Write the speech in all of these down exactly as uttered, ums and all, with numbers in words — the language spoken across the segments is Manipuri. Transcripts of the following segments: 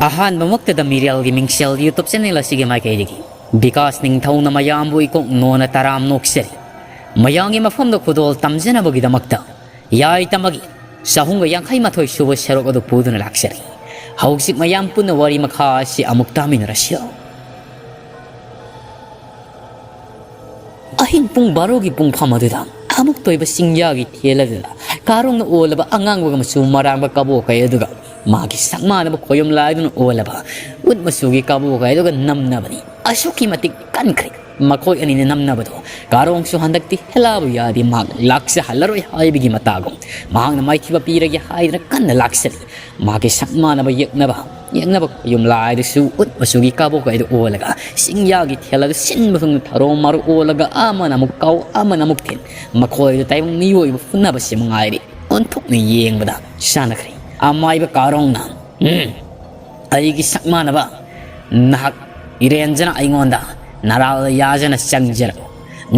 ꯑꯍꯥꯟꯕꯃꯛꯇꯗ ꯃꯤꯔꯦꯜꯒꯤ ꯃꯤꯡꯁꯦꯜ YouTube channel ꯑꯁꯤꯒꯤ ꯃꯥꯏꯀꯩꯗꯒꯤ ꯕꯤꯀꯥꯁ ꯅꯤꯡꯊꯧꯅ ꯃꯌꯥꯝꯕꯨ ꯏꯀꯣꯛ ꯅꯣꯟꯅ ꯇꯔꯥꯝ ꯅꯣꯛꯆꯔꯤ꯫ ꯃꯌꯥꯝꯒꯤ ꯃꯐꯝꯗ ꯈꯨꯗꯣꯜ ꯇꯝꯖꯅꯕꯒꯤꯗꯃꯛꯇ ꯌꯥꯏ ꯇꯝꯕꯒꯤ ꯆꯍꯨꯝꯒ ꯌꯥꯡꯈꯩ ꯃꯥꯊꯣꯏ ꯁꯨꯕ ꯁꯔꯨꯛ ꯑꯗꯨ ꯄꯨꯗꯨꯅ ꯂꯥꯛꯆꯔꯤ꯫ ꯍꯧꯖꯤꯛ ꯃꯌꯥꯝ ꯄꯨꯟꯅ ꯋꯥꯔꯤ ꯃꯈꯥ ꯑꯁꯤ ꯑꯃꯨꯛ ꯇꯥꯃꯤꯟꯅꯔꯁꯤ꯫ ꯑꯍꯤꯡ ꯄꯨꯡ ꯕꯥꯔꯣꯒꯤ ꯄꯨꯡꯐꯝ ꯑꯗꯨꯗ ꯑꯃꯨꯛꯇ ꯑꯣꯏꯕ ꯆꯤꯡꯌꯥꯒꯤ ꯊꯦꯜ ꯑꯗꯨꯗ ꯀꯥꯔꯣꯡꯅ ꯑꯣꯜꯂꯕ ꯑꯉꯥꯡꯕꯒ ꯃꯆꯨ ꯃꯔꯥꯡꯕ ꯀꯕꯣꯛ ꯀꯩ ꯑꯗꯨꯒ ꯃꯥꯒꯤ ꯁꯛ ꯃꯥꯟꯅꯕ ꯈꯣꯌꯨꯝ ꯂꯥꯏꯗꯨꯅ ꯑꯣꯜꯂꯕ ꯎꯠ ꯃꯆꯨꯒꯤ ꯀꯕꯣꯛ ꯀꯩ ꯑꯗꯨꯒ ꯅꯝꯅꯕꯅꯤ꯫ ꯑꯁꯨꯛꯀꯤ ꯃꯇꯤꯛ ꯀꯟꯈ꯭ꯔꯦ ꯃꯈꯣꯏ ꯑꯅꯤꯅ ꯅꯝꯅꯕꯗꯣ꯫ ꯀꯥꯔꯣꯡꯁꯨ ꯍꯟꯗꯛꯇꯤ ꯍꯦꯂꯥꯕꯨ ꯌꯥꯗꯦ, ꯃꯍꯥꯛ ꯂꯥꯛꯆꯍꯜꯂꯔꯣꯏ ꯍꯥꯏꯕꯒꯤ ꯃꯇꯥꯒꯨꯝ ꯃꯍꯥꯛꯅ ꯃꯥꯏꯊꯤꯕ ꯄꯤꯔꯒꯦ ꯍꯥꯏꯗꯨꯅ ꯀꯟꯅ ꯂꯥꯛꯆꯔꯤ꯫ ꯃꯍꯥꯛꯀꯤ ꯁꯛ ꯃꯥꯟꯅꯕ ꯌꯦꯛꯅꯕ ꯌꯦꯛꯅꯕ ꯈꯣꯌꯨꯝ ꯂꯥꯏꯗꯨꯁꯨ ꯎꯠ ꯃꯆꯨꯒꯤ ꯀꯕꯣꯛ ꯀꯩꯗꯨ ꯑꯣꯜꯂꯒ ꯆꯤꯡꯌꯥꯒꯤ ꯊꯦꯜ ꯑꯗꯨ ꯁꯤꯟꯕ ꯊꯨꯡꯅ ꯊꯔꯣ ꯃꯔꯨ ꯑꯣꯜꯂꯒ ꯑꯃꯅ ꯑꯃꯨꯛ ꯀꯥꯎ ꯑꯃꯅ ꯑꯃꯨꯛ ꯊꯤꯟ꯫ ꯃꯈꯣꯏꯗ ꯇꯥꯏꯕꯪ ꯃꯤꯑꯣꯏꯕ ꯐꯨꯅꯕꯁꯤ ꯃꯉꯥꯏꯔꯦ꯫ ꯑꯣꯟꯊꯣꯛꯅ ꯌꯦꯡꯕꯗ ꯆꯥꯟꯅꯈ꯭ꯔꯦ꯫ ꯑꯃꯥꯏꯕ ꯀꯥꯔꯣꯡꯅ, "ꯎꯝ, ꯑꯩꯒꯤ ꯁꯛ ꯃꯥꯟꯅꯕ ꯅꯍꯥꯛ ꯏꯔꯦꯟꯖꯅ ꯑꯩꯉꯣꯟꯗ ꯅꯔꯥꯜ ꯌꯥꯖꯅ ꯆꯪꯖꯔꯛꯎ꯫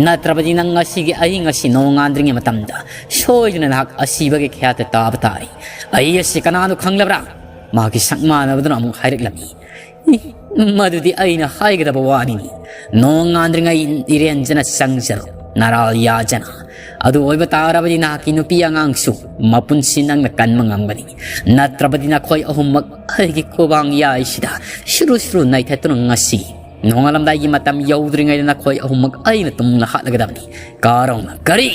ꯅꯠꯇ꯭ꯔꯕꯗꯤ ꯅꯪ ꯉꯁꯤꯒꯤ ꯑꯍꯤꯡ ꯑꯁꯤ ꯅꯣꯡꯉꯥꯟꯗ꯭ꯔꯤꯉꯩ ꯃꯇꯝꯗ ꯁꯣꯏꯗꯅ ꯅꯍꯥꯛ ꯑꯁꯤꯕꯒꯤ ꯈꯌꯥꯠꯇ ꯇꯥꯕ ꯇꯥꯔꯦ꯫ ꯑꯩ ꯑꯁꯤ ꯀꯅꯥꯅꯣ ꯈꯪꯂꯕ꯭ꯔꯥ?" ꯃꯍꯥꯛꯀꯤ ꯁꯛ ꯃꯥꯟꯅꯕꯗꯨꯅ ꯑꯃꯨꯛ ꯍꯥꯏꯔꯛꯂꯝꯃꯤ꯫ "ꯏ, ꯃꯗꯨꯗꯤ ꯑꯩꯅ ꯍꯥꯏꯒꯗꯕ ꯋꯥꯅꯤꯅꯤ꯫ ꯅꯣꯡꯉꯥꯟꯗ꯭ꯔꯤꯉꯩ ꯏꯔꯦꯟꯖꯅ ꯆꯪꯖꯔꯣ, ꯅꯔꯥꯜ ꯌꯥꯖꯅ꯫ ꯑꯗꯨ ꯑꯣꯏꯕ ꯇꯥꯔꯕꯗꯤ ꯅꯍꯥꯛꯀꯤ ꯅꯨꯄꯤ ꯑꯉꯥꯡꯁꯨ ꯃꯄꯨꯟꯁꯤ ꯅꯪꯅ ꯀꯟꯕ ꯉꯝꯒꯅꯤ꯫ ꯅꯠꯇ꯭ꯔꯕꯗꯤ ꯅꯈꯣꯏ ꯑꯍꯨꯝꯃꯛ ꯑꯩꯒꯤ ꯈꯨꯕꯥꯡ ꯌꯥꯏꯁꯤꯗ ꯁꯨꯔꯨ ꯁꯨꯔꯨ ꯅꯩꯊꯠꯇꯨꯅ ꯉꯁꯤ ꯅꯣꯡꯉꯥꯜꯂꯝꯗꯥꯏꯒꯤ ꯃꯇꯝ ꯌꯧꯗ꯭ꯔꯤꯉꯩꯗ ꯅꯈꯣꯏ ꯑꯍꯨꯝꯃꯛ ꯑꯩꯅ ꯇꯨꯡꯅ ꯍꯥꯠꯂꯒꯗꯕꯅꯤ꯫" ꯀꯥꯔꯣꯡꯅ, "ꯀꯔꯤ?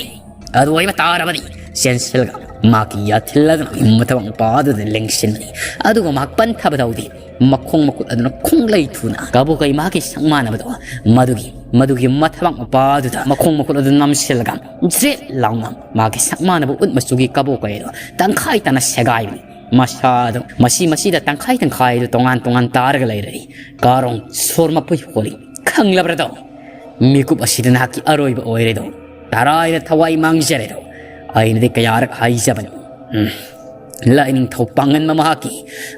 ꯑꯗꯨ ꯑꯣꯏꯕ ꯇꯥꯔꯕꯗꯤ ꯆꯦꯟꯁꯤꯜꯂꯒ ꯃꯍꯥꯛꯀꯤ ꯌꯥꯊꯤꯜ ꯑꯗꯨꯅ ꯃꯊꯕꯥꯛ ꯃꯄꯥ ꯑꯗꯨꯗ ꯂꯦꯡꯁꯤꯟꯕꯅꯤ꯫" ꯑꯗꯨꯒ ꯃꯍꯥꯛ ꯄꯟꯊꯕ ꯇꯧꯗꯦ꯫ ꯃꯈꯣꯡ ꯃꯈꯨꯠ ꯑꯗꯨꯅ ꯈꯣꯡꯂꯩ ꯊꯨꯅ ꯀꯕꯣꯀꯩ ꯃꯍꯥꯛꯀꯤ ꯁꯛ ꯃꯥꯟꯅꯕꯗꯣ ꯃꯗꯨꯒꯤ, ꯃꯗꯨꯒꯤ ꯃꯊꯕꯥꯛ ꯃꯄꯥ ꯑꯗꯨꯗ ꯃꯈꯣꯡ ꯃꯈꯨꯠ ꯑꯗꯨ ꯅꯝꯁꯤꯜꯂꯒ ꯖ꯭ꯔꯦꯠ ꯂꯥꯎꯅ ꯃꯍꯥꯛꯀꯤ ꯁꯛ ꯃꯥꯟꯅꯕ ꯎꯠ ꯃꯆꯨꯒꯤ ꯀꯕꯣꯀꯩ ꯑꯗꯣ ꯇꯪꯈꯥꯏ ꯇꯥꯅ ꯁꯦꯒꯥꯏꯕꯅꯤ꯫ ꯃꯁꯥꯗꯣ ꯃꯁꯤ, ꯃꯁꯤꯗ ꯇꯪꯈꯥꯏ ꯇꯪꯈꯥꯏꯗꯣ ꯇꯣꯉꯥꯟ ꯇꯣꯉꯥꯟ ꯇꯥꯔꯒ ꯂꯩꯔꯦ꯫ ꯀꯥꯔꯣꯡ ꯁꯣꯔ ꯃꯄꯨꯏ ꯍꯣꯜꯂꯤ꯫ "ꯈꯪꯂꯕ꯭ꯔꯗꯣ? ꯃꯤꯀꯨꯞ ꯑꯁꯤꯗ ꯅꯍꯥꯛꯀꯤ ꯑꯔꯣꯏꯕ ꯑꯣꯏꯔꯦꯗꯣ꯫ ꯇꯔꯥꯏꯅ ꯊꯋꯥꯏ ꯃꯥꯡꯖꯔꯦꯗꯣ꯫ ꯑꯩꯅꯗꯤ ꯀꯌꯥꯔꯛ ꯍꯥꯏꯖꯕꯅꯤ꯫ ꯎꯝ꯫ ꯂꯥꯏꯅꯤꯡꯊꯧ ꯄꯥꯡꯒꯟꯕ ꯃꯍꯥꯛꯀꯤ,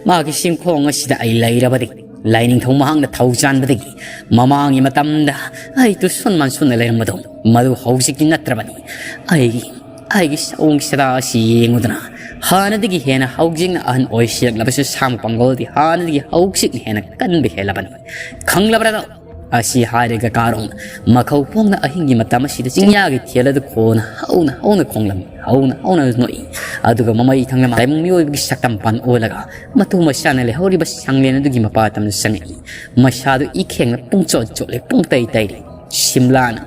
ꯃꯍꯥꯛꯀꯤ ꯆꯤꯡꯈꯣꯡ ꯑꯁꯤꯗ ꯑꯩ ꯂꯩꯔꯕꯗꯤ, ꯂꯥꯏꯅꯤꯡꯊꯧ ꯃꯍꯥꯛꯅ ꯊꯧꯖꯥꯟꯕꯗꯒꯤ ꯃꯃꯥꯡꯒꯤ ꯃꯇꯝꯗ ꯑꯩ ꯇꯨꯁꯨꯟ ꯃꯥꯟꯁꯨꯟꯅ ꯂꯩꯔꯝꯕꯗꯣ, ꯃꯗꯨ ꯍꯧꯖꯤꯛꯇꯤ ꯅꯠꯇ꯭ꯔꯕꯅꯤ꯫ ꯑꯩꯒꯤ, ꯑꯩꯒꯤ ꯁꯑꯣꯡ ꯁꯥꯗꯥ ꯑꯁꯤ ꯌꯦꯡꯉꯨꯗꯅ ꯍꯥꯟꯅꯗꯒꯤ ꯍꯦꯟꯅ ꯍꯧꯖꯤꯛꯅ ꯑꯍꯟ ꯑꯣꯏꯁꯤꯜꯂꯛꯂꯕꯁꯨ ꯁꯥ ꯃꯄꯥꯡꯒꯜꯗꯤ ꯍꯥꯟꯅꯗꯒꯤ ꯍꯧꯖꯤꯛꯅ ꯍꯦꯟꯅ ꯀꯟꯕ ꯍꯦꯜꯂꯕꯅꯤ꯫ ꯈꯪꯂꯕ꯭ꯔꯥ ꯅꯪ? ꯑꯁꯤ ꯍꯥꯏꯔꯒ ꯀꯥꯔꯣꯡ ꯃꯈꯧ ꯄꯣꯡꯅ ꯑꯍꯤꯡꯒꯤ ꯃꯇꯝ ꯑꯁꯤꯗ ꯆꯤꯡꯌꯥꯒꯤ ꯊꯦꯜ ꯑꯗꯨ ꯈꯣꯟ ꯍꯧꯅ ꯍꯧꯅ ꯈꯣꯡꯂꯝꯃꯤ꯫ ꯍꯧꯅ ꯍꯧꯅ ꯅꯣꯛꯏ꯫ ꯑꯗꯨꯒ ꯃꯃꯩ ꯊꯪꯅ ꯇꯥꯏꯕꯪ ꯃꯤꯑꯣꯏꯕꯒꯤ ꯁꯛꯇꯝ ꯄꯥꯟ ꯑꯣꯜꯂꯒ ꯃꯇꯨ ꯃꯆꯥꯅ ꯂꯩꯍꯧꯔꯤꯕ ꯁꯪꯂꯦꯟ ꯑꯗꯨꯒꯤ ꯃꯄꯥ ꯇꯝꯅ ꯆꯪꯉꯛꯏ꯫ ꯃꯁꯥꯗꯨ ꯏꯈꯦꯡꯅ ꯄꯨꯡꯆꯣꯠ ꯆꯣꯠꯂꯦ, ꯄꯨꯡꯇꯩ ꯇꯩꯔꯦ꯫ ꯁꯤꯝꯂꯥꯅ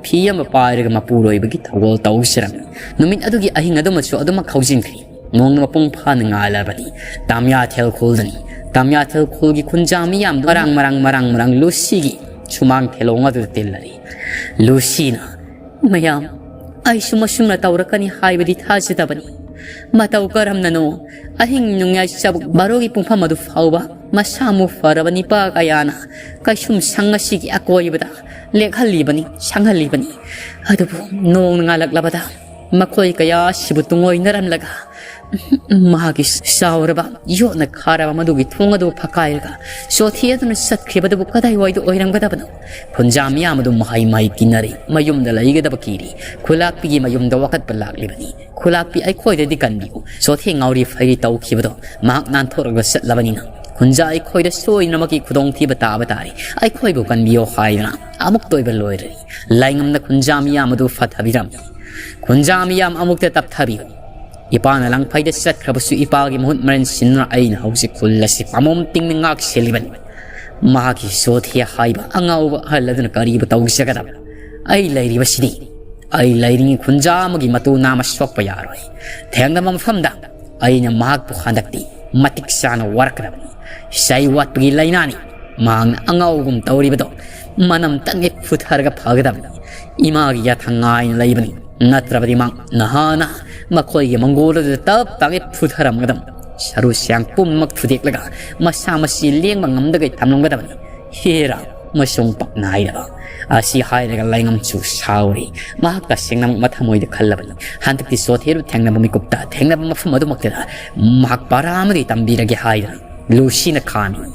ꯐꯤ ꯑꯃ ꯄꯥꯏꯔꯒ ꯃꯄꯨꯔꯣꯏꯕꯒꯤ ꯊꯧꯒꯜ ꯇꯧꯖꯔꯝꯃꯤ꯫ ꯅꯨꯃꯤꯠ ꯑꯗꯨꯒꯤ ꯑꯍꯤꯡ ꯑꯗꯨꯃꯁꯨ ꯑꯗꯨꯃꯛ ꯍꯧꯖꯤꯟꯈ꯭ꯔꯦ꯫ ꯅꯣꯡꯅ ꯃꯄꯨꯡ ꯐꯥꯅ ꯉꯥꯜꯂꯕꯅꯤ꯫ ꯇꯥꯃꯤꯌꯥꯊꯦꯜ ꯈꯨꯜꯗꯅꯤ꯫ ꯇꯥꯃꯤꯌꯥꯊꯦꯜ ꯈꯨꯜꯒꯤ ꯈꯨꯟꯖꯥ ꯃꯤꯌꯥꯝꯗꯨ ꯃꯔꯥꯡ ꯃꯔꯥꯡ ꯃꯔꯥꯡ ꯃꯔꯥꯡ ꯂꯨꯁꯤꯒꯤ ꯁꯨꯃꯥꯡ ꯊꯦꯂꯣꯡ ꯑꯗꯨꯗ ꯇꯤꯜꯂꯔꯤ꯫ ꯂꯨꯁꯤꯅ, "ꯃꯌꯥꯝ, ꯑꯩꯁꯨ ꯃꯁꯨꯝꯅ ꯇꯧꯔꯛꯀꯅꯤ ꯍꯥꯏꯕꯗꯤ ꯊꯥꯖꯗꯕꯅꯤ꯫ ꯃꯇꯧ ꯀꯔꯝꯅꯅꯣ ꯑꯍꯤꯡ ꯅꯣꯡꯌꯥꯏ ꯆꯕꯨꯛ ꯕꯥꯔꯣꯒꯤ ꯄꯨꯡꯐꯝ ꯑꯗꯨ ꯐꯥꯎꯕ ꯃꯁꯥ ꯃꯎ ꯐꯔꯕ ꯅꯤꯄꯥ ꯀꯌꯥꯅ ꯀꯩꯁꯨꯝ ꯁꯪ ꯑꯁꯤꯒꯤ ꯑꯀꯣꯏꯕꯗ ꯂꯦꯛꯍꯜꯂꯤꯕꯅꯤ, ꯁꯪꯍꯜꯂꯤꯕꯅꯤ꯫ ꯑꯗꯨꯕꯨ ꯅꯣꯡꯅ ꯉꯥꯜꯂꯛꯂꯕꯗ ꯃꯈꯣꯏ ꯀꯌꯥ ꯑꯁꯤꯕꯨ ꯇꯨꯡꯑꯣꯏꯅꯔꯝꯂꯒ ꯃꯍꯥꯛꯀꯤ ꯆꯥꯎꯔꯕ ꯌꯣꯠꯅ ꯈꯥꯔꯕ ꯃꯗꯨꯒꯤ ꯊꯣꯡ ꯑꯗꯨ ꯐꯛꯀꯥꯏꯔꯒ ꯆꯣꯊꯤ ꯑꯗꯨꯅ ꯆꯠꯈ꯭ꯔꯤꯕꯗꯨꯕꯨ ꯀꯗꯥꯏꯋꯥꯏꯗ ꯑꯣꯏꯔꯝꯒꯗꯕꯅꯣ?" ꯈꯨꯟꯖꯥ ꯃꯤꯌꯥꯝ ꯑꯗꯨ ꯃꯍꯩ ꯃꯍꯩ ꯀꯤꯅꯔꯤ꯫ ꯃꯌꯨꯝꯗ ꯂꯩꯒꯗꯕ ꯀꯤꯔꯤ꯫ ꯈꯨꯂꯥꯛꯄꯤꯒꯤ ꯃꯌꯨꯝꯗ ꯋꯥꯀꯠꯄ ꯂꯥꯛꯂꯤꯕꯅꯤ꯫ "ꯈꯨꯂꯥꯛꯄꯤ, ꯑꯩꯈꯣꯏꯗꯗꯤ ꯀꯟꯕꯤꯌꯨ꯫ ꯆꯣꯊꯤ ꯉꯥꯎꯔꯤ ꯐꯩꯔꯤ ꯇꯧꯈꯤꯕꯗꯣ ꯃꯍꯥꯛ ꯅꯥꯟꯊꯣꯛꯂꯒ ꯆꯠꯂꯕꯅꯤꯅ ꯈꯨꯟꯖꯥ ꯑꯩꯈꯣꯏꯗ ꯁꯣꯏꯗꯅꯃꯛꯀꯤ ꯈꯨꯗꯣꯡꯊꯤꯕ ꯇꯥꯕ ꯇꯥꯔꯦ꯫ ꯑꯩꯈꯣꯏꯕꯨ ꯀꯟꯕꯤꯌꯣ" ꯍꯥꯏꯗꯨꯅ ꯑꯃꯨꯛꯇ ꯑꯣꯏꯕ ꯂꯣꯏꯔꯔꯤ꯫ ꯂꯥꯏꯉꯝꯅ ꯈꯨꯟꯖꯥ ꯃꯤꯌꯥꯝ ꯑꯗꯨ ꯐꯊꯕꯤꯔꯝꯃꯤ꯫ "ꯈꯨꯟꯖꯥ ꯃꯤꯌꯥꯝ ꯑꯃꯨꯛꯇ ꯇꯞꯊꯕꯤꯌꯨ꯫ ꯏꯄꯥꯅ ꯂꯪꯐꯩꯗ ꯆꯠꯈ꯭ꯔꯕꯁꯨ ꯏꯄꯥꯒꯤ ꯃꯍꯨꯠ ꯃꯔꯟ ꯁꯤꯟꯗꯨꯅ ꯑꯩꯅ ꯍꯧꯖꯤꯛ ꯈꯨꯜ ꯑꯁꯤ ꯄꯥꯃꯣꯝ ꯇꯤꯡꯅ ꯉꯥꯛ ꯁꯦꯜꯂꯤꯕꯅꯤ꯫ ꯃꯍꯥꯛꯀꯤ ꯆꯣꯊꯤ ꯍꯥꯏꯕ ꯑꯉꯥꯎꯕ ꯑꯍꯜ ꯑꯗꯨꯅ ꯀꯔꯤꯕꯨ ꯇꯧꯖꯒꯗꯕ? ꯑꯩ ꯂꯩꯔꯤꯕꯁꯤꯗꯤ, ꯑꯩ ꯂꯩꯔꯤꯉꯩ ꯈꯨꯟꯖꯥ ꯑꯃꯒꯤ ꯃꯇꯨ ꯅꯥꯝꯃ ꯁꯣꯛꯄ ꯌꯥꯔꯣꯏ꯫ ꯊꯦꯡꯅꯕ ꯃꯐꯝꯗ ꯑꯩꯅ ꯃꯍꯥꯛꯄꯨ ꯍꯟꯗꯛꯇꯤ ꯃꯇꯤꯛ ꯆꯥꯅ ꯋꯥꯔꯛꯀꯗꯕꯅꯤ꯫ ꯆꯩ ꯋꯥꯠꯄꯒꯤ ꯂꯥꯏꯅꯥꯅꯤ꯫ ꯃꯍꯥꯛꯅ ꯑꯉꯥꯎꯕꯒꯨꯝ ꯇꯧꯔꯤꯕꯗꯣ ꯃꯅꯝꯇꯪ ꯍꯦꯛ ꯐꯨꯊꯔꯒ ꯐꯒꯗꯕꯅꯤ꯫ ꯏꯃꯥꯒꯤ ꯌꯥꯊꯪ ꯉꯥꯏꯅ ꯂꯩꯕꯅꯤ꯫ ꯅꯠꯇ꯭ꯔꯕꯗꯤ ꯃꯍꯥꯛ ꯅꯍꯥꯟꯅ ꯃꯈꯣꯏꯒꯤ ꯃꯪꯒꯣꯜ ꯑꯗꯨꯗ ꯇꯞ ꯇꯥꯒꯩ ꯐꯨꯊꯔꯝꯒꯗꯕꯅꯤ꯫ ꯁꯔꯨ ꯁꯌꯥꯡ ꯄꯨꯝꯅꯃꯛ ꯊꯨꯗꯦꯛꯂꯒ ꯃꯁꯥ ꯃꯁꯤ ꯂꯦꯡꯕ ꯉꯝꯗꯒꯩ ꯊꯝꯂꯝꯒꯗꯕꯅꯤ꯫ ꯍꯦꯔꯥ, ꯃꯁꯨꯡ ꯄꯥꯛ ꯅꯥꯏꯗꯕ!" ꯑꯁꯤ ꯍꯥꯏꯔꯒ ꯂꯥꯏꯉꯝꯁꯨ ꯁꯥꯎꯔꯤ꯫ ꯃꯍꯥꯛ ꯇꯁꯦꯡꯅꯃꯛ ꯃꯊꯃꯣꯏꯗ ꯈꯜꯂꯕꯅꯤ꯫ ꯍꯟꯗꯛꯇꯤ ꯆꯣꯊꯦꯕꯨ ꯊꯦꯡꯅꯕ ꯃꯤꯀꯨꯞꯇ, ꯊꯦꯡꯅꯕ ꯃꯐꯝ ꯑꯗꯨꯃꯛꯇꯗ ꯃꯍꯥꯛ ꯄꯔꯥ ꯑꯃꯗꯤ ꯇꯝꯕꯤꯔꯒꯦ ꯍꯥꯏꯗꯨꯅ ꯂꯨꯁꯤꯅ ꯈꯥꯝꯃꯤ꯫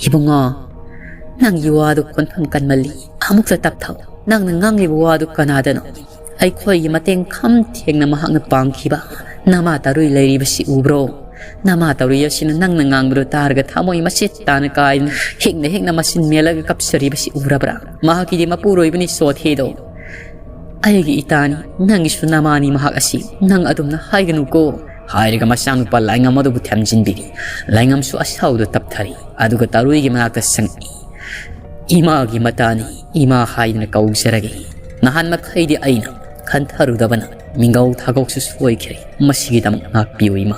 "ꯏꯕꯨꯡꯉꯣ, ꯅꯪꯒꯤ ꯋꯥꯗꯨ ꯈꯣꯟꯐꯝ ꯀꯟꯃꯜꯂꯤ꯫ ꯑꯃꯨꯛꯇ ꯇꯞꯊꯧ꯫ ꯅꯪꯅ ꯉꯥꯡꯂꯤꯕ ꯋꯥꯗꯨ ꯀꯅꯥꯗꯅꯣ? ꯑꯩꯈꯣꯏꯒꯤ ꯃꯇꯦꯡ ꯈꯝ ꯊꯦꯡꯅ ꯃꯍꯥꯛꯅ ꯄꯥꯡꯈꯤꯕ "ꯅꯃꯥ ꯇꯔꯨꯏ ꯂꯩꯔꯤꯕꯁꯤ ꯎꯕ꯭ꯔꯣ? ꯅꯃꯥ ꯇꯔꯨꯏ ꯑꯁꯤꯅ ꯅꯪꯅ ꯉꯥꯡꯕꯗꯨ ꯇꯥꯔꯒ ꯊꯃꯣꯏ ꯃꯆꯦꯠ ꯇꯥꯅ ꯀꯥꯏꯗꯅ ꯍꯤꯛꯅ ꯍꯤꯛꯅ ꯃꯆꯤꯟ ꯃꯦꯜꯂꯒ ꯀꯞꯆꯔꯤꯕꯁꯤ ꯎꯔꯕ꯭ꯔꯥ? ꯃꯍꯥꯛꯀꯤꯗꯤ ꯃꯄꯨꯔꯣꯏꯕꯅꯤ ꯁꯣꯊꯦꯗꯣ꯫ ꯑꯩꯒꯤ ꯏꯇꯥꯅꯤ, ꯅꯪꯒꯤꯁꯨ ꯅꯃꯥꯅꯤ ꯃꯍꯥꯛ ꯑꯁꯤ, ꯅꯪ ꯑꯗꯨꯝꯅ ꯍꯥꯏꯒꯅꯨꯀꯣ" ꯍꯥꯏꯔꯒ ꯃꯆꯥꯅꯨꯄꯥ ꯂꯥꯏꯉꯝ ꯑꯗꯨꯕꯨ ꯊꯦꯝꯖꯤꯟꯕꯤꯔꯤ꯫ ꯂꯥꯏꯉꯝꯁꯨ ꯑꯁꯥꯎꯗ ꯇꯞꯊꯔꯤ, ꯑꯗꯨꯒ ꯇꯔꯨꯏꯒꯤ ꯃꯅꯥꯛꯇ ꯆꯪꯉꯛꯏ꯫ "ꯏꯃꯥꯒꯤ ꯃꯇꯥꯅꯤ, ꯏꯃꯥ ꯍꯥꯏꯗꯨꯅ ꯀꯧꯖꯔꯒꯦ꯫ ꯅꯍꯥꯟ ꯃꯈꯩꯗꯤ ꯑꯩꯅ ꯈꯟꯊꯔꯨꯗꯕꯅ ꯃꯤꯡꯒꯧ ꯊꯥꯒꯧꯁꯨ ꯁꯣꯏꯈ꯭ꯔꯦ꯫ ꯃꯁꯤꯒꯤꯗꯃꯛ ꯉꯥꯛꯄꯤꯌꯨ ꯏꯃꯥ꯫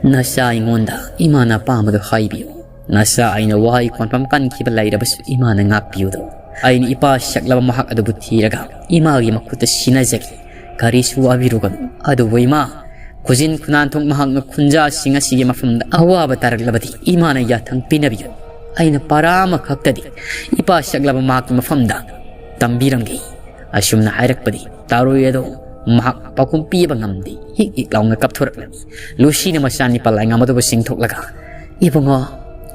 ꯅꯆꯥ ꯑꯩꯉꯣꯟꯗ ꯏꯃꯥꯅ ꯑꯄꯥꯝꯕꯗꯨ ꯍꯥꯏꯕꯤꯌꯨ꯫ ꯅꯆꯥ ꯑꯩꯅ ꯋꯥꯍꯩ ꯈꯣꯟꯐꯝ ꯀꯟꯈꯤꯕ ꯂꯩꯔꯕꯁꯨ ꯏꯃꯥꯅ ꯉꯥꯛꯄꯤꯌꯨꯗꯣ꯫ ꯑꯩꯅ ꯏꯄꯥ ꯁꯛꯂꯕ ꯃꯍꯥꯛ ꯑꯗꯨꯕꯨ ꯊꯤꯔꯒ ꯏꯃꯥꯒꯤ ꯃꯈꯨꯠꯇ ꯁꯤꯟꯅꯖꯒꯦ꯫ ꯀꯔꯤꯁꯨ ꯋꯥꯕꯤꯔꯨꯒꯅꯨ꯫ ꯑꯗꯨꯕꯨ ꯏꯃꯥ, ꯈꯨꯖꯤꯟ ꯈꯨꯅꯥꯟꯊꯣꯛ ꯃꯍꯥꯛꯅ ꯈꯨꯟꯖꯥꯁꯤꯡ ꯑꯁꯤꯒꯤ ꯃꯐꯝꯗ ꯑꯋꯥꯕ ꯇꯥꯔꯛꯂꯕꯗꯤ ꯏꯃꯥꯅ ꯌꯥꯊꯪ ꯄꯤꯅꯕꯤꯌꯨ꯫ ꯑꯩꯅ ꯄꯔꯥ ꯑꯃꯈꯛꯇꯗꯤ ꯏꯄꯥ ꯁꯛꯂꯕ ꯃꯍꯥꯛꯀꯤ ꯃꯐꯝꯗ ꯇꯝꯕꯤꯔꯝꯒꯦ"꯫ ꯑꯁꯨꯝꯅ ꯍꯥꯏꯔꯛꯄꯗꯤ ꯇꯥꯔꯣꯏ ꯑꯗꯣ ꯃꯍꯥꯛ ꯄꯥꯎꯈꯨꯝ ꯄꯤꯕ ꯉꯝꯗꯦ꯫ ꯍꯤꯛ ꯍꯤꯛ ꯂꯥꯎꯅ ꯀꯞꯊꯣꯔꯛꯂꯝꯃꯤ꯫ ꯂꯨꯁꯤꯅ ꯃꯆꯥꯅꯤꯄꯥ ꯂꯥꯏꯉꯝ ꯑꯗꯨꯕꯨ ꯆꯤꯡꯊꯣꯛꯂꯒ, "ꯏꯕꯨꯡꯉꯣ,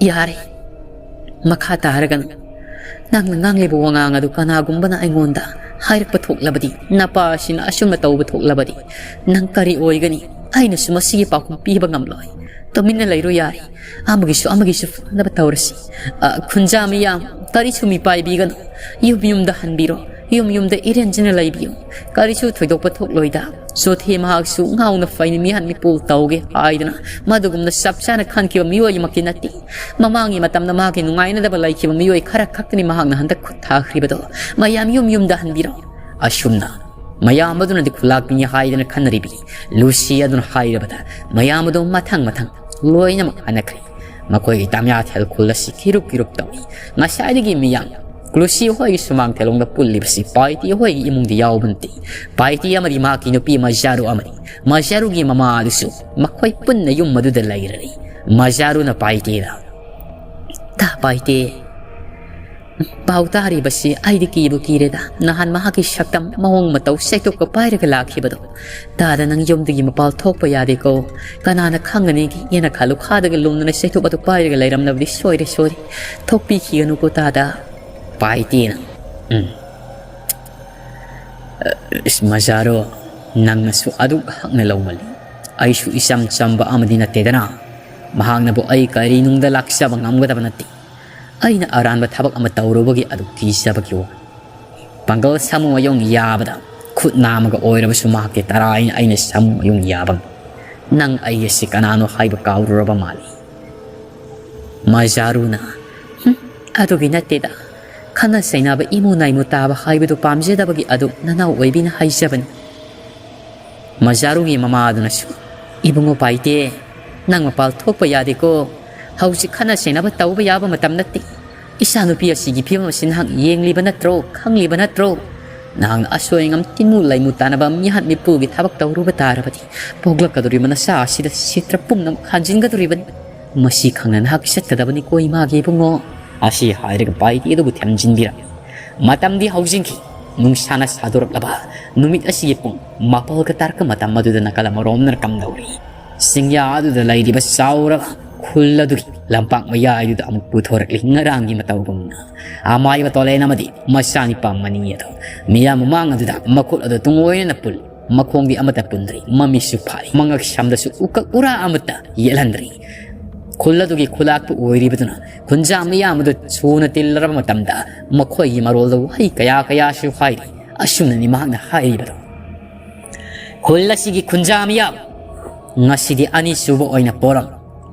ꯌꯥꯔꯦ꯫ ꯃꯈꯥ ꯇꯥꯔꯒꯅꯨ꯫ ꯅꯪꯅ ꯉꯥꯡꯂꯤꯕ ꯋꯥꯉꯥꯡ ꯑꯗꯨ ꯀꯅꯥꯒꯨꯝꯕꯅ ꯑꯩꯉꯣꯟꯗ ꯍꯥꯏꯔꯛꯄ ꯊꯣꯛꯂꯕꯗꯤ, ꯅꯄꯥ ꯑꯁꯤꯅ ꯑꯁꯨꯝꯅ ꯇꯧꯕ ꯊꯣꯛꯂꯕꯗꯤ, ꯅꯪ ꯀꯔꯤ ꯑꯣꯏꯒꯅꯤ? ꯑꯩꯅꯁꯨ ꯃꯁꯤꯒꯤ ꯄꯥꯎꯈꯨꯝ ꯄꯤꯕ ꯉꯝꯂꯣꯏ꯫ ꯇꯨꯃꯤꯟꯅ ꯂꯩꯔꯣ ꯌꯥꯔꯦ꯫ ꯑꯃꯒꯤꯁꯨ ꯑꯃꯒꯤꯁꯨ ꯐꯅꯕ ꯇꯧꯔꯁꯤ꯫ ꯑ, ꯈꯨꯟꯖꯥ ꯃꯤꯌꯥꯝ, ꯀꯔꯤꯁꯨ ꯃꯤꯄꯥꯏꯕꯤꯒꯅꯨ꯫ ꯌꯨꯝ ꯌꯨꯝꯗ ꯍꯟꯕꯤꯔꯣ꯫ ꯌꯨꯝ ꯌꯨꯝꯗ ꯏꯔꯦꯟꯖꯅ ꯂꯩꯕꯤꯌꯨ꯫ ꯀꯔꯤꯁꯨ ꯊꯣꯏꯗꯣꯛꯄ ꯊꯣꯛꯂꯣꯏꯗ꯫ ꯆꯣꯊꯦ ꯃꯍꯥꯛꯁꯨ ꯉꯥꯎꯅ ꯐꯩꯅ ꯃꯤꯍꯥꯠ ꯃꯤꯄꯨ ꯇꯧꯒꯦ ꯍꯥꯏꯗꯨꯅ ꯃꯗꯨꯒꯨꯝꯅ ꯆꯞ ꯆꯥꯅ ꯈꯟꯈꯤꯕ ꯃꯤꯑꯣꯏꯃꯛꯇꯤ ꯅꯠꯇꯦ꯫ ꯃꯃꯥꯡꯒꯤ ꯃꯇꯝꯗ ꯃꯍꯥꯛꯀꯤ ꯅꯨꯡꯉꯥꯏꯅꯗꯕ ꯂꯩꯈꯤꯕ ꯃꯤꯑꯣꯏ ꯈꯔ ꯈꯛꯇꯅꯤ ꯃꯍꯥꯛꯅ ꯍꯟꯗꯛ ꯈꯨꯠ ꯊꯥꯈ꯭ꯔꯤꯕꯗꯣ꯫ ꯃꯌꯥꯝ ꯌꯨꯝ ꯌꯨꯝꯗ ꯍꯟꯕꯤꯔꯣ꯫ ꯑꯁꯨꯝꯅ ꯃꯌꯥꯝ ꯑꯗꯨꯅꯗꯤ ꯈꯨꯂꯥꯛꯄꯤꯅꯤ ꯍꯥꯏꯗꯅ ꯈꯟꯅꯔꯤꯕꯤ ꯂꯨꯁꯤ ꯑꯗꯨꯅ ꯍꯥꯏꯔꯕꯗ ꯃꯌꯥꯝ ꯑꯗꯨ ꯃꯊꯪ ꯃꯊꯪ ꯂꯣꯏꯅꯃꯛ ꯍꯟꯅꯈ꯭ꯔꯦ꯫ ꯃꯈꯣꯏꯒꯤ ꯇꯥꯃꯤꯌꯥꯊꯦꯜ ꯈꯨꯜ ꯑꯁꯤ ꯀꯤꯔꯨꯞ ꯀꯤꯔꯨꯞ ꯇꯧꯏ꯫ ꯉꯁꯥꯏꯗꯒꯤ ꯃꯤꯌꯥꯝ ꯂꯨꯁꯤ ꯍꯣꯏꯒꯤ ꯁꯨꯃꯥꯡ ꯊꯦꯂꯣꯡꯗ ꯄꯨꯜꯂꯤꯕꯁꯤ ꯄꯥꯏꯇꯤ ꯍꯣꯏꯒꯤ ꯏꯃꯨꯡꯗꯤ ꯌꯥꯎꯕ ꯅꯠꯇꯦ꯫ ꯄꯥꯏꯇꯤ ꯑꯃꯗꯤ ꯃꯍꯥꯛꯀꯤ ꯅꯨꯄꯤ ꯃꯖꯥꯔꯨ ꯑꯃꯅꯤ꯫ ꯃꯖꯥꯔꯨꯒꯤ ꯃꯃꯥ ꯑꯗꯨꯁꯨ ꯃꯈꯣꯏ ꯄꯨꯟꯅ ꯌꯨꯝ ꯑꯗꯨꯗ ꯂꯩꯔꯔꯤ꯫ ꯃꯖꯥꯔꯨꯅ ꯄꯥꯏꯇꯤꯗ, "ꯇꯥ ꯄꯥꯏꯇꯤ, ꯄꯥꯎ ꯇꯥꯔꯤꯕꯁꯤ ꯑꯩꯗꯤ ꯀꯤꯕꯨ ꯀꯤꯔꯦꯗ꯫ ꯅꯍꯥꯟ ꯃꯍꯥꯛꯀꯤ ꯁꯛꯇꯝ, ꯃꯑꯣꯡ ꯃꯇꯧ, ꯆꯩꯇꯨꯞꯀ ꯄꯥꯏꯔꯒ ꯂꯥꯛꯈꯤꯕꯗꯣ꯫ ꯇꯥꯗ, ꯅꯪ ꯌꯨꯝꯗꯒꯤ ꯃꯄꯥꯜ ꯊꯣꯛꯄ ꯌꯥꯗꯦꯀꯣ꯫ ꯀꯅꯥꯅ ꯈꯪꯒꯅꯤꯒꯤ ꯌꯦꯅꯈꯥ ꯂꯨꯈꯥꯗꯒ ꯂꯨꯝꯗꯅ ꯆꯩꯇꯨꯞ ꯑꯗꯨ ꯄꯥꯏꯔꯒ ꯂꯩꯔꯝꯂꯕꯗꯤ ꯁꯣꯏꯔꯦ, ꯁꯣꯏꯔꯦ꯫ ꯊꯣꯛꯄꯤꯈꯤꯒꯅꯨꯀꯣ ꯇꯥꯗ"꯫ ꯄꯥꯏꯇꯤꯅ, "ꯎꯝ꯫ ꯑ, ꯏꯁ, ꯃꯖꯥꯔꯨ, ꯅꯪꯅꯁꯨ ꯑꯗꯨꯛ ꯍꯛꯅ ꯂꯧꯃꯜꯂꯤ꯫ ꯑꯩꯁꯨ ꯏꯆꯝ ꯆꯝꯕ ꯑꯃꯗꯤ ꯅꯠꯇꯦꯗꯅ꯫ ꯃꯍꯥꯛꯅꯕꯨ ꯑꯩ ꯀꯔꯤꯅꯨꯡꯗ ꯂꯥꯛꯆꯕ ꯉꯝꯒꯗꯕ ꯅꯠꯇꯦ꯫ ꯑꯩꯅ ꯑꯔꯥꯟꯕ ꯊꯕꯛ ꯑꯃ ꯇꯧꯔꯨꯕꯒꯤ ꯑꯗꯨ ꯀꯤꯖꯕꯒꯤ ꯋꯥ꯫ ꯄꯥꯡꯒꯜ ꯁꯥꯃꯨ ꯃꯌꯣꯡ ꯌꯥꯕꯗ ꯈꯨꯠ ꯅꯥꯝꯃꯒ ꯑꯣꯏꯔꯕꯁꯨ ꯃꯍꯥꯛꯇꯤ ꯇꯔꯥꯏꯅ ꯑꯩꯅ ꯁꯥꯃꯨ ꯃꯌꯣꯡ ꯌꯥꯕ ꯉꯝꯃꯤ꯫ ꯅꯪ ꯑꯩ ꯑꯁꯤ ꯀꯅꯥꯅꯣ ꯍꯥꯏꯕ ꯀꯥꯎꯔꯨꯔꯕ ꯃꯥꯜꯂꯤ꯫ ꯃꯖꯥꯔꯨꯅ, "ꯍꯨꯝ, ꯑꯗꯨꯒꯤ ꯅꯠꯇꯦꯗ꯫ ꯈꯠꯅ ꯆꯩꯅꯕ, ꯏꯃꯨ ꯅꯥꯏꯃꯨ ꯇꯥꯕ ꯍꯥꯏꯕꯗꯨ ꯄꯥꯝꯖꯗꯕꯒꯤ ꯑꯗꯨ ꯅꯅꯥꯎ ꯑꯣꯏꯕꯤꯅ ꯍꯥꯏꯖꯕꯅꯤ꯫" ꯃꯖꯥꯔꯨꯒꯤ ꯃꯃꯥ ꯑꯗꯨꯅꯁꯨ, "ꯏꯕꯨꯡꯉꯣ ꯄꯥꯏꯇꯦ, ꯅꯪ ꯃꯄꯥꯜ ꯊꯣꯛꯄ ꯌꯥꯗꯦꯀꯣ꯫ ꯍꯧꯖꯤꯛ ꯈꯠꯅ ꯆꯩꯅꯕ ꯇꯧꯕ ꯌꯥꯕ ꯃꯇꯝ ꯅꯠꯇꯦ꯫ ꯏꯆꯥꯅꯨꯄꯤ ꯑꯁꯤꯒꯤ ꯐꯤꯕꯝ ꯑꯁꯤ ꯅꯍꯥꯛ ꯌꯦꯡꯂꯤꯕ ꯅꯠꯇ꯭ꯔꯣ, ꯈꯪꯂꯤꯕ ꯅꯠꯇ꯭ꯔꯣ? ꯅꯍꯥꯛꯅ ꯑꯁꯣꯏ ꯑꯉꯥꯝ ꯇꯤꯟꯃꯨ ꯂꯩꯃꯨ ꯇꯥꯅꯕ ꯃꯤꯍꯥꯠ ꯃꯤꯄꯨꯒꯤ ꯊꯕꯛ ꯇꯧꯔꯨꯕ ꯇꯥꯔꯕꯗꯤ, ꯄꯣꯛꯂꯛꯀꯗꯧꯔꯤꯕ ꯅꯆꯥ ꯑꯁꯤꯗ ꯁꯤꯇ꯭ꯔ ꯄꯨꯝꯅꯃꯛ ꯍꯟꯖꯤꯟꯒꯗꯧꯔꯤꯕꯅꯤ꯫ ꯃꯁꯤ ꯈꯪꯅ ꯅꯍꯥꯛ ꯆꯠꯀꯗꯕꯅꯤꯀꯣ, ꯏꯃꯥꯒꯤ ꯏꯕꯨꯡꯉꯣ꯫" ꯑꯁꯤ ꯍꯥꯏꯔꯒ ꯄꯥꯏꯇꯦ ꯑꯗꯨꯕꯨ ꯊꯦꯝꯖꯤꯟꯕꯤꯔꯝꯃꯤ꯫ ꯃꯇꯝꯗꯤ ꯍꯧꯖꯤꯟꯈꯤ꯫ ꯅꯨꯡꯁꯥꯅ ꯁꯥꯗꯣꯔꯛꯂꯕ ꯅꯨꯃꯤꯠ ꯑꯁꯤꯒꯤ ꯄꯨꯡ ꯃꯥꯄꯜꯒ ꯇꯥꯔꯛꯄ ꯃꯇꯝ ꯑꯗꯨꯗ ꯅꯥꯀꯜ ꯑꯃꯔꯣꯝꯗꯅ ꯀꯝꯗꯧꯔꯤ? ꯆꯤꯡꯌꯥ ꯑꯗꯨꯗ ꯂꯩꯔꯤꯕ ꯆꯥꯎꯔꯕ ꯈꯨꯜ ꯑꯗꯨꯒꯤ ꯂꯝꯄꯥꯛ ꯃꯌꯥꯏꯗꯨꯗ ꯑꯃꯨꯛ ꯄꯨꯊꯣꯔꯛꯂꯤ꯫ ꯉꯔꯥꯡꯒꯤ ꯃꯇꯧꯒꯨꯝꯅ ꯑꯃꯥꯏꯕ ꯇꯣꯂꯦꯟ ꯑꯃꯗꯤ ꯃꯆꯥꯅꯤꯄꯥ ꯃꯅꯤ ꯑꯗꯨ ꯃꯤꯌꯥꯝ ꯃꯃꯥꯡ ꯑꯗꯨꯗ ꯃꯈꯨꯠ ꯑꯗꯨ ꯇꯨꯡꯑꯣꯏꯅꯅ ꯄꯨꯜ꯫ ꯃꯈꯣꯡꯗꯤ ꯑꯃꯠꯇ ꯄꯨꯟꯗ꯭ꯔꯤ꯫ ꯃꯃꯤꯠꯁꯨ ꯐꯥꯛꯏ꯫ ꯃꯉꯛ ꯁꯝꯗꯁꯨ ꯎꯀꯛ ꯎꯔꯥ ꯑꯃꯠꯇ ꯌꯦꯠꯍꯟꯗ꯭ꯔꯤ꯫ ꯈꯨꯜ ꯑꯗꯨꯒꯤ ꯈꯨꯂꯥꯛꯄ ꯑꯣꯏꯔꯤꯕꯗꯨꯅ ꯈꯨꯟꯖꯥ ꯃꯤꯌꯥꯝ ꯑꯗꯨ ꯁꯨꯅ ꯇꯤꯜꯂꯔꯕ ꯃꯇꯝꯗ ꯃꯈꯣꯏꯒꯤ ꯃꯔꯣꯜꯗ ꯋꯥꯍꯩ ꯀꯌꯥ ꯀꯌꯥꯁꯨ ꯍꯥꯏꯔꯤ꯫ ꯑꯁꯨꯝꯅꯅꯤ ꯃꯍꯥꯛꯅ ꯍꯥꯏꯔꯤꯕꯗꯣ꯫ ꯈꯨꯜ ꯑꯁꯤꯒꯤ ꯈꯨꯟꯖꯥ ꯃꯤꯌꯥꯝ, ꯉꯁꯤꯗꯤ ꯑꯅꯤꯁꯨꯕ ꯑꯣꯏꯅ ꯄꯣꯔꯝ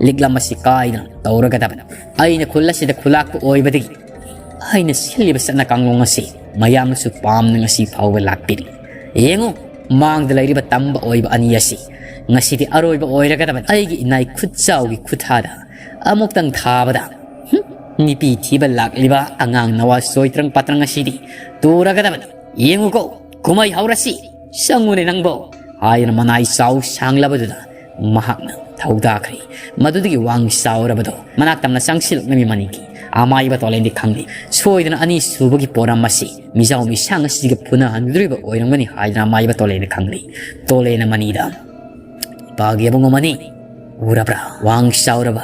ꯂꯤꯛꯂꯝ ꯑꯁꯤ ꯀꯥꯏꯗꯅ ꯇꯧꯔꯒꯗꯕꯅꯤ꯫ ꯑꯩꯅ ꯈꯨꯜ ꯑꯁꯤꯗ ꯈꯨꯂꯥꯛꯄ ꯑꯣꯏꯕꯗꯒꯤ ꯑꯩꯅ ꯁꯤꯜꯂꯤꯕ ꯆꯠꯅ ꯀꯥꯡꯂꯣꯟ ꯑꯁꯤ ꯃꯌꯥꯝꯅꯁꯨ ꯄꯥꯝꯅ ꯉꯁꯤ ꯐꯥꯎꯕ ꯂꯥꯛꯄꯤꯔꯤ꯫ ꯌꯦꯡꯉꯨ, ꯃꯥꯡꯗ ꯂꯩꯔꯤꯕ ꯇꯝꯕ ꯑꯣꯏꯕ ꯑꯅꯤ ꯑꯁꯤ ꯉꯁꯤꯗꯤ ꯑꯔꯣꯏꯕ ꯑꯣꯏꯔꯒꯗꯕꯅꯤ꯫ ꯑꯩꯒꯤ ꯏꯅꯥꯏ ꯈꯨꯠꯆꯥꯎꯒꯤ ꯈꯨꯠꯊꯥꯗ ꯑꯃꯨꯛꯇꯪ ꯊꯥꯕꯗ, ꯍꯨꯝ, ꯅꯨꯄꯤ ꯊꯤꯕ ꯂꯥꯛꯂꯤꯕ ꯑꯉꯥꯡ ꯅꯋꯥ ꯆꯣꯏꯇ꯭ꯔꯪ ꯄꯥꯇ꯭ꯔꯪ ꯑꯁꯤꯗꯤ ꯇꯨꯔꯒꯗꯕꯅꯤ꯫ ꯌꯦꯡꯉꯨꯀꯣ, ꯀꯨꯝꯍꯩ ꯍꯧꯔꯁꯤ꯫ ꯆꯪꯉꯨꯅꯦ ꯅꯪꯕꯣ, ꯍꯥꯏꯗꯨꯅ ꯃꯅꯥꯏ ꯆꯥꯎ ꯁꯥꯡꯂꯕꯗꯨꯗ ꯃꯍꯥꯛꯅ ꯊꯧꯗꯥꯈ꯭ꯔꯦ꯫ ꯃꯗꯨꯗꯒꯤ ꯋꯥꯡ ꯆꯥꯎꯔꯕꯗꯣ ꯃꯅꯥꯛ ꯇꯝꯅ ꯆꯪꯁꯤꯜꯂꯛꯂꯝꯃꯤ ꯃꯅꯤꯒꯤ ꯑꯃꯥꯏꯕ ꯇꯣꯂꯦꯟꯗꯤ ꯈꯪꯂꯤ꯫ ꯁꯣꯏꯗꯅ ꯑꯅꯤꯁꯨꯕꯒꯤ ꯄꯣꯔꯝ ꯑꯁꯤ ꯃꯤꯖꯥꯎ ꯃꯤꯁꯥꯡ ꯑꯁꯤꯒ ꯐꯨꯅꯍꯟꯒꯗꯧꯔꯤꯕ ꯑꯣꯏꯔꯝꯒꯅꯤ ꯍꯥꯏꯗꯨꯅ ꯑꯃꯥꯏꯕ ꯇꯣꯂꯦꯟꯗꯤ ꯈꯪꯂꯤ꯫ ꯇꯣꯂꯦꯟꯅ ꯃꯅꯤꯗ, "ꯏꯄꯥꯒꯤ ꯑꯕꯨꯡ ꯑꯃꯅꯤ, ꯎꯔꯕ꯭ꯔꯥ? ꯋꯥꯡ ꯆꯥꯎꯔꯕ,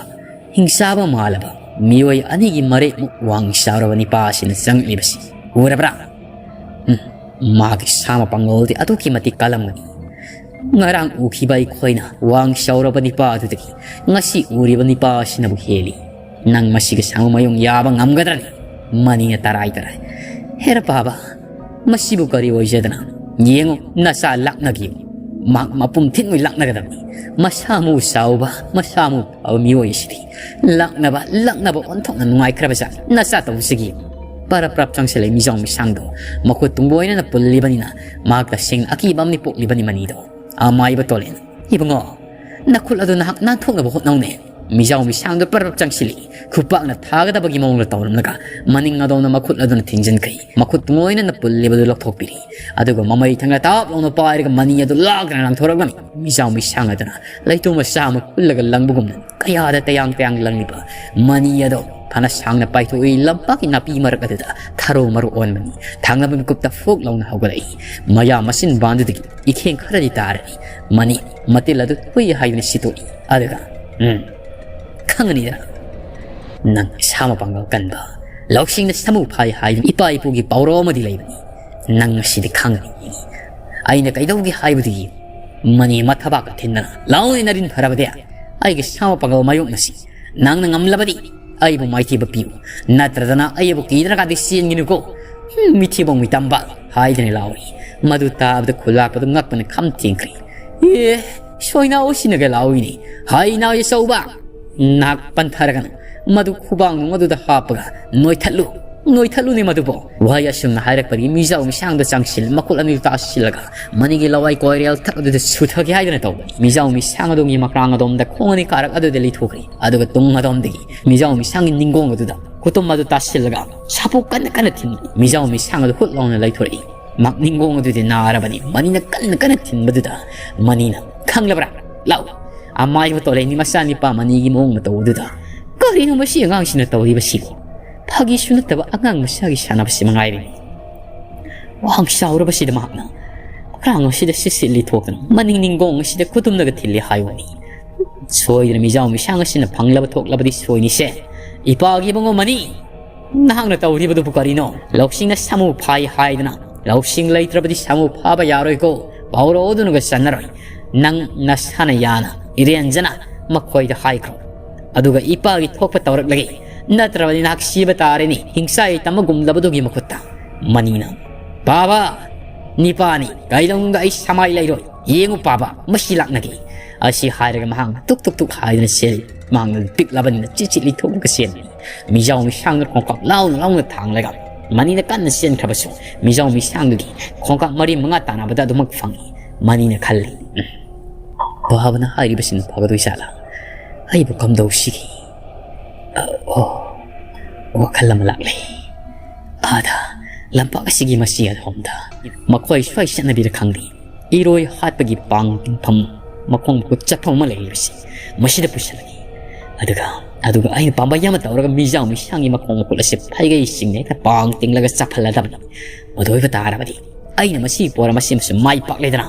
ꯍꯤꯡꯆꯥꯕ ꯃꯥꯜꯂꯕ ꯃꯤꯑꯣꯏ ꯑꯅꯤꯒꯤ ꯃꯔꯦꯛꯃꯨꯛ ꯋꯥꯡ ꯆꯥꯎꯔꯕ ꯅꯤꯄꯥ ꯑꯁꯤꯅ ꯆꯪꯂꯛꯂꯤꯕꯁꯤ ꯎꯔꯕ꯭ꯔꯥ? ꯎꯝ, ꯃꯥꯒꯤ ꯁꯥ ꯃꯄꯥꯡꯒꯜꯗꯤ ꯑꯗꯨꯛꯀꯤ ꯃꯇꯤꯛ ꯀꯜꯂꯝꯒꯅꯤ꯫ ꯉꯔꯥꯡ ꯎꯈꯤꯕ ꯑꯩꯈꯣꯏꯅ ꯋꯥꯡ ꯆꯥꯎꯔꯕ ꯅꯤꯄꯥ ꯑꯗꯨꯗꯒꯤ ꯉꯁꯤ ꯎꯔꯤꯕ ꯅꯤꯄꯥ ꯑꯁꯤꯅꯕꯨ ꯍꯦꯜꯂꯤ꯫ ꯅꯪ ꯃꯁꯤꯒꯤ ꯁꯥꯃꯨ ꯃꯌꯨꯡ ꯌꯥꯕ ꯉꯝꯒꯗ꯭ꯔꯅꯤ?" ꯃꯅꯤꯅ ꯇꯔꯥꯏ ꯇꯔꯥꯏ, "ꯍꯦꯔꯥ ꯄꯥꯕ, ꯃꯁꯤꯕꯨ ꯀꯔꯤ ꯑꯣꯏꯖꯗꯅ? ꯌꯦꯡꯉꯨ, ꯅꯆꯥ ꯂꯥꯛꯅꯒꯦꯌꯨ꯫ ꯃꯍꯥꯛ ꯃꯄꯨꯝ ꯊꯤꯟꯉꯩ ꯂꯥꯛꯅꯒꯗꯕꯅꯤ꯫ ꯃꯁꯥ ꯃꯎ ꯆꯥꯎꯕ, ꯃꯁꯥ ꯃꯎ ꯐꯕ ꯃꯤꯑꯣꯏ ꯑꯁꯤꯗꯤ ꯂꯥꯛꯅꯕ, ꯂꯥꯛꯅꯕ ꯑꯣꯟꯊꯣꯛꯅ ꯅꯨꯡꯉꯥꯏꯈ꯭ꯔꯕ ꯖꯥꯠꯅꯤ꯫ ꯅꯆꯥ ꯇꯧꯖꯒꯦꯌꯨ꯫" ꯄꯔꯞ ꯄꯔꯞ ꯆꯪꯁꯤꯜꯂꯛꯏ ꯃꯤꯖꯥꯎ ꯃꯤꯁꯥꯡꯗꯣ꯫ ꯃꯈꯨꯠ ꯇꯨꯡꯕ ꯑꯣꯏꯅꯅ ꯄꯨꯜꯂꯤꯕꯅꯤꯅ ꯃꯍꯥꯛ ꯇꯁꯦꯡꯅ ꯑꯀꯤꯕ ꯑꯃꯅꯤ ꯄꯣꯛꯂꯤꯕꯅꯤ ꯃꯅꯤꯗꯣ꯫ ꯑꯃꯥꯏꯕ ꯇꯣꯂꯦꯟ, "ꯏꯕꯨꯡꯉꯣ, ꯅꯈꯨꯠ ꯑꯗꯨ ꯅꯍꯥꯛ ꯅꯥꯟꯊꯣꯛꯅꯕ ꯍꯣꯠꯅꯧꯅꯦ꯫" ꯃꯤꯖꯥꯎ ꯃꯤꯁꯥꯡꯗꯣ ꯄꯔꯞ ꯆꯪꯁꯤꯜꯂꯤ꯫ ꯈꯨꯄꯥꯛꯅ ꯊꯥꯒꯗꯕꯒꯤ ꯃꯑꯣꯡꯗ ꯇꯧꯔꯝꯂꯒ ꯃꯅꯤꯡ ꯑꯗꯣꯝꯅ ꯃꯈꯨꯠ ꯑꯗꯨꯅ ꯊꯤꯡꯖꯤꯟꯈ꯭ꯔꯤ꯫ ꯃꯈꯨꯠ ꯇꯨꯡ ꯑꯣꯏꯅꯅ ꯄꯨꯜꯂꯤꯕꯗꯨ ꯂꯧꯊꯣꯛꯄꯤꯔꯤ꯫ ꯑꯗꯨꯒ ꯃꯃꯩ ꯊꯪꯅ ꯇꯥꯞ ꯂꯥꯎꯅ ꯄꯥꯏꯔꯒ ꯃꯅꯤ ꯑꯗꯨ ꯂꯥꯛꯇꯅ ꯂꯪꯊꯣꯔꯛꯂꯝꯃꯤ꯫ ꯃꯤꯖꯥꯎ ꯃꯤꯁꯥꯡ ꯑꯗꯨꯅ ꯂꯩꯇꯣ ꯃꯆꯥ ꯑꯃ ꯀꯨꯜꯂꯒ ꯂꯪꯕꯒꯨꯝꯅ ꯀꯌꯥꯗ ꯇꯌꯥꯡ ꯇꯌꯥꯡ ꯂꯪꯂꯤꯕ ꯃꯅꯤ ꯑꯗꯣ ꯐꯅ ꯁꯥꯡꯅ ꯄꯥꯏꯊꯣꯛꯏ꯫ ꯂꯝꯄꯥꯛꯀꯤ ꯅꯥꯄꯤ ꯃꯔꯛ ꯑꯗꯨꯗ ꯊꯔꯣ ꯃꯔꯣ ꯑꯣꯟꯕꯅꯤ꯫ ꯊꯪꯅꯕ ꯃꯤꯀꯨꯞꯇ ꯐꯨꯛ ꯂꯥꯎꯅ ꯍꯧꯒꯠꯂꯛꯏ꯫ ꯃꯌꯥ ꯃꯆꯤꯟ ꯕꯥꯟꯗꯨꯗꯒꯤ ꯏꯈꯦꯡ ꯈꯔꯗꯤ ꯇꯥꯔꯅꯤ꯫ ꯃꯅꯤ ꯃꯇꯤꯜ ꯑꯗꯨ ꯍꯨꯏ ꯍꯥꯏꯗꯨꯅ ꯁꯤꯠꯇꯣꯛꯏ꯫ ꯑꯗꯨꯒ, "ꯎꯝ, ꯈꯪꯉꯅꯤꯗꯅ, ꯅꯪ ꯁꯥ ꯃꯄꯥꯡꯒꯜ ꯀꯟꯕ, ꯂꯧꯁꯤꯡꯅ ꯁꯥꯃꯨ ꯐꯥꯏ ꯍꯥꯏꯗꯨꯅ ꯏꯄꯥ ꯏꯄꯨꯒꯤ ꯄꯥꯎꯔꯧ ꯑꯃꯗꯤ ꯂꯩꯕꯅꯤ꯫ ꯅꯪ ꯉꯁꯤꯗꯤ ꯈꯪꯉꯅꯤ꯫ ꯑꯩꯅ ꯀꯩꯗꯧꯒꯦ ꯍꯥꯏꯕꯗꯨ ꯌꯦꯡꯉꯨ꯫" ꯃꯅꯤ ꯃꯊꯕꯥꯛꯀ ꯊꯤꯟꯗꯅ, "ꯂꯥꯎꯅꯦ ꯅꯔꯤꯟ ꯐꯔꯕꯗꯤ, ꯑꯩꯒꯤ ꯁꯥ ꯃꯄꯥꯡꯒꯜ ꯃꯥꯌꯣꯛꯅꯁꯤ꯫ ꯅꯪꯅ ꯉꯝꯂꯕꯗꯤ ꯑꯩꯕꯨ ꯃꯥꯏꯊꯤꯕ ꯄꯤꯌꯨ, ꯅꯠꯇ꯭ꯔꯗꯅ ꯑꯩꯕꯨ ꯀꯤꯗ꯭ꯔꯒꯗꯤ ꯆꯦꯟꯒꯅꯨꯀꯣ꯫ ꯍꯨꯝ, ꯃꯤꯊꯤꯕꯣꯡ ꯃꯤꯇꯝꯕ," ꯍꯥꯏꯗꯨꯅ ꯂꯥꯎꯔꯤ꯫ ꯃꯗꯨ ꯇꯥꯕꯗ ꯈꯨꯂꯥꯛꯄꯗꯨ ꯉꯛꯄꯅ ꯈꯝ ꯊꯦꯡꯈ꯭ꯔꯤ꯫ "ꯑꯦ, ꯁꯣꯏꯅꯥꯎ ꯁꯤꯅꯒ ꯂꯥꯎꯏꯅꯦ, ꯍꯥꯏ ꯅꯥꯎ ꯑꯆꯧꯕ, ꯅꯥꯛ ꯄꯟꯊꯔꯒꯅꯨ꯫ ꯃꯗꯨ ꯈꯨꯕꯥꯡ ꯅꯨꯡ ꯑꯗꯨꯗ ꯍꯥꯞꯄꯒ ꯅꯣꯏꯊꯠꯂꯨ, ꯅꯣꯏꯊꯠꯂꯨꯅꯦ ꯃꯗꯨꯕꯨ꯫" ꯋꯥꯍꯩ ꯑꯁꯨꯝꯅ ꯍꯥꯏꯔꯛꯄꯗꯒꯤ ꯃꯤꯖꯥꯎ ꯃꯤꯁꯥꯡꯗ ꯆꯪꯁꯤꯜ ꯃꯈꯨꯠ ꯑꯅꯤꯗꯨ ꯇꯥꯁꯤꯜꯂꯒ ꯃꯅꯤꯒꯤ ꯂꯋꯥꯏ ꯀꯣꯏꯔꯦꯜ ꯊꯛ ꯑꯗꯨꯗ ꯁꯨꯊꯒꯦ ꯍꯥꯏꯗꯨꯅ ꯇꯧꯕꯅꯤ꯫ ꯃꯤꯖꯥꯎ ꯃꯤꯁꯥꯡ ꯑꯗꯣꯝꯒꯤ ꯃꯀ꯭ꯔꯥꯡ ꯑꯗꯣꯝꯗ ꯈꯣꯡ ꯑꯅꯤ ꯀꯥꯔꯛ ꯑꯗꯨꯗ ꯂꯩꯊꯣꯛꯈ꯭ꯔꯤ꯫ ꯑꯗꯨꯒ ꯇꯨꯡ ꯑꯗꯣꯝꯗꯒꯤ ꯃꯤꯖꯥꯎ ꯃꯤꯁꯥꯡꯒꯤ ꯅꯤꯡꯒꯣꯡ ꯑꯗꯨꯗ ꯈꯨꯇꯨꯝ ꯑꯗꯨ ꯇꯥꯁꯤꯜꯂꯒ ꯁꯥꯄꯣꯛ ꯀꯟꯅ ꯀꯟꯅ ꯊꯤꯟ꯫ ꯃꯤꯖꯥꯎ ꯃꯤꯁꯥꯡ ꯑꯗꯨ ꯍꯨꯠ ꯂꯥꯎꯅ ꯂꯩꯊꯣꯔꯛꯏ꯫ ꯃꯍꯥꯛ ꯅꯤꯡꯒꯣꯡ ꯑꯗꯨꯗꯤ ꯅꯥꯔꯕꯅꯤ꯫ ꯃꯅꯤꯅ ꯀꯟꯅ ꯀꯟꯅ ꯊꯤꯟꯕꯗꯨꯗ ꯃꯅꯤꯅ, "ꯈꯪꯂꯕ꯭ꯔꯥ? ꯂꯥꯛꯎ꯫" ꯑꯃꯥꯏꯕ ꯇꯣꯂꯦꯟꯒꯤ ꯃꯆꯥꯅꯤꯄꯥ ꯃꯅꯤꯒꯤ ꯃꯑꯣꯡ ꯃꯇꯧ ꯑꯗꯨꯗ, "ꯀꯔꯤꯅꯣ ꯃꯁꯤ ꯑꯉꯥꯡꯁꯤꯅ ꯇꯧꯔꯤꯕꯁꯤꯕꯨ? ꯐꯥꯒꯤꯁꯨ ꯅꯠꯇꯕ ꯑꯉꯥꯡ ꯃꯆꯥꯒꯤ ꯁꯥꯟꯅꯕꯁꯤ ꯃꯉꯥꯏꯔꯦ꯫" ꯋꯥꯡ ꯆꯥꯎꯔꯕꯁꯤꯗ ꯃꯍꯥꯛꯅ ꯃꯀ꯭ꯔꯥꯡ ꯑꯁꯤꯗ ꯁꯤꯠ ꯁꯤꯠꯂꯤ ꯊꯣꯛꯇꯅ ꯃꯅꯤꯡ ꯅꯤꯡꯒꯣꯡ ꯑꯁꯤꯗ ꯈꯨꯇꯨꯝꯅꯒ ꯊꯤꯜꯂꯤ ꯍꯥꯏꯕꯅꯤ꯫ ꯁꯣꯏꯗꯅ ꯃꯤꯖꯥꯎ ꯃꯤꯁꯥꯡ ꯑꯁꯤꯅ ꯐꯪꯂꯕ ꯊꯣꯛꯂꯕꯗꯤ ꯁꯣꯏꯅꯤꯁꯦ꯫ "ꯏꯄꯥꯒꯤ ꯏꯕꯨꯡꯉꯣ ꯃꯅꯤ, ꯅꯍꯥꯛꯅ ꯇꯧꯔꯤꯕꯗꯨꯕꯨ ꯀꯔꯤꯅꯣ? ꯂꯧꯁꯤꯡꯅ ꯁꯥꯃꯨ ꯐꯥꯏ ꯍꯥꯏꯗꯅ "ꯂꯧꯁꯤꯡ ꯂꯩꯇ꯭ꯔꯕꯗꯤ ꯁꯥꯃꯨ ꯐꯥꯕ ꯌꯥꯔꯣꯏꯀꯣ, ꯄꯥꯎꯔꯧ ꯑꯗꯨꯅꯒ ꯆꯟꯅꯔꯣꯏ꯫ ꯅꯪ ꯅꯁꯥꯅ ꯌꯥꯅ ꯏꯔꯦꯟꯖꯅ ꯃꯈꯣꯏꯗ ꯍꯥꯏꯈ꯭ꯔꯣ꯫ ꯑꯗꯨꯒ ꯏꯄꯥꯒꯤ ꯊꯣꯛꯄ ꯇꯧꯔꯛꯂꯒꯦ, ꯅꯠꯇ꯭ꯔꯕꯗꯤ ꯅꯍꯥꯛ ꯁꯤꯕ ꯇꯥꯔꯦꯅꯦ, ꯍꯤꯡꯆꯥꯏ ꯇꯝꯕꯒꯨꯝꯂꯕꯗꯨꯒꯤ ꯃꯈꯨꯠꯇ"꯫ ꯃꯅꯤꯅ, "ꯄꯥꯕ, ꯅꯤꯄꯥꯅꯤ, ꯀꯩꯗꯧꯅꯨꯡꯗ ꯑꯩ ꯁꯃꯥꯏ ꯂꯩꯔꯣꯏ꯫ ꯌꯦꯡꯉꯨ ꯄꯥꯕ, ꯃꯁꯤ ꯂꯥꯛꯅꯒꯦ"꯫ ꯑꯁꯤ ꯍꯥꯏꯔꯒ ꯃꯍꯥꯛꯅ ꯇꯨꯛ ꯇꯨꯛ ꯇꯨꯛ ꯍꯥꯏꯗꯨꯅ ꯆꯦꯜꯂꯤ꯫ ꯃꯍꯥꯛꯅ ꯄꯤꯛꯂꯕꯅꯤꯅ ꯆꯤꯠ ꯆꯤꯠ ꯂꯤꯊꯣꯛꯂꯒ ꯆꯦꯟꯕꯅꯤ꯫ ꯃꯤꯖꯥꯎ ꯃꯤꯁꯥꯡꯗꯨꯅ ꯈꯣꯡꯀꯥꯞ ꯂꯥꯎꯅ ꯂꯥꯎꯅ ꯊꯥꯡꯂꯒ ꯃꯅꯤꯅ ꯀꯟꯅ ꯆꯦꯟꯈ꯭ꯔꯕꯁꯨ ꯃꯤꯖꯥꯎ ꯃꯤꯁꯥꯡꯗꯨꯒꯤ ꯈꯣꯡꯀꯥꯞ ꯃꯔꯤ ꯃꯉꯥ ꯇꯥꯟꯅꯕꯗ ꯑꯗꯨꯃꯛ ꯐꯪꯏ꯫ ꯃꯅꯤꯅ ꯈꯜꯂꯤ, "ꯎꯝ, ꯄꯥꯕꯅ ꯍꯥꯏꯔꯤꯕꯁꯤꯅ ꯐꯒꯗꯣꯏ ꯖꯥꯠꯂꯥ? ꯑꯩꯕꯨ ꯀꯝꯗꯧꯁꯤꯒꯦ? ꯑ, ꯑꯣ, ꯋꯥꯈꯜ ꯑꯃ ꯂꯥꯛꯂꯦ꯫ ꯑꯥꯗ, ꯂꯝꯄꯥꯛ ꯑꯁꯤꯒꯤ ꯃꯆꯤ ꯑꯗꯣꯝꯗ ꯃꯈꯣꯏ ꯁ꯭ꯋꯥꯏ ꯆꯠꯅꯕꯤꯔ ꯈꯪꯗꯦ, ꯏꯔꯣꯏ ꯍꯥꯠꯄꯒꯤ ꯄꯥꯡ ꯇꯤꯡꯐꯝ ꯃꯈꯣꯡ ꯃꯈꯨꯠ ꯆꯠꯐꯝ ꯑꯃ ꯂꯩꯔꯤꯕꯁꯤ ꯃꯁꯤꯗ ꯄꯨꯁꯤꯜꯂꯒꯦ꯫ ꯑꯗꯨꯒ, ꯑꯗꯨꯒ ꯑꯩꯅ ꯄꯥꯝꯕꯩ ꯑꯃ ꯇꯧꯔꯒ ꯃꯤꯖꯥꯎ ꯃꯤꯁꯥꯡꯒꯤ ꯃꯈꯣꯡ ꯃꯈꯨꯠ ꯑꯁꯤ ꯐꯩꯒꯩ ꯆꯤꯡꯅ ꯍꯦꯛꯇ ꯄꯥꯡ ꯇꯤꯡꯂꯒ ꯆꯞꯍꯜꯂꯗꯕꯅꯤ꯫ ꯑꯗꯨ ꯑꯣꯏꯕ ꯇꯥꯔꯕꯗꯤ ꯑꯩꯅ ꯃꯁꯤꯒꯤ ꯄꯣꯔꯝ ꯑꯁꯤꯃꯁꯨ ꯃꯥꯏ ꯄꯥꯛꯂꯦꯗꯅ"꯫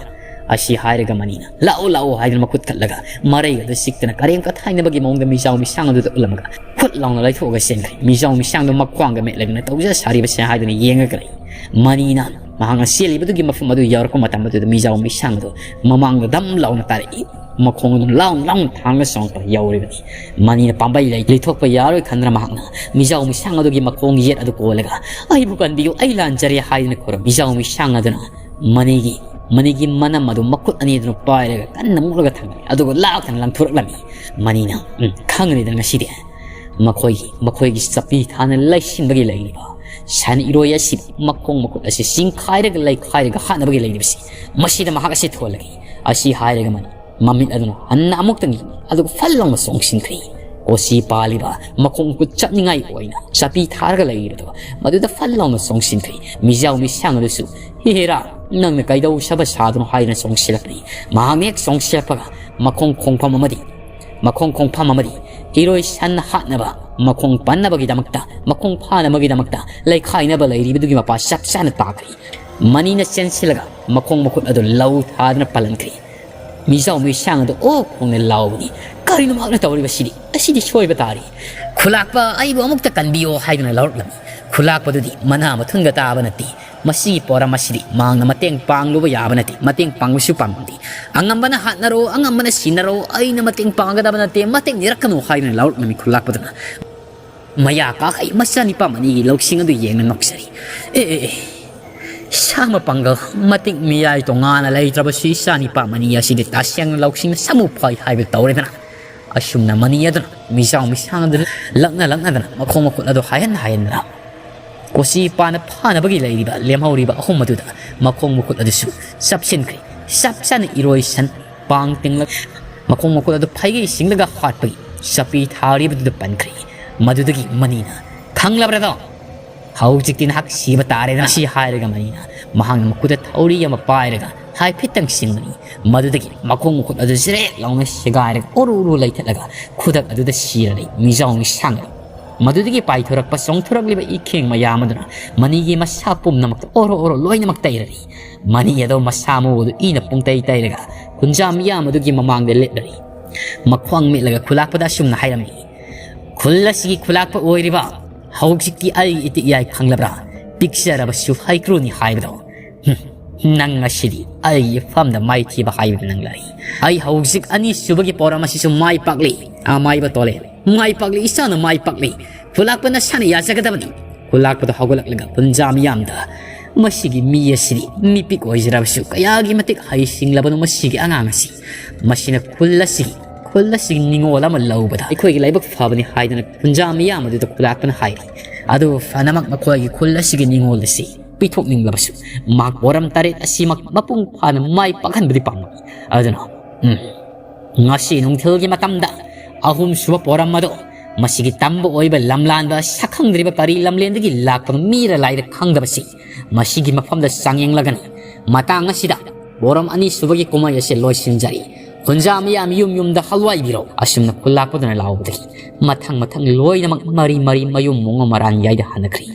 ꯑꯁꯤ ꯍꯥꯏꯔꯒ ꯃꯅꯤꯅ "ꯂꯥꯛꯑꯣ, ꯂꯥꯛꯑꯣ" ꯍꯥꯏꯗꯨꯅ ꯃꯈꯨꯠ ꯀꯠꯂꯒ ꯃꯔꯩ ꯑꯗꯨ ꯆꯤꯛꯇꯅ ꯀꯔꯦꯝ ꯀꯊꯥꯏꯅꯕꯒꯤ ꯃꯑꯣꯡꯗ ꯃꯤꯖꯥꯎ ꯃꯤꯁꯥꯡ ꯑꯗꯨꯗ ꯎꯠꯂꯝꯃꯒ ꯐꯨꯠ ꯂꯥꯎꯅ ꯂꯩꯊꯣꯛꯑꯒ ꯆꯦꯟꯈ꯭ꯔꯦ꯫ ꯃꯤꯖꯥꯎ ꯃꯤꯁꯥꯡꯗꯣ ꯃꯈ꯭ꯋꯥꯡꯒ ꯃꯦꯠꯂꯗꯅ ꯇꯧꯖ ꯁꯥꯔꯤꯕꯁꯦ ꯍꯥꯏꯗꯨꯅ ꯌꯦꯡꯉꯒ ꯂꯩ꯫ ꯃꯅꯤꯅ ꯃꯍꯥꯛꯅ ꯆꯦꯜꯂꯤꯕꯗꯨꯒꯤ ꯃꯐꯝ ꯑꯗꯨ ꯌꯧꯔꯛꯄ ꯃꯇꯝ ꯑꯗꯨꯗ ꯃꯤꯖꯥꯎ ꯃꯤꯁꯥꯡ ꯑꯗꯨ ꯃꯃꯥꯡꯗ ꯗꯝ ꯂꯥꯎꯅ ꯇꯥꯔꯛꯏ꯫ ꯃꯈꯣꯡ ꯑꯗꯨ ꯂꯥꯎꯅ ꯂꯥꯎꯅ ꯊꯥꯡꯂ ꯆꯪꯉꯛꯄ ꯌꯧꯔꯤꯕꯅꯤ꯫ ꯃꯅꯤꯅ ꯄꯥꯝꯕꯩ ꯂꯩ ꯂꯩꯊꯣꯛꯄ ꯌꯥꯔꯣꯏ ꯈꯟꯗꯅ ꯃꯍꯥꯛꯅ ꯃꯤꯖꯥꯎ ꯃꯤꯁꯥꯡ ꯑꯗꯨꯒꯤ ꯃꯈꯣꯡ ꯌꯦꯠ ꯑꯗꯨ ꯀꯣꯜꯂꯒ "ꯑꯩꯕꯨ ꯀꯟꯕꯤꯌꯨ, ꯑꯩ ꯂꯥꯟꯖꯔꯦ" ꯍꯥꯏꯗꯨꯅ ꯈꯣꯏꯔꯝ ꯃꯤꯖꯥꯎ ꯃꯤꯁꯥꯡ ꯑꯗꯨꯅ ꯃꯅꯤꯒꯤ, ꯃꯅꯤꯒꯤ ꯃꯅꯝ ꯑꯗꯨ ꯃꯈꯨꯠ ꯑꯅꯤ ꯑꯗꯨꯅ ꯄꯥꯏꯔꯒ ꯀꯟꯅ ꯃꯨꯛꯂꯒ ꯊꯝꯂꯝꯃꯤ꯫ ꯑꯗꯨꯒ ꯂꯥꯛꯇꯅ ꯂꯪꯊꯣꯔꯛꯂꯝꯃꯤ꯫ ꯃꯅꯤꯅ, "ꯎꯝ, ꯈꯪꯒꯅꯤꯗꯅ ꯉꯁꯤꯗꯤ꯫ ꯃꯈꯣꯏꯒꯤ, ꯃꯈꯣꯏꯒꯤ ꯆꯄꯤ ꯊꯥꯅ ꯂꯩꯁꯤꯟꯕꯒꯤ ꯂꯩꯔꯤꯕ ꯁꯟ ꯏꯔꯣꯏ ꯑꯁꯤ ꯃꯈꯣꯡ ꯃꯈꯨꯠ ꯑꯁꯤ ꯆꯤꯡꯈꯥꯏꯔꯒ ꯂꯩꯈꯥꯏꯔꯒ ꯍꯥꯠꯅꯕꯒꯤ ꯂꯩꯔꯤꯕꯁꯤ ꯃꯁꯤꯗ ꯃꯍꯥꯛ ꯑꯁꯤ ꯊꯣꯜꯂꯒꯦ"꯫ ꯑꯁꯤ ꯍꯥꯏꯔꯒ ꯃꯅꯤ ꯃꯃꯤꯠ ꯑꯗꯨꯅ ꯍꯟꯅ ꯑꯃꯨꯛꯇꯪ ꯌꯦꯡꯉꯤ, ꯑꯗꯨꯒ ꯐꯜ ꯂꯥꯎꯅ ꯆꯣꯡꯁꯤꯟꯈ꯭ꯔꯤ꯫ ꯀꯣꯁꯤ ꯄꯥꯜꯂꯤꯕ ꯃꯈꯣꯡ ꯃꯈꯨꯠ ꯆꯞꯅꯤꯡꯉꯥꯏ ꯑꯣꯏꯅ ꯆꯄꯤ ꯊꯥꯔꯒ ꯂꯩꯔꯤꯕꯗꯣ ꯃꯗꯨꯗ ꯐꯜ ꯂꯥꯎꯅ ꯆꯣꯡꯁꯤꯟꯈ꯭ꯔꯤ꯫ ꯃꯤꯖꯥꯎ ꯃꯤꯁꯥꯡ ꯑꯗꯨꯁꯨ "ꯍꯦ ꯍꯦꯔꯥ, ꯅꯪꯅ ꯀꯩꯗꯧ ꯁꯥꯕ ꯁꯥꯗꯨꯅꯣ" ꯍꯥꯏꯗꯨꯅ ꯆꯣꯡꯁꯤꯜꯂꯛꯄꯅꯤ꯫ ꯃꯍꯥꯛꯅ ꯍꯦꯛ ꯆꯣꯡꯁꯤꯜꯂꯛꯄꯒ ꯃꯈꯣꯡ ꯈꯣꯡꯐꯝ ꯑꯃꯗꯤ, ꯃꯈꯣꯡ ꯈꯣꯡꯐꯝ ꯑꯃꯗꯤ ꯏꯔꯣꯏ ꯁꯟ ꯍꯥꯠꯅꯕ ꯃꯈꯣꯡ ꯄꯟꯅꯕꯒꯤꯗꯃꯛꯇ, ꯃꯈꯣꯡ ꯐꯥꯅꯕꯒꯤꯗꯃꯛꯇ ꯂꯩꯈꯥꯏꯅꯕ ꯂꯩꯔꯤꯕꯗꯨꯒꯤ ꯃꯄꯥ ꯆꯞ ꯆꯥꯅ ꯇꯥꯈ꯭ꯔꯤ꯫ ꯃꯅꯤꯅ ꯆꯦꯟꯁꯤꯜꯂꯒ ꯃꯈꯣꯡ ꯃꯈꯨꯠ ꯑꯗꯨ ꯂꯧ ꯊꯥꯗꯨꯅ ꯄꯜꯍꯟꯈ꯭ꯔꯤ꯫ ꯃꯤꯖꯥꯎ ꯃꯤꯁꯥꯡ ꯑꯗꯨ ꯑꯣꯛ ꯈꯣꯡꯅ ꯂꯥꯎꯕꯅꯤ꯫ "ꯀꯔꯤꯅꯣ ꯃꯍꯥꯛꯅ ꯇꯧꯔꯤꯕꯁꯤꯗꯤ? ꯑꯁꯤꯗꯤ ꯁꯣꯏꯕ ꯇꯥꯔꯤ꯫ ꯈꯨꯂꯥꯛꯄ, ꯑꯩꯕꯨ ꯑꯃꯨꯛꯇ ꯀꯟꯕꯤꯌꯣ" ꯍꯥꯏꯗꯨꯅ ꯂꯧꯔꯛꯂꯝꯃꯤ꯫ ꯈꯨꯂꯥꯛꯄꯗꯨꯗꯤ ꯃꯅꯥ ꯃꯊꯨꯟꯒ ꯇꯥꯕ ꯅꯠꯇꯦ꯫ ꯃꯁꯤꯒꯤ ꯄꯣꯔꯝ ꯑꯁꯤꯗꯤ ꯃꯍꯥꯛꯅ ꯃꯇꯦꯡ ꯄꯥꯡꯂꯨꯕ ꯌꯥꯕ ꯅꯠꯇꯦ, ꯃꯇꯦꯡ ꯄꯥꯡꯕꯁꯨ ꯄꯥꯝꯗꯦ꯫ "ꯑꯉꯝꯕꯅ ꯍꯥꯠꯅꯔꯣ, ꯑꯉꯝꯕꯅ ꯁꯤꯟꯅꯔꯣ, ꯑꯩꯅ ꯃꯇꯦꯡ ꯄꯥꯡꯒꯗꯕ ꯅꯠꯇꯦ, ꯃꯇꯦꯡ ꯅꯤꯔꯛꯀꯅꯨ" ꯍꯥꯏꯗꯨꯅ ꯂꯥꯎꯔꯛꯂꯝꯃꯤ ꯈꯨꯜꯂꯥꯛꯄꯗꯨꯅ꯫ ꯃꯌꯥ ꯀꯥꯈꯩ ꯃꯆꯥꯅꯤꯄꯥ ꯃꯅꯤꯒꯤ ꯂꯧꯁꯤꯡ ꯑꯗꯨ ꯌꯦꯡꯅ ꯅꯣꯛꯆꯔꯤ꯫ "ꯑꯦ, ꯑꯦ, ꯑꯦ, ꯁꯥ ꯃꯄꯥꯡꯒꯜ, ꯃꯇꯤꯛ ꯃꯤꯌꯥꯏ ꯇꯣꯉꯥꯟꯅ ꯂꯩꯇ꯭ꯔꯕꯁꯨ ꯏꯆꯥꯅꯤꯄꯥ ꯃꯅꯤ ꯑꯁꯤꯗꯤ ꯇꯁꯦꯡꯅ ꯂꯧꯁꯤꯡꯅ ꯁꯥꯃꯨ ꯐꯥꯏ ꯍꯥꯏꯕꯗꯨ ꯇꯧꯔꯦꯗꯅ"꯫ ꯑꯁꯨꯝꯅ ꯃꯅꯤ ꯑꯗꯨꯅ ꯃꯤꯖꯥꯎ ꯃꯤꯁꯥꯡ ꯑꯗꯨ ꯂꯛꯅ ꯂꯛꯅꯗꯅ ꯃꯈꯣꯡ ꯃꯈꯨꯠ ꯑꯗꯨ ꯍꯥꯏꯍꯟ ꯍꯥꯏꯍꯟꯗꯅ ꯀꯣꯆꯤ ꯄꯥꯅ ꯐꯥꯅꯕꯒꯤ ꯂꯩꯔꯤꯕ ꯂꯦꯝꯍꯧꯔꯤꯕ ꯑꯍꯨꯝ ꯑꯗꯨꯗ ꯃꯈꯣꯡ ꯃꯈꯨꯠ ꯑꯗꯨꯁꯨ ꯆꯞꯁꯤꯟꯈ꯭ꯔꯦ꯫ ꯆꯞ ꯆꯥꯅ ꯏꯔꯣꯏ ꯁꯟ ꯄꯥꯡ ꯇꯤꯡꯂꯛ ꯃꯈꯣꯡ ꯃꯈꯨꯠ ꯑꯗꯨ ꯐꯩꯒꯩ ꯆꯤꯡꯂꯒ ꯍꯥꯠꯄꯒꯤ ꯆꯞꯄꯤ ꯊꯥꯔꯤꯕꯗꯨꯗ ꯄꯟꯈ꯭ꯔꯦ꯫ ꯃꯗꯨꯗꯒꯤ ꯃꯅꯤꯅ, "ꯈꯪꯂꯕ꯭ꯔꯗꯣ? ꯍꯧꯖꯤꯛꯇꯤ ꯅꯍꯥꯛ ꯁꯤꯕ ꯇꯥꯔꯦꯗꯅ!" ꯑꯁꯤ ꯍꯥꯏꯔꯒ ꯃꯅꯤꯅ ꯃꯍꯥꯛꯅ ꯃꯈꯨꯠꯇ ꯊꯧꯔꯤ ꯑꯃ ꯄꯥꯏꯔꯒ ꯍꯥꯏꯐꯦꯠꯇꯪ ꯆꯤꯡꯕꯅꯤ꯫ ꯃꯗꯨꯗꯒꯤ ꯃꯈꯣꯡ ꯃꯈꯨꯠ ꯑꯗꯨ ꯖ꯭ꯔꯦꯛ ꯂꯥꯎꯅ ꯁꯦꯒꯥꯏꯔꯒ ꯎꯔꯨ ꯎꯔꯨ ꯂꯩꯊꯠꯂꯒ ꯈꯨꯗꯛ ꯑꯗꯨꯗ ꯁꯤꯔꯔꯦ ꯃꯤꯖꯥꯎ ꯃꯤꯁꯥꯡ ꯑꯗꯨ꯫ ꯃꯗꯨꯗꯒꯤ ꯄꯥꯏꯊꯣꯔꯛꯄ ꯆꯣꯡꯊꯣꯔꯛꯂꯤꯕ ꯏꯈꯦꯡ ꯃꯌꯥꯝ ꯑꯗꯨꯅ ꯃꯅꯤꯒꯤ ꯃꯁꯥ ꯄꯨꯝꯅꯃꯛꯇ ꯑꯣꯔꯣ ꯑꯣꯔꯣ ꯂꯣꯏꯅꯃꯛ ꯇꯩꯔꯔꯦ꯫ ꯃꯅꯤ ꯑꯗꯣ ꯃꯁꯥ ꯃꯎ ꯑꯗꯨ ꯏꯅ ꯄꯨꯡꯇꯩ ꯇꯩꯔꯒ ꯈꯨꯟꯖꯥ ꯃꯤꯌꯥꯝ ꯑꯗꯨꯒꯤ ꯃꯃꯥꯡꯗ ꯂꯦꯞꯂꯔꯦ꯫ ꯃꯈ꯭ꯋꯥꯡ ꯃꯦꯠꯂꯒ ꯈꯨꯂꯥꯛꯄꯗ ꯑꯁꯨꯝꯅ ꯍꯥꯏꯔꯝꯃꯤ, "ꯈꯨꯜ ꯑꯁꯤꯒꯤ ꯈꯨꯂꯥꯛꯄ ꯑꯣꯏꯔꯤꯕ ꯍꯧꯖꯤꯛꯇꯤ ꯑꯩ ꯏꯇꯤꯛ ꯌꯥꯏ ꯈꯪꯂꯕ꯭ꯔꯥ? ꯄꯤꯛꯆꯔꯕꯁꯨ ꯍꯩꯀ꯭ꯔꯨꯅꯤ ꯍꯥꯏꯕꯗꯣ꯫ ꯍꯨꯝ, ꯅꯪ ꯉꯁꯤꯗꯤ ꯑꯩꯒꯤ ꯏꯐꯝꯗ ꯃꯥꯏꯊꯤꯕ ꯍꯥꯏꯕꯗꯨ ꯅꯪ ꯂꯥꯛꯏ꯫ ꯑꯩ ꯍꯧꯖꯤꯛ ꯑꯅꯤꯁꯨꯕꯒꯤ ꯄꯣꯔꯝ ꯑꯁꯤꯁꯨ ꯃꯥꯏ ꯄꯥꯛꯂꯤ꯫ ꯑꯃꯥꯏꯕ ꯇꯣꯂꯦ, ꯃꯥꯏ ꯄꯥꯛꯂꯤ, ꯏꯆꯥꯅ ꯃꯥꯏ ꯄꯥꯛꯂꯤ꯫ ꯈꯨꯂꯥꯛꯄ ꯅꯁꯥꯅ ꯌꯥꯖꯒꯗꯕꯅꯤ"꯫ ꯈꯨꯂꯥꯛꯄꯗ ꯍꯧꯒꯠꯂꯛꯂꯒ ꯈꯨꯟꯖꯥ ꯃꯤꯌꯥꯝꯗ ꯃꯁꯤꯒꯤ ꯃꯤ ꯑꯁꯤꯗꯤ ꯃꯤꯄꯤꯛ ꯑꯣꯏꯖꯔꯕꯁꯨ ꯀꯌꯥꯒꯤ ꯃꯇꯤꯛ ꯍꯩꯁꯤꯡꯂꯕꯅꯣ ꯃꯁꯤꯒꯤ ꯑꯉꯥꯡ ꯑꯁꯤ꯫ ꯃꯁꯤꯅ ꯈꯨꯜ ꯑꯁꯤꯒꯤ, ꯈꯨꯜ ꯑꯁꯤꯒꯤ ꯅꯤꯡꯉꯣꯜ ꯑꯃ ꯂꯧꯕꯗ ꯑꯩꯈꯣꯏꯒꯤ ꯂꯥꯏꯕꯛ ꯐꯕꯅꯤ ꯍꯥꯏꯗꯨꯅ ꯈꯨꯟꯖꯥ ꯃꯤꯌꯥꯝ ꯑꯗꯨꯗ ꯈꯨꯂꯥꯛꯄꯅ ꯍꯥꯏꯔꯤ꯫ ꯑꯗꯨꯕꯨ ꯐꯅꯃꯛ ꯃꯈꯣꯏꯒꯤ ꯈꯨꯜ ꯑꯁꯤꯒꯤ ꯅꯤꯡꯉꯣꯜ ꯑꯁꯤ ꯄꯤꯊꯣꯛꯅꯤꯡꯂꯕꯁꯨ ꯃꯍꯥꯛ ꯄꯣꯔꯝ ꯇꯔꯦꯠ ꯑꯁꯤꯃꯛ ꯃꯄꯨꯡ ꯐꯥꯅ ꯃꯥꯏ ꯄꯥꯛꯍꯟꯕꯗꯤ ꯄꯥꯝꯂꯝꯃꯤ꯫ ꯑꯗꯨꯅ, ꯎꯝ, ꯉꯁꯤ ꯅꯨꯡꯊꯤꯜꯒꯤ ꯃꯇꯝꯗ ꯑꯍꯨꯝꯁꯨꯕ ꯄꯣꯔꯝ ꯑꯗꯨ ꯃꯁꯤꯒꯤ ꯇꯝꯕ ꯑꯣꯏꯕ ꯂꯝꯂꯥꯟꯕ ꯁꯛꯈꯪꯗ꯭ꯔꯤꯕ ꯀꯔꯤ ꯂꯝꯂꯦꯟꯗꯒꯤ ꯂꯥꯛꯄ ꯃꯤꯔ ꯂꯥꯏꯔ ꯈꯪꯗꯕꯁꯤ ꯃꯁꯤꯒꯤ ꯃꯐꯝꯗ ꯆꯥꯡꯌꯦꯡꯂꯒꯅꯤ꯫ ꯃꯇꯥꯡ ꯑꯁꯤꯗ ꯄꯣꯔꯝ ꯑꯅꯤꯁꯨꯕꯒꯤ ꯀꯨꯝꯍꯩ ꯑꯁꯤ ꯂꯣꯏꯁꯤꯟꯖꯔꯤ꯫ ꯈꯨꯟꯖꯥ ꯃꯤꯌꯥꯝ ꯌꯨꯝ ꯌꯨꯝꯗ ꯍꯜꯋꯥꯏꯕꯤꯔꯣ꯫ ꯑꯁꯨꯝꯅ ꯈꯨꯜꯂꯥꯛꯄꯗꯨꯅ ꯂꯥꯎꯕꯗꯒꯤ ꯃꯊꯪ ꯃꯊꯪ ꯂꯣꯏꯅꯃꯛ ꯃꯔꯤ ꯃꯔꯤ ꯃꯌꯨꯝ ꯃꯣꯡꯉ ꯃꯔꯥꯟ ꯌꯥꯏꯗ ꯍꯟꯅꯈ꯭ꯔꯤ꯫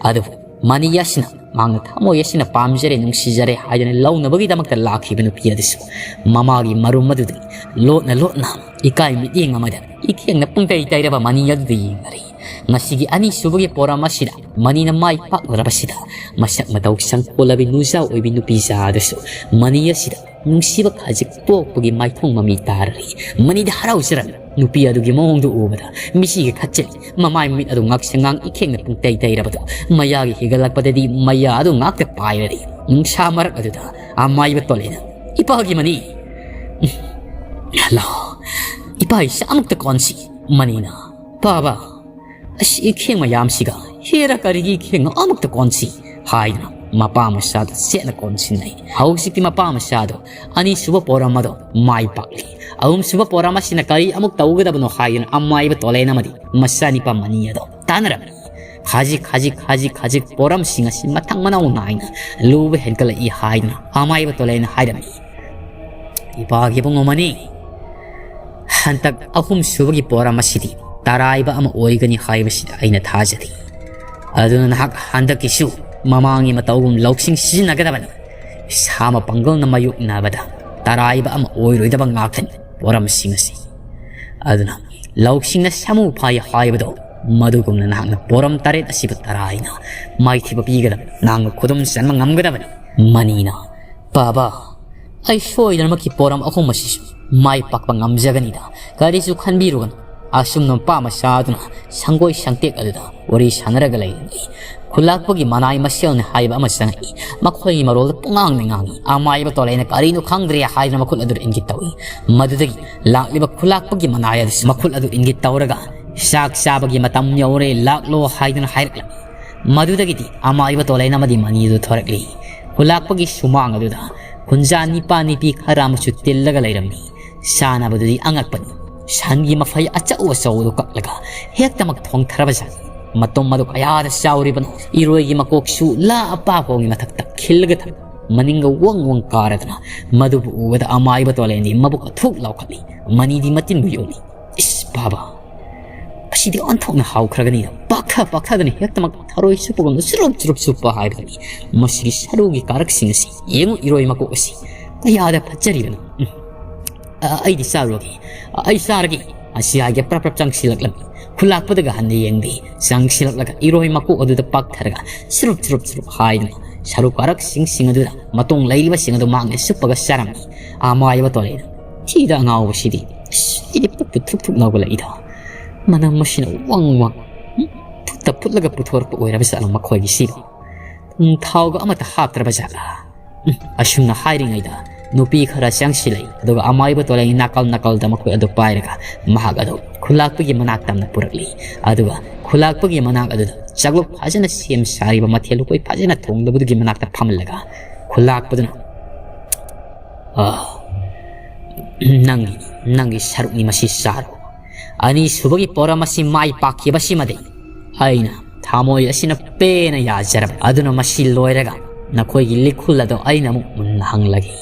ꯑꯗꯨꯕꯨ ꯃꯅꯤ ꯑꯁꯤꯅ ꯃꯍꯥꯛꯅ ꯊꯃꯣꯏ ꯑꯁꯤꯅ ꯄꯥꯝꯖꯔꯦ, ꯅꯨꯡꯁꯤꯖꯔꯦ ꯍꯥꯏꯗꯨꯅ ꯂꯧꯅꯕꯒꯤꯗꯃꯛꯇ ꯂꯥꯛꯈꯤꯕ ꯅꯨꯄꯤ ꯑꯗꯨꯁꯨ ꯃꯃꯥꯒꯤ ꯃꯔꯨꯝ ꯑꯗꯨꯗꯒꯤ ꯂꯣꯠꯅ ꯂꯣꯠꯅ ꯏꯀꯥꯏ ꯃꯤꯠꯌꯦꯡ ꯑꯃꯗ ꯏꯈꯦꯡꯅ ꯄꯨꯡꯇꯩ ꯇꯩꯔꯕ ꯃꯅꯤ ꯑꯗꯨꯗ ꯌꯦꯡꯅꯔꯤ꯫ ꯉꯁꯤꯒꯤ ꯑꯅꯤꯁꯨꯕꯒꯤ ꯄꯣꯔꯝ ꯑꯁꯤꯗ ꯃꯅꯤꯅ ꯃꯥꯏ ꯄꯥꯛꯂꯔꯕꯁꯤꯗ ꯃꯁꯛ ꯃꯇꯧ ꯁꯪꯄꯣꯜꯂꯕꯤ ꯅꯨꯖꯥ ꯑꯣꯏꯕꯤ ꯅꯨꯄꯤꯖꯥ ꯑꯗꯨꯁꯨ ꯃꯅꯤ ꯑꯁꯤꯗ ꯅꯨꯡꯁꯤꯕ ꯈꯖꯤꯛ ꯄꯣꯛꯄꯒꯤ ꯃꯥꯏꯊꯣꯡ ꯃꯃꯤ ꯇꯥꯔꯔꯤ꯫ ꯃꯅꯤꯗ ꯍꯔꯥꯎꯖꯔꯝꯃꯤ꯫ ꯅꯨꯄꯤ ꯑꯗꯨꯒꯤ ꯃꯑꯣꯡꯗꯨ ꯎꯕꯗ ꯃꯤꯁꯤꯒꯤ ꯈꯠꯆꯜꯂꯤ꯫ ꯃꯃꯥꯏ ꯃꯃꯤꯠ ꯑꯗꯨ ꯉꯥꯛꯁꯪ ꯉꯥꯡ ꯏꯈꯦꯡꯅ ꯄꯨꯡꯇꯩ ꯇꯩꯔꯕꯗꯨ ꯃꯌꯥꯒꯤ ꯍꯤꯒꯠꯂꯛꯄꯗꯗꯤ ꯃꯌꯥ ꯑꯗꯨ ꯉꯥꯛꯇ ꯄꯥꯏꯔꯔꯤ꯫ ꯅꯨꯡꯁꯥ ꯃꯔꯛ ꯑꯗꯨꯗ ꯑꯃꯥꯏꯕ ꯇꯣꯂꯦꯅ, "ꯏꯄꯥꯒꯤ ꯃꯅꯤ! ꯂꯥꯛꯑꯣ, ꯏꯄꯥ ꯏꯆꯥ ꯑꯃꯨꯛꯇ ꯀꯣꯟꯁꯤ!" ꯃꯅꯤꯅ, "ꯄꯥꯕ, ꯑꯁ, ꯏꯈꯦꯡ ꯃꯌꯥꯝꯁꯤꯒ ꯍꯦꯔꯥ ꯀꯔꯤꯒꯤ ꯏꯈꯦꯡꯅꯣ? ꯑꯃꯨꯛꯇ ꯀꯣꯟꯁꯤ!" ꯍꯥꯏꯗꯨꯅ ꯃꯄꯥ ꯃꯆꯥꯗ ꯆꯦꯠꯅ ꯀꯣꯟꯁꯤꯟꯅꯩ꯫ ꯍꯧꯖꯤꯛꯇꯤ ꯃꯄꯥ ꯃꯆꯥꯗꯣ ꯑꯅꯤꯁꯨꯕ ꯄꯣꯔꯝ ꯑꯗꯣ ꯃꯥꯏ ꯄꯥꯛꯂꯤ꯫ ꯑꯍꯨꯝꯁꯨꯕ ꯄꯣꯔꯝ ꯑꯁꯤꯅ ꯀꯔꯤ ꯑꯃꯨꯛ ꯇꯧꯒꯗꯕꯅꯣ ꯍꯥꯏꯗꯨꯅ ꯑꯃꯥꯏꯕ ꯇꯣꯂꯦꯟ ꯑꯃꯗꯤ ꯃꯆꯥꯅꯤꯄꯥ ꯃꯅꯤ ꯑꯗꯣ ꯇꯥꯟꯅꯔꯝꯃꯤ꯫ ꯈꯖꯤꯛ ꯈꯖꯤꯛ ꯈꯖꯤꯛ ꯈꯖꯤꯛ ꯄꯣꯔꯝꯁꯤꯡ ꯑꯁꯤ ꯃꯊꯪ ꯃꯅꯥꯎ ꯅꯥꯏꯅ ꯂꯨꯕ ꯍꯦꯟꯒꯠꯂꯛꯏ ꯍꯥꯏꯗꯨꯅ ꯑꯃꯥꯏꯕ ꯇꯣꯂꯦꯟ ꯍꯥꯏꯔꯝꯃꯤ꯫ "ꯏꯄꯥꯒꯤ ꯏꯕꯨꯡꯉꯣ ꯃꯅꯤ, ꯍꯟꯗꯛ ꯑꯍꯨꯝꯁꯨꯕꯒꯤ ꯄꯣꯔꯝ ꯑꯁꯤꯗꯤ ꯇꯔꯥꯏꯕ ꯑꯃ ꯑꯣꯏꯒꯅꯤ ꯍꯥꯏꯕꯁꯤꯗ ꯑꯩꯅ ꯊꯥꯖꯔꯤ꯫ ꯑꯗꯨꯅ ꯅꯍꯥꯛ ꯍꯟꯗꯛꯀꯤꯁꯨ ꯃꯃꯥꯡꯒꯤ ꯃꯇꯧꯒꯨꯝ ꯂꯧꯁꯤꯡ ꯁꯤꯖꯤꯟꯅꯒꯗꯕꯅꯤ꯫ ꯁꯥ ꯑꯃ ꯄꯥꯡꯒꯜꯅ ꯃꯥꯌꯣꯛꯅꯕꯗ ꯇꯔꯥꯏꯕ ꯑꯃ ꯑꯣꯏꯔꯣꯏꯗꯕ ꯉꯥꯛꯇꯅꯤ ꯄꯣꯔꯝꯁꯤꯡ ꯑꯁꯤ꯫ ꯑꯗꯨꯅ ꯂꯧꯁꯤꯡꯅ ꯁꯥꯃꯨ ꯐꯥꯏ ꯍꯥꯏꯕꯗꯣ, ꯃꯗꯨꯒꯨꯝꯅ ꯅꯍꯥꯛꯅ ꯄꯣꯔꯝ ꯇꯔꯦꯠ ꯑꯁꯤꯕꯨ ꯇꯔꯥꯏꯅ ꯃꯥꯏꯊꯤꯕ ꯄꯤꯒꯗꯕꯅꯤ꯫ ꯅꯍꯥꯛꯅ ꯈꯨꯗꯨꯝ ꯆꯟꯕ ꯉꯝꯒꯗꯕꯅꯤ꯫" ꯃꯅꯤꯅ, "ꯄꯥꯕ, ꯑꯩ ꯁꯣꯏꯗꯅꯃꯛꯀꯤ ꯄꯣꯔꯝ ꯑꯍꯨꯝ ꯑꯁꯤꯁꯨ ꯃꯥꯏ ꯄꯥꯛꯄ ꯉꯝꯖꯒꯅꯤꯗ꯫ ꯀꯔꯤꯁꯨ ꯈꯟꯕꯤꯔꯨꯒꯅꯨ꯫ ꯑꯁꯨꯝꯅ ꯃꯄꯥ ꯃꯆꯥ ꯑꯗꯨꯅ ꯁꯪꯒꯣꯏ ꯁꯪꯇꯦꯛ ꯑꯗꯨꯗ ꯋꯥꯔꯤ ꯁꯥꯟꯅꯔꯒ ꯂꯩꯔꯤꯉꯩ ꯈꯨꯂꯥꯛꯄꯒꯤ ꯃꯅꯥꯏ ꯃꯁꯦꯜꯅꯤ ꯍꯥꯏꯕ ꯑꯃ ꯆꯪꯉꯛꯏ꯫ ꯃꯈꯣꯏꯒꯤ ꯃꯔꯣꯜꯗ ꯄꯨꯡꯉꯥꯡꯗ ꯉꯥꯡꯉꯤ꯫ ꯑꯃꯥꯏꯕ ꯇꯣꯂꯦꯅ ꯀꯔꯤꯅꯣ ꯈꯪꯗ꯭ꯔꯦ ꯍꯥꯏꯗꯨꯅ ꯃꯈꯨꯠ ꯑꯗꯨ ꯏꯪꯒꯤꯠ ꯇꯧꯏ꯫ ꯃꯗꯨꯗꯒꯤ ꯂꯥꯛꯂꯤꯕ ꯈꯨꯂꯥꯛꯄꯒꯤ ꯃꯅꯥꯏ ꯑꯗꯨꯁꯨ ꯃꯈꯨꯠ ꯑꯗꯨ ꯏꯪꯒꯤꯠ ꯇꯧꯔꯒ, "ꯆꯥꯛ ꯆꯥꯕꯒꯤ ꯃꯇꯝ ꯌꯧꯔꯦ, ꯂꯥꯛꯂꯣ" ꯍꯥꯏꯗꯨꯅ ꯍꯥꯏꯔꯛꯂꯝꯃꯤ꯫ ꯃꯗꯨꯗꯒꯤꯗꯤ ꯑꯃꯥꯏꯕ ꯇꯣꯂꯦꯟ ꯑꯃꯗꯤ ꯃꯅꯤ ꯑꯗꯨ ꯊꯣꯔꯛꯂꯤ꯫ ꯈꯨꯂꯥꯛꯄꯒꯤ ꯁꯨꯃꯥꯡ ꯑꯗꯨꯗ ꯈꯨꯟꯖꯥ ꯅꯤꯄꯥ ꯅꯤꯄꯤ ꯈꯔ ꯑꯃꯁꯨ ꯇꯤꯜꯂꯒ ꯂꯩꯔꯝꯃꯤ꯫ ꯆꯥꯅꯕꯗꯨꯗꯤ ꯑꯉꯛꯄꯅꯤ꯫ ꯁꯟꯒꯤ ꯃꯐꯩ ꯑꯆꯧ ꯑꯆꯧꯕꯗꯨ ꯀꯛꯂꯒ ꯍꯦꯛꯇꯃꯛ ꯊꯣꯡꯊꯔꯕ ꯖꯥꯠꯅꯤ꯫ ꯃꯇꯨꯝ ꯑꯗꯨ ꯀꯌꯥꯗ ꯆꯥꯎꯔꯤꯕꯅꯣ? ꯏꯔꯣꯏꯒꯤ ꯃꯀꯣꯛꯁꯨ ꯂꯥ ꯑꯄꯥꯛꯄꯒꯤ ꯃꯊꯛꯇ ꯈꯤꯜꯂꯒ ꯊꯝꯃꯤ꯫ ꯃꯅꯤꯡꯒ ꯋꯪ ꯋꯪ ꯀꯥꯔꯗꯨꯅ ꯃꯗꯨꯕꯨ ꯎꯕꯗ ꯑꯃꯥꯏꯕ ꯇꯣꯂꯦꯟꯗꯤ ꯃꯕꯨꯛ ꯑꯊꯨꯛ ꯂꯥꯎꯈꯠꯂꯤ꯫ ꯃꯅꯤꯗꯤ ꯃꯇꯤꯟꯕꯨ ꯌꯣꯜꯂꯤ꯫ "ꯏꯁ ꯕꯥꯕꯥ, ꯑꯁꯤ ꯁꯤꯗꯤ ꯑꯣꯟꯊꯣꯛꯅ ꯍꯥꯎꯈ꯭ꯔꯒꯅꯤꯅ ꯄꯥꯛꯊ ꯄꯥꯛꯊꯗꯅ ꯍꯦꯛꯇꯃꯛ ꯊꯔꯣꯏ ꯆꯨꯞꯄꯒꯨꯝꯅ ꯆꯨꯔꯨꯞ ꯆꯨꯔꯨꯞ ꯆꯨꯞꯄ ꯍꯥꯏꯕꯗꯨꯅꯤ꯫ ꯃꯁꯤꯒꯤ ꯁꯔꯨꯒꯤ ꯀꯥꯔꯛꯁꯤꯡ ꯑꯁꯤ ꯌꯦꯡꯉꯨ, ꯏꯔꯣꯏ ꯃꯀꯣꯛ ꯑꯁꯤ ꯀꯌꯥꯗ ꯐꯠꯆꯔꯤꯕꯅꯣ꯫ ꯎꯝ꯫ ꯑ, ꯑꯩꯗꯤ ꯆꯥꯔꯨꯔꯒꯦ꯫ ꯑ, ꯑꯩ ꯆꯥꯔꯒꯦ꯫ ꯑꯁꯤ ꯍꯥꯏꯒꯦ ꯄ꯭ꯔꯞ ꯄ꯭ꯔꯞ ꯆꯪꯁꯤꯜꯂꯛꯂꯝꯃꯤ꯫ ꯈꯨꯂꯥꯛꯄꯗꯒ ꯍꯟꯅ ꯌꯦꯡꯗꯦ꯫ ꯆꯪꯁꯤꯜꯂꯛꯂꯒ ꯏꯔꯣꯏ ꯃꯀꯣꯛ ꯑꯗꯨꯗ ꯄꯥꯛꯊꯔꯒ ꯆꯨꯔꯨꯞ ꯆꯨꯔꯨꯞ ꯆꯨꯔꯨꯞ ꯍꯥꯏꯗꯨꯅ ꯁꯔꯨ ꯀꯥꯔꯛꯁꯤꯡꯁꯤꯡ ꯑꯗꯨꯗ ꯃꯇꯣꯡ ꯂꯩꯔꯤꯕꯁꯤꯡ ꯑꯗꯨ ꯃꯥꯡꯅ ꯆꯨꯞꯄꯒ ꯆꯥꯔꯝꯃꯤ꯫ ꯑꯃꯥꯏꯕ ꯇꯣꯂꯩꯅ ꯊꯤꯗ ꯑꯉꯥꯎꯕꯁꯤꯗꯤ꯫ ꯑꯁ, ꯑꯩꯗꯤ ꯄꯨꯛꯄꯨ ꯊꯨꯛ ꯊꯨꯛ ꯂꯥꯎꯒꯠꯂꯛꯏꯗ꯫ ꯃꯅꯝ ꯑꯁꯤꯅ ꯋꯪ ꯋꯪ꯫ ꯎꯝ? ꯐꯨꯠꯇ ꯐꯨꯠꯂꯒ ꯄꯨꯊꯣꯔꯛꯄ ꯑꯣꯏꯔꯕ ꯖꯥꯠꯂꯣ ꯃꯈꯣꯏꯒꯤꯁꯤꯕꯣ? ꯎꯝ, ꯊꯥꯎꯒ ꯑꯃꯠꯇ ꯍꯥꯞꯇ꯭ꯔꯕ ꯖꯥꯠꯂꯥ? ꯎꯝ, ꯑꯁꯨꯝꯅ ꯍꯥꯏꯔꯤꯉꯩꯗ ꯅꯨꯄꯤ ꯈꯔ ꯆꯪꯁꯤꯜꯂꯛꯏ꯫ ꯑꯗꯨꯒ ꯑꯃꯥꯏꯕ ꯇꯣꯂꯩ ꯅꯥꯀꯜ ꯅꯥꯀꯜꯗ ꯃꯈꯣꯏ ꯑꯗꯨ ꯄꯥꯏꯔꯒ ꯃꯍꯥꯛ ꯑꯗꯨ ꯈꯨꯂꯥꯛꯄꯒꯤ ꯃꯅꯥꯛ ꯇꯝꯅ ꯄꯨꯔꯛꯂꯤ꯫ ꯑꯗꯨꯒ ꯈꯨꯂꯥꯛꯄꯒꯤ ꯃꯅꯥꯛ ꯑꯗꯨꯗ ꯆꯥꯛꯂꯨꯛ ꯐꯖꯅ ꯁꯦꯝ ꯁꯥꯔꯤꯕ ꯃꯊꯦꯜ ꯂꯨꯀꯣꯏ ꯐꯖꯅ ꯊꯣꯡꯂꯕꯗꯨꯒꯤ ꯃꯅꯥꯛꯇ ꯐꯝꯍꯜꯂꯒ ꯈꯨꯂꯥꯛꯄꯗꯨꯅ, "ꯑꯥ, ꯅꯪꯒꯤ, ꯅꯪꯒꯤ ꯁꯔꯨꯛꯅꯤ, ꯃꯁꯤ ꯆꯥꯔꯣ꯫ ꯑꯅꯤꯁꯨꯕꯒꯤ ꯄꯣꯔꯝ ꯑꯁꯤ ꯃꯥꯏ ꯄꯥꯛꯈꯤꯕꯁꯤꯃꯗꯤ ꯑꯩꯅ ꯊꯃꯣꯏ ꯑꯁꯤꯅ ꯄꯦꯟꯅ ꯌꯥꯖꯔꯕ꯫ ꯑꯗꯨꯅ ꯃꯁꯤ ꯂꯣꯏꯔꯒ ꯅꯈꯣꯏꯒꯤ ꯂꯤꯈꯨꯜ ꯑꯗꯣ ꯑꯩꯅ ꯑꯃꯨꯛ ꯃꯨꯟꯅ ꯍꯪꯂꯒꯦ꯫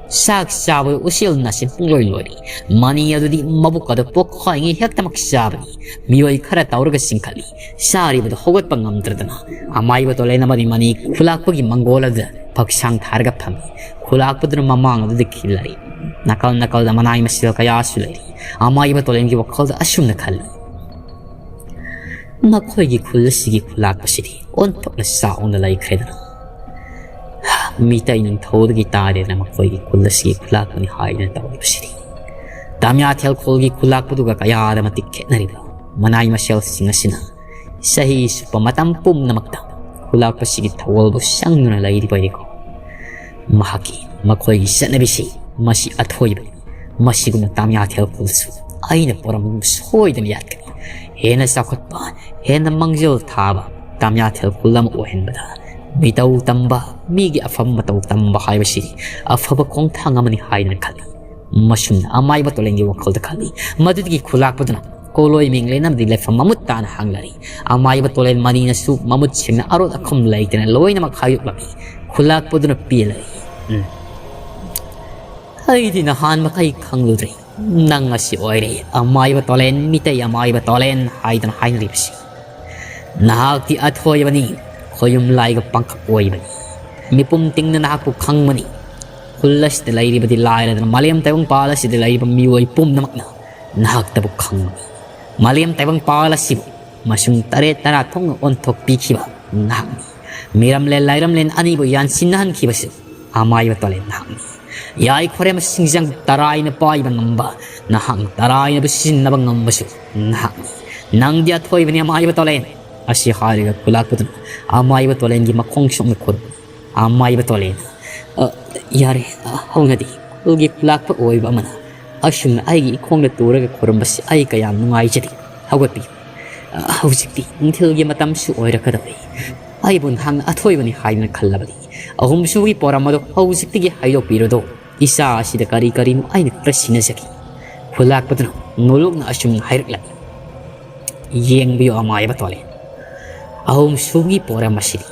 ꯆꯥꯛ ꯆꯥꯕꯗ ꯎꯆꯦꯜ ꯅꯥꯆꯤꯟ ꯄꯨꯡꯂꯣꯏ ꯂꯣꯏꯔꯤ꯫ ꯃꯅꯤ ꯑꯗꯨꯗꯤ ꯃꯕꯨꯛ ꯑꯗꯨ ꯄꯣꯛꯈꯥꯏꯉꯩ ꯍꯦꯛꯇꯃꯛ ꯆꯥꯕꯅꯤ꯫ ꯃꯤꯑꯣꯏ ꯈꯔ ꯇꯧꯔꯒ ꯆꯤꯡꯈꯠꯂꯤ꯫ ꯆꯥꯔꯤꯕꯗꯨ ꯍꯧꯒꯠꯄ ꯉꯝꯗ꯭ꯔꯗꯅ ꯑꯃꯥꯏꯕ ꯇꯣꯂꯩꯅ ꯃꯗꯤ ꯃꯅꯤ ꯈꯨꯂꯥꯛꯄꯒꯤ ꯃꯪꯒꯣꯜ ꯑꯗꯨꯗ ꯐꯛꯁꯥꯡ ꯊꯥꯔꯒ ꯐꯝꯃꯤ꯫ ꯈꯨꯂꯥꯛꯄꯗꯨꯅ ꯃꯃꯥꯡ ꯑꯗꯨꯗ ꯈꯤꯜꯂꯔꯤ꯫ ꯅꯥꯀꯜ ꯅꯥꯀꯜꯗ ꯃꯅꯥꯏ ꯃꯁꯤꯡ ꯀꯌꯥꯁꯨ ꯂꯩꯔꯤ꯫ ꯑꯃꯥꯏꯕ ꯇꯣꯂꯩꯒꯤ ꯋꯥꯈꯜꯗ ꯑꯁꯨꯝꯅ ꯈꯜꯂꯤ, "ꯃꯈꯣꯏꯒꯤ ꯈꯨꯜ ꯑꯁꯤꯒꯤ ꯈꯨꯂꯥꯛꯄꯁꯤꯗꯤ ꯑꯣꯟꯊꯣꯛꯅ ꯆꯥꯎꯅ ꯂꯩꯈ꯭ꯔꯦꯗꯅ꯫ ꯃꯤꯇꯩ ꯅꯤꯡꯊꯧꯗꯒꯤ ꯇꯥꯗꯦꯗꯅ ꯃꯈꯣꯏꯒꯤ ꯈꯨꯜ ꯑꯁꯤꯒꯤ ꯈꯨꯂꯥꯛꯄꯅꯤ ꯍꯥꯏꯗꯅ ꯇꯧꯔꯤꯕꯁꯤꯗꯤ꯫ ꯇꯥꯃꯤꯌꯥꯊꯦꯜ ꯈꯨꯜꯒꯤ ꯈꯨꯂꯥꯛꯄꯗꯨꯒ ꯀꯌꯥꯗ ꯃꯇꯤꯛ ꯈꯦꯠꯅꯔꯤꯕ ꯃꯅꯥꯏ ꯃꯁꯦꯜꯁꯤꯡ ꯑꯁꯤꯅ ꯆꯍꯤ ꯆꯨꯞꯄ ꯃꯇꯝ ꯄꯨꯝꯅꯃꯛꯇ ꯈꯨꯂꯥꯛꯄꯁꯤꯒꯤ ꯊꯧꯒꯜꯕꯨ ꯆꯪꯗꯨꯅ ꯂꯩꯔꯤꯕ ꯑꯩꯀꯣ꯫ ꯃꯍꯥꯛꯀꯤ, ꯃꯈꯣꯏꯒꯤ ꯆꯠꯅꯕꯤꯁꯤ ꯃꯁꯤ ꯑꯊꯣꯏꯕꯅꯤ꯫ ꯃꯁꯤꯒꯨꯝꯅ ꯇꯥꯃꯤꯌꯥꯊꯦꯜ ꯈꯨꯜꯗꯁꯨ ꯑꯩꯅ ꯄꯣꯔꯝ ꯁꯣꯏꯗꯅ ꯌꯥꯠꯀꯅꯤ꯫ ꯍꯦꯟꯅ ꯆꯥꯎꯈꯠꯄ, ꯍꯦꯟꯅ ꯃꯥꯡꯖꯤꯜ ꯊꯥꯕ ꯇꯥꯃꯤꯌꯥꯊꯦꯜ ꯈꯨꯜ ꯑꯃ ꯑꯣꯏꯍꯟꯕꯗ ꯃꯤꯇꯧ ꯇꯝꯕ, ꯃꯤꯒꯤ ꯑꯐꯕ ꯃꯇꯧ ꯇꯝꯕ ꯍꯥꯏꯕꯁꯤ ꯑꯐꯕ ꯈꯣꯡꯊꯥꯡ ꯑꯃꯅꯤ ꯍꯥꯏꯗꯅ ꯈꯜꯂꯤ꯫" ꯃꯁꯨꯝꯅ ꯑꯃꯥꯏꯕ ꯇꯣꯂꯦꯟꯒꯤ ꯋꯥꯈꯜꯗ ꯈꯜꯂꯤ꯫ ꯃꯗꯨꯗꯒꯤ ꯈꯨꯂꯥꯛꯄꯗꯨꯅ ꯀꯣꯂꯣꯏ ꯃꯤꯡꯂꯦꯟ ꯑꯃꯗꯤ ꯂꯩꯐꯝ ꯃꯃꯨꯠ ꯇꯥꯅ ꯍꯥꯡꯂꯔꯤ꯫ ꯑꯃꯥꯏꯕ ꯇꯣꯂꯦꯟ ꯃꯅꯤꯅꯁꯨ ꯃꯃꯨꯠ ꯁꯦꯡꯅ ꯑꯔꯣꯠ ꯑꯈꯨꯝ ꯂꯩꯇꯅ ꯂꯣꯏꯅꯃꯛ ꯍꯥꯏꯗꯣꯛꯂꯝꯃꯤ꯫ ꯈꯨꯂꯥꯛꯄꯗꯨꯅ ꯄꯦꯜꯂꯔꯤ꯫ ꯎꯝ꯫ ꯑꯩꯗꯤ ꯅꯍꯥꯟ ꯃꯈꯩ ꯈꯪꯂꯨꯗ꯭ꯔꯦ꯫ "ꯅꯪ ꯑꯁꯤ ꯑꯣꯏꯔꯦ ꯑꯃꯥꯏꯕ ꯇꯣꯂꯦꯟ, ꯃꯤꯇꯩ ꯑꯃꯥꯏꯕ ꯇꯣꯂꯦꯟ" ꯍꯥꯏꯗꯨꯅ ꯍꯥꯏꯅꯔꯤꯕꯁꯤ꯫ "ꯅꯍꯥꯛꯇꯤ ꯑꯊꯣꯏꯕꯅꯤ, ꯈꯣꯌꯨꯝ ꯂꯥꯏꯒ ꯄꯥꯡꯈꯛ ꯑꯣꯏꯕꯅꯤ꯫ ꯃꯤꯄꯨꯝ ꯇꯤꯡꯅ ꯅꯍꯥꯛꯄꯨ ꯈꯪꯕꯅꯤ꯫ ꯈꯨꯜ ꯑꯁꯤꯗ ꯂꯩꯔꯤꯕꯗꯤ ꯂꯥꯏꯔꯗꯅ ꯃꯥꯂꯦꯝ ꯇꯥꯏꯕꯪꯄꯥꯜ ꯑꯁꯤꯗ ꯂꯩꯔꯤꯕ ꯃꯤꯑꯣꯏ ꯄꯨꯝꯅꯃꯛꯅ ꯅꯍꯥꯛꯇꯕꯨ ꯈꯪꯕꯅꯤ꯫ ꯃꯥꯂꯦꯝ ꯇꯥꯏꯕꯪꯄꯥꯜ ꯑꯁꯤꯕꯨ ꯃꯁꯨꯡ ꯇꯔꯦꯠ ꯇꯔꯥ ꯊꯣꯛꯅ ꯑꯣꯟꯊꯣꯛꯄꯤꯈꯤꯕ ꯅꯍꯥꯛꯅꯤ꯫ ꯃꯤꯔꯝꯂꯦꯟ ꯂꯥꯏꯔꯝꯂꯦꯟ ꯑꯅꯤꯕꯨ ꯌꯥꯟꯁꯤꯟꯅꯍꯟꯈꯤꯕꯁꯨ ꯑꯃꯥꯏꯕ ꯇꯣꯂꯦꯟ ꯅꯍꯥꯛꯅꯤ꯫ ꯌꯥꯏꯐꯔꯦꯝꯕ ꯁꯤꯡꯖꯪ ꯇꯔꯥꯏꯅ ꯄꯥꯏꯕ ꯉꯝꯕ, ꯅꯍꯥꯛꯅ ꯇꯔꯥꯏꯅꯕꯨ ꯁꯤꯖꯤꯟꯅꯕ ꯉꯝꯕꯁꯨ ꯅꯍꯥꯛꯅꯤ꯫ ꯅꯪꯗꯤ ꯑꯊꯣꯏꯕꯅꯤ ꯑꯃꯥꯏꯕ ꯇꯣꯂꯦꯟ" ꯑꯁꯤ ꯍꯥꯏꯔꯒ ꯈꯨꯂꯥꯛꯄꯗꯨꯅ ꯑꯃꯥꯏꯕ ꯇꯣꯂꯦꯟꯒꯤ ꯃꯈꯣꯡ ꯁꯣꯛꯅ ꯈꯨꯔꯨꯝꯃꯤ꯫ ꯑꯃꯥꯏꯕ ꯇꯣꯂꯦꯟ, "ꯑ, ꯌꯥꯔꯦ, ꯑ, ꯍꯧꯅꯗꯦ꯫ ꯈꯨꯜꯒꯤ ꯈꯨꯂꯥꯛꯄ ꯑꯣꯏꯕ ꯑꯃꯅ ꯑꯁꯨꯝꯅ ꯑꯩꯒꯤ ꯏꯈꯣꯡꯗ ꯇꯨꯔꯒ ꯈꯨꯔꯨꯝꯕꯁꯤ ꯑꯩ ꯀꯌꯥꯝ ꯅꯨꯡꯉꯥꯏꯖꯗꯦ꯫ ꯍꯧꯒꯠꯄꯤꯌꯨ꯫ ꯑ, ꯍꯧꯖꯤꯛꯇꯤ ꯅꯨꯡꯊꯤꯜꯒꯤ ꯃꯇꯝꯁꯨ ꯑꯣꯏꯔꯛꯀꯗꯧꯔꯦ꯫ ꯑꯩꯕꯨ ꯅꯍꯥꯛꯅ ꯑꯊꯣꯏꯕꯅꯤ ꯍꯥꯏꯗꯨꯅ ꯈꯜꯂꯕꯗꯤ ꯑꯍꯨꯝꯁꯨꯕꯒꯤ ꯄꯣꯔꯝ ꯑꯗꯨ ꯍꯧꯖꯤꯛꯇꯒꯤ ꯍꯥꯏꯗꯣꯛꯄꯤꯔꯣꯗꯣ꯫ ꯏꯆꯥ ꯑꯁꯤꯗ ꯀꯔꯤ ꯀꯔꯤꯅꯣ ꯑꯩꯅ ꯈꯔ ꯁꯤꯟꯅꯖꯒꯦ"꯫ ꯈꯨꯂꯥꯛꯄꯗꯨꯅ ꯅꯣꯂꯨꯛꯅ ꯑꯁꯨꯝꯅ ꯍꯥꯏꯔꯛꯂꯝꯃꯤ꯫ "ꯌꯦꯡꯕꯤꯌꯨ ꯑꯃꯥꯏꯕ ꯇꯣꯂꯦꯟ, ꯑꯍꯨꯝꯁꯨꯕꯒꯤ ꯄꯣꯔꯝ ꯑꯁꯤꯗꯤ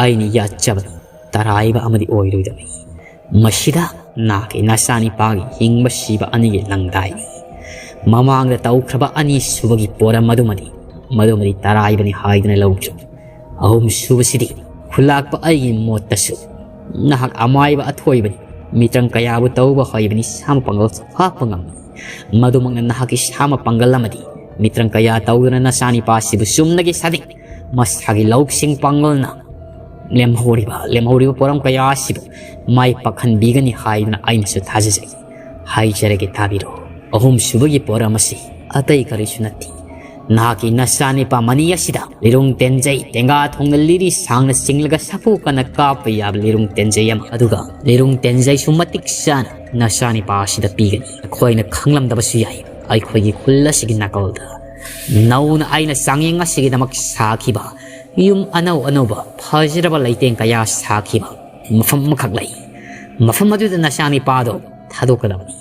ꯑꯩꯅ ꯌꯥꯠꯆꯕꯅꯤ꯫ ꯇꯔꯥꯏꯕ ꯑꯃꯗꯤ ꯑꯣꯏꯔꯣꯏꯗꯕꯅꯤ꯫ ꯃꯁꯤꯗ ꯅꯍꯥꯛꯀꯤ ꯅꯆꯥꯅꯤꯄꯥꯒꯤ ꯍꯤꯡꯕ ꯁꯤꯕ ꯑꯅꯤꯒꯤ ꯂꯪꯗꯥꯏꯅꯤ꯫ ꯃꯃꯥꯡꯗ ꯇꯧꯈ꯭ꯔꯕ ꯑꯅꯤꯁꯨꯕꯒꯤ ꯄꯣꯔꯝ ꯑꯗꯨꯃꯗꯤ, ꯃꯗꯨꯃꯗꯤ ꯇꯔꯥꯏꯕꯅꯤ ꯍꯥꯏꯗꯨꯅ ꯂꯧꯖꯧ꯫ ꯑꯍꯨꯝꯁꯨꯕꯁꯤꯗꯤ ꯈꯨꯂꯥꯛꯄ ꯑꯩꯒꯤ ꯃꯣꯠꯇꯁꯨ ꯅꯍꯥꯛ ꯑꯃꯥꯏꯕ ꯑꯊꯣꯏꯕꯅꯤ꯫ ꯃꯤꯇ꯭ꯔꯪ ꯀꯌꯥꯕꯨ ꯇꯧꯕ ꯍꯩꯕꯅꯤ, ꯁꯥꯃ ꯄꯥꯡꯒꯜꯁꯨ ꯍꯥꯞꯄ ꯉꯝꯕꯅꯤ꯫ ꯃꯗꯨꯃꯛꯅ ꯅꯍꯥꯛꯀꯤ ꯁꯥꯃ ꯄꯥꯡꯒꯜ ꯑꯃꯗꯤ ꯃꯤꯇ꯭ꯔꯪ ꯀꯌꯥ ꯇꯧꯗꯨꯅ ꯅꯆꯥꯅꯤꯄꯥꯁꯤꯕꯨ ꯆꯨꯝꯅꯒꯤ ꯁꯥꯗꯤꯡ ꯃꯁꯥꯒꯤ ꯂꯧꯁꯤꯡ ꯄꯥꯡꯒꯜꯅ ꯂꯦꯝꯍꯧꯔꯤꯕ, ꯂꯦꯝꯍꯧꯔꯤꯕ ꯄꯣꯔꯝ ꯀꯌꯥ ꯑꯁꯤꯕꯨ ꯃꯥꯏ ꯄꯥꯛꯍꯟꯕꯤꯒꯅꯤ ꯍꯥꯏꯗꯨꯅ ꯑꯩꯅꯁꯨ ꯊꯥꯖꯖꯩ꯫ ꯍꯥꯏꯖꯔꯒꯦ, ꯇꯥꯕꯤꯔꯣ꯫ ꯑꯍꯨꯝꯁꯨꯕꯒꯤ ꯄꯣꯔꯝ ꯑꯁꯤ ꯑꯇꯩ ꯀꯔꯤꯁꯨ ꯅꯠꯇꯦ꯫ ꯅꯍꯥꯛꯀꯤ ꯅꯆꯥꯅꯤꯄꯥ ꯃꯅꯤ ꯑꯁꯤꯗ ꯂꯤꯔꯨꯡ ꯇꯦꯟꯖꯩ, ꯇꯦꯡꯒꯥ ꯊꯣꯡꯅ ꯂꯤꯔꯤ ꯁꯥꯡꯅ ꯆꯤꯡꯂꯒ ꯁꯥꯐꯨ ꯀꯟꯅ ꯀꯥꯞꯄ ꯌꯥꯕ ꯂꯤꯔꯨꯡ ꯇꯦꯟꯖꯩ ꯑꯃ, ꯑꯗꯨꯒ ꯂꯤꯔꯨꯡ ꯇꯦꯟꯖꯩꯁꯨ ꯃꯇꯤꯛ ꯆꯥꯅ ꯅꯆꯥꯅꯤꯄꯥ ꯑꯁꯤꯗ ꯄꯤꯒꯅꯤ꯫ ꯑꯩꯈꯣꯏꯅ ꯈꯪꯂꯝꯗꯕꯁꯨ ꯌꯥꯏ, ꯑꯩꯈꯣꯏꯒꯤ ꯈꯨꯜ ꯑꯁꯤꯒꯤ ꯅꯥꯀꯜꯗ ꯅꯧꯅ ꯑꯩꯅ ꯆꯥꯡꯌꯦꯡ ꯑꯁꯤꯒꯤꯗꯃꯛ ꯁꯥꯈꯤꯕ ꯌꯨꯝ ꯑꯅꯧ ꯑꯅꯧꯕ ꯐꯖꯔꯕ ꯂꯩꯇꯦꯡ ꯀꯌꯥ ꯁꯥꯈꯤꯕ ꯃꯐꯝ ꯑꯃꯈꯛ ꯂꯩ꯫ ꯃꯐꯝ ꯑꯗꯨꯗ ꯅꯆꯥꯅꯤꯄꯥꯗꯣ ꯊꯥꯗꯣꯛꯀꯗꯕꯅꯤ꯫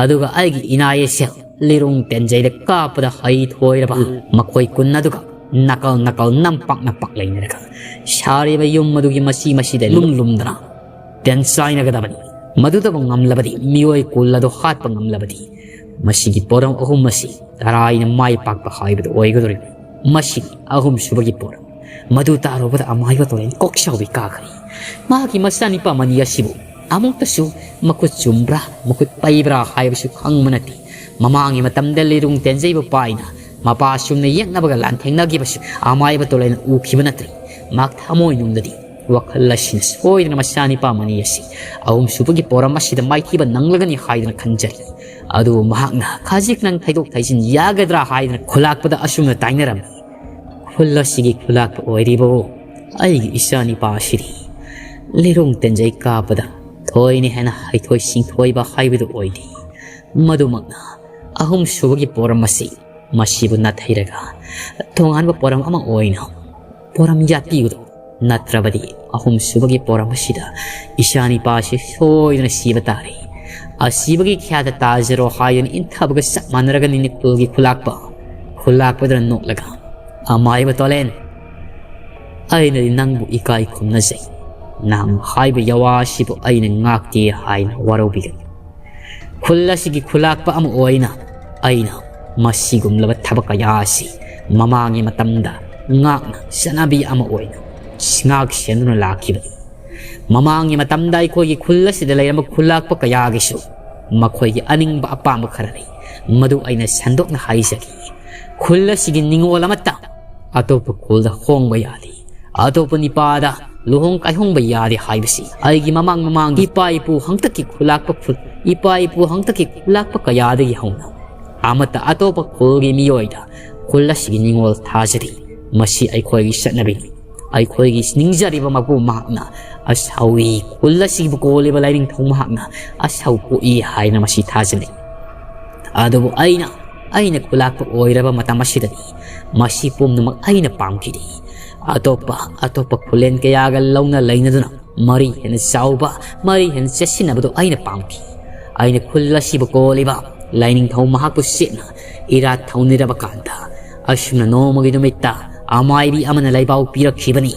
ꯑꯗꯨꯒ ꯑꯩꯒꯤ ꯏꯅꯥꯏ ꯑꯁꯦ ꯂꯤꯔꯨꯡ ꯇꯦꯟꯖꯩꯗ ꯀꯥꯞꯄꯗ ꯍꯩꯊꯣꯏꯔꯕ ꯃꯈꯣꯏ ꯀꯨꯟ ꯑꯗꯨꯒ ꯅꯥꯀꯜ ꯅꯥꯀꯜ ꯅꯝꯄꯥꯛ ꯅꯝꯄꯥꯛ ꯂꯩꯅꯔꯒ ꯁꯥꯔꯤꯕ ꯌꯨꯝ ꯑꯗꯨꯒꯤ ꯃꯆꯤ ꯃꯆꯤꯗ ꯂꯨꯝ ꯂꯨꯝꯗꯅ ꯇꯦꯟꯆꯥꯏꯅꯒꯗꯕꯅꯤ꯫ ꯃꯗꯨꯇꯕꯨ ꯉꯝꯂꯕꯗꯤ, ꯃꯤꯑꯣꯏ ꯀꯨꯜ ꯑꯗꯨ ꯍꯥꯠꯄ ꯉꯝꯂꯕꯗꯤ, ꯃꯁꯤꯒꯤ ꯄꯣꯔꯝ ꯑꯍꯨꯝ ꯑꯁꯤ ꯇꯔꯥꯏꯅ ꯃꯥꯏ ꯄꯥꯛꯄ ꯍꯥꯏꯕꯗꯨ ꯑꯣꯏꯒꯗꯧꯔꯤꯕꯅꯤ꯫ ꯃꯁꯤꯅꯤ ꯑꯍꯨꯝꯁꯨꯕꯒꯤ ꯄꯣꯔꯝ꯫ ꯃꯗꯨ ꯇꯥꯔꯨꯕꯗ ꯑꯃꯥꯏꯕ ꯇꯣꯂꯦꯟ ꯀꯣꯛ ꯁꯥꯎꯕꯤ ꯀꯥꯈ꯭ꯔꯦ꯫ ꯃꯍꯥꯛꯀꯤ ꯃꯆꯥꯅꯤꯄꯥ ꯃꯅꯤ ꯑꯁꯤꯕꯨ ꯑꯃꯨꯛꯇꯁꯨ ꯃꯈꯨꯠ ꯆꯨꯝꯕ꯭ꯔꯥ, ꯃꯈꯨꯠ ꯄꯩꯕ꯭ꯔꯥ ꯍꯥꯏꯕꯁꯨ ꯈꯪꯕ ꯅꯠꯇꯦ꯫ ꯃꯃꯥꯡꯒꯤ ꯃꯇꯝꯗ ꯂꯤꯔꯨꯡ ꯇꯦꯟꯖꯩꯕ ꯄꯥꯏꯅ ꯃꯄꯥ ꯑꯁꯨꯝꯅ ꯌꯦꯛꯅꯕꯒ ꯂꯥꯟꯊꯦꯡꯅꯈꯤꯕꯁꯨ ꯑꯃꯥꯏꯕ ꯇꯣꯂꯦꯟꯅ ꯎꯈꯤꯕ ꯅꯠꯇ꯭ꯔꯤ꯫ ꯃꯍꯥꯛ ꯊꯃꯣꯏꯅꯨꯡꯗꯗꯤ ꯋꯥꯈꯜ ꯑꯁꯤꯅ ꯁꯣꯏꯗꯅ ꯃꯆꯥꯅꯤꯄꯥ ꯃꯅꯤ ꯑꯁꯤ ꯑꯍꯨꯝꯁꯨꯕꯒꯤ ꯄꯣꯔꯝ ꯑꯁꯤꯗ ꯃꯥꯏꯊꯤꯕ ꯅꯪꯂꯒꯅꯤ ꯍꯥꯏꯗꯅ ꯈꯟꯖꯔꯤ꯫ ꯑꯗꯨꯕꯨ ꯃꯍꯥꯛꯅ ꯈꯖꯤꯛ ꯅꯪ ꯊꯩꯗꯣꯛ ꯊꯩꯖꯤꯟ ꯌꯥꯒꯗ꯭ꯔꯥ ꯍꯥꯏꯗꯅ ꯈꯨꯂꯥꯛꯄꯗ ꯑꯁꯨꯝꯅ ꯇꯥꯏꯅꯔꯝꯃꯤ꯫ ꯈꯨꯜ ꯑꯁꯤꯒꯤ ꯈꯨꯂꯥꯛꯄ ꯑꯣꯏꯔꯤꯕ ꯑꯩꯒꯤ ꯏꯆꯥꯅꯤꯄꯥ ꯑꯁꯤꯗꯤ ꯂꯤꯔꯨꯡ ꯇꯦꯟꯖꯩ ꯀꯥꯞꯄꯗ ꯊꯣꯏꯅ ꯍꯦꯟꯅ ꯍꯩꯊꯣꯏ ꯁꯤꯡꯊꯣꯏꯕ ꯍꯥꯏꯕꯗꯨ ꯑꯣꯏꯗꯦ꯫ ꯃꯗꯨꯃꯛꯅ ꯑꯍꯨꯝꯁꯨꯕꯒꯤ ꯄꯣꯔꯝ ꯑꯁꯤ ꯃꯁꯤꯕꯨ ꯅꯥꯊꯩꯔꯒ ꯇꯣꯉꯥꯟꯕ ꯄꯣꯔꯝ ꯑꯃ ꯑꯣꯏꯅ ꯄꯣꯔꯝ ꯌꯥꯠꯄꯤꯕꯗꯨ ꯅꯠꯇ꯭ꯔꯕꯗꯤ ꯑꯍꯨꯝꯁꯨꯕꯒꯤ ꯄꯣꯔꯝ ꯑꯁꯤꯗ ꯏꯆꯥꯅꯤꯄꯥꯁꯤ ꯁꯣꯏꯗꯅ ꯁꯤꯕ ꯇꯥꯔꯦ꯫ ꯑꯁꯤꯕꯒꯤ ꯈ꯭ꯌꯥꯗ ꯇꯥꯖꯔꯣ ꯍꯥꯏꯗꯨꯅ ꯏꯟꯊꯕꯒ ꯆꯞ ꯃꯥꯟꯅꯔꯒꯅꯤꯅꯦ ꯈꯨꯜꯒꯤ ꯈꯨꯂꯥꯛꯄ꯫ ꯈꯨꯂꯥꯛꯄꯗꯨꯅ ꯅꯣꯛꯂꯒ, "ꯑꯃꯥꯏꯕ ꯇꯣꯂꯦꯟ, ꯑꯩꯅꯗꯤ ꯅꯪꯕꯨ ꯏꯀꯥꯏ ꯈꯨꯝꯅꯖꯩ꯫ ꯅꯍꯥꯛꯅ ꯍꯥꯏꯕ ꯌꯥꯋꯥ ꯑꯁꯤꯕꯨ ꯑꯩꯅ ꯉꯥꯛꯇꯦ ꯍꯥꯏꯅ ꯋꯥꯔꯧꯕꯤꯒꯅꯨ꯫ ꯈꯨꯜ ꯑꯁꯤꯒꯤ ꯈꯨꯂꯥꯛꯄ ꯑꯃ ꯑꯣꯏꯅ ꯑꯩꯅ ꯃꯁꯤꯒꯨꯝꯂꯕ ꯊꯕꯛ ꯀꯌꯥ ꯑꯁꯤ ꯃꯃꯥꯡꯒꯤ ꯃꯇꯝꯗ ꯉꯥꯛꯅ ꯆꯠꯅꯕꯤ ꯑꯃ ꯑꯣꯏꯅ ꯉꯥꯛ ꯁꯦꯟꯗꯨꯅ ꯂꯥꯛꯈꯤꯕꯅꯤ꯫ ꯃꯃꯥꯡꯒꯤ ꯃꯇꯝꯗ ꯑꯩꯈꯣꯏꯒꯤ ꯈꯨꯜ ꯑꯁꯤꯗ ꯂꯩꯔꯝꯕ ꯈꯨꯂꯥꯛꯄ ꯀꯌꯥꯒꯤꯁꯨ ꯃꯈꯣꯏꯒꯤ ꯑꯅꯤꯡꯕ ꯑꯄꯥꯝꯕ ꯈꯔ ꯂꯩ꯫ ꯃꯗꯨ ꯑꯩꯅ ꯁꯟꯗꯣꯛꯅ ꯍꯥꯏꯖꯒꯦ꯫ ꯈꯨꯜ ꯑꯁꯤꯒꯤ ꯅꯤꯉꯣꯜ ꯑꯃꯠꯇ ꯑꯇꯣꯞꯄ ꯈꯨꯜꯗ ꯍꯣꯡꯕ ꯌꯥꯗꯦ, ꯑꯇꯣꯞꯄ ꯅꯤꯄꯥꯗ ꯂꯨꯍꯣꯡ ꯀꯥꯏꯍꯣꯡꯕ ꯌꯥꯗꯦ ꯍꯥꯏꯕꯁꯤ ꯑꯩꯒꯤ ꯃꯃꯥꯡ ꯃꯃꯥꯡꯒꯤ ꯏꯄꯥ ꯏꯄꯨ ꯍꯥꯛꯇꯛꯀꯤ ꯈꯨꯂꯥꯛꯄ ꯈꯨ-, ꯏꯄꯥ ꯏꯄꯨ ꯍꯥꯛꯇꯛꯀꯤ ꯈꯨꯂꯥꯛꯄ ꯀꯌꯥꯗꯒꯤ ꯍꯧꯅ ꯑꯃꯠꯇ ꯑꯇꯣꯞꯄ ꯈꯨꯜꯒꯤ ꯃꯤꯑꯣꯏꯗ ꯈꯨꯜ ꯑꯁꯤꯒꯤ ꯅꯤꯉꯣꯜ ꯊꯥꯖꯗꯦ꯫ ꯃꯁꯤ ꯑꯩꯈꯣꯏꯒꯤ ꯆꯠꯅꯕꯤꯅꯤ꯫ ꯑꯩꯈꯣꯏꯒꯤ ꯅꯤꯡꯖꯔꯤꯕ ꯃꯄꯨ ꯃꯍꯥꯛꯅ ꯑꯁꯥꯎꯏ ꯈꯨꯜ ꯑꯁꯤꯕꯨ ꯀꯣꯜꯂꯤꯕ ꯂꯥꯏꯅꯤꯡꯊꯧ ꯃꯍꯥꯛꯅ ꯑꯁꯥꯎ ꯄꯣꯛꯏ ꯍꯥꯏꯅ ꯃꯁꯤ ꯊꯥꯖꯅꯩ꯫ ꯑꯗꯨꯕꯨ ꯑꯩꯅ, ꯑꯩꯅ ꯈꯨꯂꯥꯛꯄ ꯑꯣꯏꯔꯕ ꯃꯇꯝ ꯑꯁꯤꯗꯗꯤ ꯃꯁꯤ ꯄꯨꯝꯅꯃꯛ ꯑꯩꯅ ꯄꯥꯝꯈꯤꯗꯦ꯫ ꯑꯇꯣꯞꯄ, ꯑꯇꯣꯞꯄ ꯈꯨꯂꯦꯟ ꯀꯌꯥꯒ ꯂꯧꯅ ꯂꯩꯅꯗꯨꯅ ꯃꯔꯤ ꯍꯦꯟꯅ ꯆꯥꯎꯕ, ꯃꯔꯤ ꯍꯦꯟꯅ ꯆꯦꯠꯁꯤꯟꯅꯕꯗꯨ ꯑꯩꯅ ꯄꯥꯝꯈꯤ꯫ ꯑꯩꯅ ꯈꯨꯜ ꯑꯁꯤꯕꯨ ꯀꯣꯜꯂꯤꯕ ꯂꯥꯏꯅꯤꯡꯊꯧ ꯃꯍꯥꯛꯄꯨ ꯆꯦꯠꯅ ꯏꯔꯥꯠ ꯊꯧꯅꯤꯔꯕ ꯀꯥꯟꯗ, ꯑꯁꯨꯝꯅ ꯅꯣꯡꯃꯒꯤ ꯅꯨꯃꯤꯠꯇ ꯑꯃꯥꯏꯕꯤ ꯑꯃꯅ ꯂꯩꯕꯥꯎ ꯄꯤꯔꯛꯈꯤꯕꯅꯤ꯫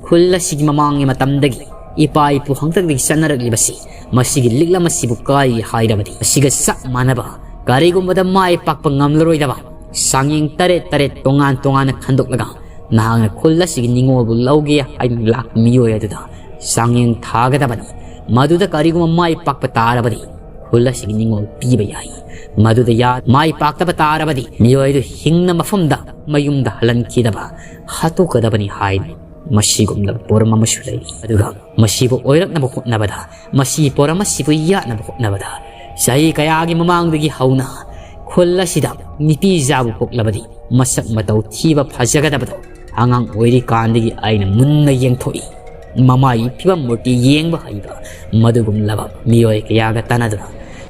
ꯈꯨꯜ ꯑꯁꯤꯒꯤ ꯃꯃꯥꯡꯒꯤ ꯃꯇꯝꯗꯒꯤ ꯏꯄꯥ ꯏꯄꯨ ꯍꯥꯛꯇꯛꯇꯒꯤ ꯆꯠꯅꯔꯛꯂꯤꯕꯁꯤ, ꯃꯁꯤꯒꯤ ꯂꯤꯛꯂꯝ ꯑꯁꯤꯕꯨ ꯀꯥꯏꯒꯦ ꯍꯥꯏꯔꯕꯗꯤ, ꯃꯁꯤꯒ ꯆꯞ ꯃꯥꯟꯅꯕ, ꯀꯔꯤꯒꯨꯝꯕꯗ ꯃꯥꯏ ꯄꯥꯛꯄ ꯉꯝꯂꯔꯣꯏꯗꯕ ꯆꯥꯡꯌꯦꯡ ꯇꯔꯦꯠ ꯇꯔꯦꯠ ꯇꯣꯉꯥꯟ ꯇꯣꯉꯥꯟꯅ ꯈꯟꯗꯣꯛꯂꯒ, ꯅꯍꯥꯛꯅ ꯈꯨꯜ ꯑꯁꯤꯒꯤ ꯅꯤꯡꯉꯣꯜꯕꯨ ꯂꯧꯒꯦ ꯍꯥꯏꯅ ꯂꯥꯛꯄ ꯃꯤꯑꯣꯏ ꯑꯗꯨꯗ ꯆꯥꯡꯌꯦꯡ ꯊꯥꯒꯗꯕꯅꯤ꯫ ꯃꯗꯨꯗ ꯀꯔꯤꯒꯨꯝꯕ ꯃꯥꯏ ꯄꯥꯛꯄ ꯇꯥꯔꯕꯗꯤ, ꯈꯨꯜ ꯑꯁꯤꯒꯤ ꯅꯤꯡꯉꯣꯜ ꯄꯤꯕ ꯌꯥꯏ꯫ ꯃꯗꯨꯗ ꯌꯥ-, ꯃꯥꯏ ꯄꯥꯛꯇꯕ ꯇꯥꯔꯕꯗꯤ, ꯃꯤꯑꯣꯏ ꯑꯗꯨ ꯍꯤꯡꯅ ꯃꯐꯝꯗ ꯃꯌꯨꯝꯗ ꯍꯜꯍꯟꯈꯤꯗꯕ ꯍꯥꯠꯇꯣꯛꯀꯗꯕꯅꯤ ꯍꯥꯏꯅ ꯃꯁꯤꯒꯨꯝꯂꯕ ꯄꯣꯔꯝ ꯑꯃꯁꯨ ꯂꯩꯔꯤ꯫ ꯑꯗꯨꯒ ꯃꯁꯤꯕꯨ ꯑꯣꯏꯔꯛꯅꯕ ꯍꯣꯠꯅꯕꯗ, ꯃꯁꯤ ꯄꯣꯔꯝ ꯑꯁꯤꯕꯨ ꯌꯥꯠꯅꯕ ꯍꯣꯠꯅꯕꯗ, ꯆꯍꯤ ꯀꯌꯥꯒꯤ ꯃꯃꯥꯡꯗꯒꯤ ꯍꯧꯅ ꯈꯨꯜ ꯑꯁꯤꯗ ꯅꯨꯄꯤ ꯖꯥꯕꯨ ꯄꯣꯛꯂꯕꯗꯤ, ꯃꯁꯛ ꯃꯇꯧ ꯊꯤꯕ ꯐꯖꯒꯗꯕꯗꯣ ꯑꯉꯥꯡ ꯑꯣꯏꯔꯤꯀꯥꯟꯗꯒꯤ ꯑꯩꯅ ꯃꯨꯟꯅ ꯌꯦꯡꯊꯣꯛꯏ꯫ ꯃꯃꯥꯏꯒꯤ ꯐꯤꯕꯝ ꯃꯨꯔꯇꯤ ꯌꯦꯡꯕ ꯍꯩꯕ ꯃꯗꯨꯒꯨꯝꯂꯕ ꯃꯤꯑꯣꯏ ꯀꯌꯥꯒ ꯇꯥꯟꯅꯗꯨꯅ,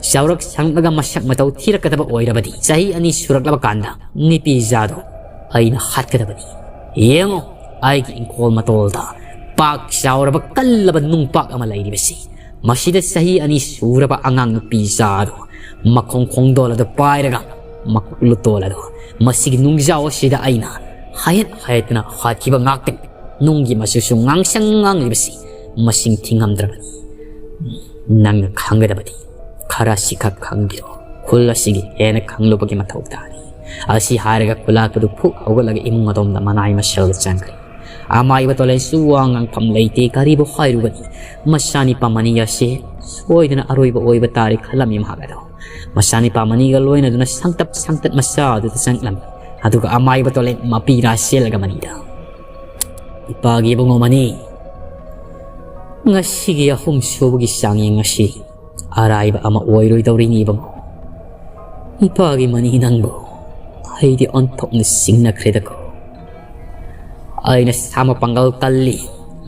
ꯆꯥꯎꯔꯛ ꯁꯪꯂꯒ ꯃꯁꯛ ꯃꯇꯧ ꯊꯤꯔꯛꯀꯗꯕ ꯑꯣꯏꯔꯕꯗꯤ, ꯆꯍꯤ ꯑꯅꯤ ꯁꯨꯔꯛꯂꯕ ꯀꯥꯟꯗ ꯅꯨꯄꯤ ꯖꯥꯗꯣ ꯑꯩꯅ ꯍꯥꯠꯀꯗꯕꯅꯤ꯫ ꯌꯦꯡꯉꯣ, ꯑꯩꯒꯤ ꯏꯪꯈꯣꯜ ꯃꯇꯣꯜꯗ ꯄꯥꯛ ꯆꯥꯎꯔꯕ ꯀꯜꯂꯕ ꯅꯨꯡꯄꯥꯛ ꯑꯃ ꯂꯩꯔꯤꯕꯁꯤ꯫ ꯃꯁꯤꯗ ꯆꯍꯤ ꯑꯅꯤ ꯁꯨꯔꯕ ꯑꯉꯥꯡ ꯅꯨꯄꯤ ꯖꯥꯗꯣ ꯃꯈꯣꯡ ꯈꯣꯡꯗꯣꯜ ꯑꯗꯨ ꯄꯥꯏꯔꯒ, ꯃꯀꯣꯛ ꯂꯨꯇꯣꯜ ꯑꯗꯨ ꯃꯁꯤꯒꯤ ꯅꯨꯡꯖꯥꯎ ꯑꯁꯤꯗ ꯑꯩꯅ ꯍꯥꯏꯍꯠ ꯍꯥꯏꯍꯠꯇꯨꯅ ꯍꯥꯠꯈꯤꯕ ꯉꯥꯛꯇꯅꯤ꯫ ꯅꯨꯡꯒꯤ ꯃꯆꯨꯁꯨ ꯉꯥꯡꯁꯪ ꯉꯥꯡꯂꯤꯕꯁꯤ ꯃꯁꯤꯡ ꯊꯤꯉꯝꯗ꯭ꯔꯕꯅꯤ꯫ ꯅꯪꯅ ꯈꯪꯒꯗꯕꯗꯤ ꯈꯔꯁꯤꯈꯛ ꯈꯪꯕꯤꯔꯣ꯫ ꯈꯨꯜ ꯑꯁꯤꯒꯤ ꯍꯦꯟꯅ ꯈꯪꯂꯨꯕꯒꯤ ꯃꯊꯧ ꯇꯥꯔꯤ꯫ ꯑꯁꯤ ꯍꯥꯏꯔꯒ ꯈꯨꯂꯥꯛꯄꯗꯨ ꯐꯨꯛ ꯍꯧꯒꯠꯂꯒ ꯏꯃꯨꯡ ꯑꯗꯣꯝꯗ ꯃꯅꯥꯏ ꯃꯁꯜꯗ ꯆꯪꯈ꯭ꯔꯦ꯫ ꯑꯃꯥꯏꯕ ꯇꯣꯂꯦꯟꯁꯨ ꯋꯥ ꯉꯥꯡꯐꯝ ꯂꯩꯇꯦ, ꯀꯔꯤꯕꯨ ꯍꯥꯏꯔꯨꯒꯅꯤ? ꯃꯆꯥꯅꯤꯄꯥ ꯃꯅꯤ ꯑꯁꯤ ꯁꯣꯏꯗꯅ ꯑꯔꯣꯏꯕ ꯑꯣꯏꯕ ꯇꯥꯔꯦ ꯈꯜꯂꯝꯃꯤ ꯃꯍꯥꯛ ꯑꯗꯣ꯫ ꯃꯆꯥꯅꯤꯄꯥ ꯃꯅꯤꯒ ꯂꯣꯏꯅꯗꯨꯅ ꯁꯪꯇꯞ ꯁꯪꯇꯠ ꯃꯆꯥ ꯑꯗꯨꯗ ꯆꯪꯂꯝꯃꯤ꯫ ꯑꯗꯨꯒ ꯑꯃꯥꯏꯕ ꯇꯣꯂꯦꯟ ꯃꯄꯤꯔꯥ ꯆꯦꯜꯂꯒ ꯃꯅꯤꯗ, "ꯏꯄꯥꯒꯤ ꯏꯕꯨꯡꯉꯣ ꯃꯅꯤ, ꯉꯁꯤꯒꯤ ꯑꯍꯨꯝ ꯁꯨꯕꯒꯤ ꯆꯥꯡꯌꯦꯡ ꯑꯁꯤ ꯑꯔꯥꯏꯕ ꯑꯃ ꯑꯣꯏꯔꯣꯏꯗꯧꯔꯤꯅꯤ ꯏꯕꯨꯡꯉꯣ꯫ ꯏꯄꯥꯒꯤ ꯃꯅꯤ ꯅꯪꯕꯨ ꯑꯩꯗꯤ ꯑꯣꯟꯊꯣꯛꯅ ꯆꯤꯡꯅꯈ꯭ꯔꯦꯗꯀꯣ꯫ ꯑꯩꯅ ꯁꯥ ꯃꯄꯥꯡꯒꯜ ꯀꯜꯂꯤ,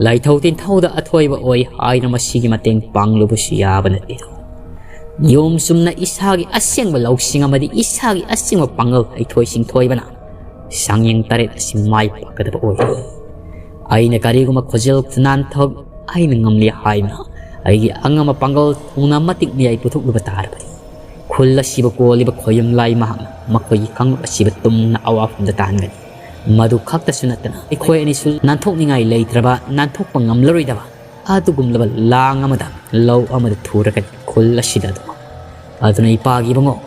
ꯂꯥꯏꯊꯧ ꯇꯤꯟꯊꯧꯗ ꯑꯊꯣꯏꯕ ꯑꯣꯏ ꯍꯥꯏꯅ ꯃꯁꯤꯒꯤ ꯃꯇꯦꯡ ꯄꯥꯡꯂꯨꯕꯁꯨ ꯌꯥꯕ ꯅꯠꯇꯦꯗꯣ꯫ ꯅꯤꯌꯣꯝ ꯆꯨꯝꯅ ꯏꯁꯥꯒꯤ ꯑꯁꯦꯡꯕ ꯂꯧꯁꯤꯡ ꯑꯃꯗꯤ ꯏꯁꯥꯒꯤ ꯑꯁꯦꯡꯕ ꯄꯥꯡꯒꯜ ꯍꯩꯊꯣꯏ ꯁꯤꯡꯊꯣꯏꯕꯅ ꯆꯥꯡꯌꯦꯡ ꯇꯔꯦꯠ ꯑꯁꯤ ꯃꯥꯏ ꯄꯥꯛꯀꯗꯕ ꯑꯣꯏꯔꯦ꯫ ꯑꯩꯅ ꯀꯔꯤꯒꯨꯝꯕ ꯈꯣꯟꯖꯦꯜ ꯅꯥꯟꯊꯣꯛ ꯑꯩꯅ ꯉꯝꯂꯦ ꯍꯥꯏꯅ ꯑꯩꯒꯤ ꯑꯉꯝꯕ ꯄꯥꯡꯒꯜ ꯊꯧꯅꯥ ꯃꯇꯤꯛ ꯃꯌꯥꯏ ꯄꯨꯊꯣꯛꯂꯨꯕ ꯇꯥꯔꯕꯗꯤ, ꯈꯨꯜ ꯑꯁꯤꯕꯨ ꯀꯣꯜꯂꯤꯕ ꯈꯣꯌꯨꯝ ꯂꯥꯏ ꯃꯍꯥꯛꯅ ꯃꯈꯣꯏꯒꯤ ꯀꯥꯡꯂꯨꯞ ꯑꯁꯤꯕꯨ ꯇꯨꯝꯅ ꯑꯋꯥꯐꯝꯗ ꯇꯥꯍꯟꯒꯅꯤ꯫ ꯃꯗꯨ ꯈꯛꯇꯁꯨ ꯅꯠꯇꯅ, ꯑꯩꯈꯣꯏ ꯑꯅꯤꯁꯨ ꯅꯥꯟꯊꯣꯛꯅꯤꯡꯉꯥꯏ ꯂꯩꯇ꯭ꯔꯕ, ꯅꯥꯟꯊꯣꯛꯄ ꯉꯝꯂꯔꯣꯏꯗꯕ ꯑꯗꯨꯒꯨꯝꯂꯕ ꯂꯥꯡ ꯑꯃꯗ ꯂꯧ ꯑꯃꯗ ꯊꯨꯔꯒꯅꯤ ꯈꯨꯜ ꯑꯁꯤꯗ ꯑꯗꯨꯃꯛ꯫ ꯑꯗꯨꯅ ꯏꯄꯥꯒꯤ ꯏꯕꯨꯡꯉꯣ,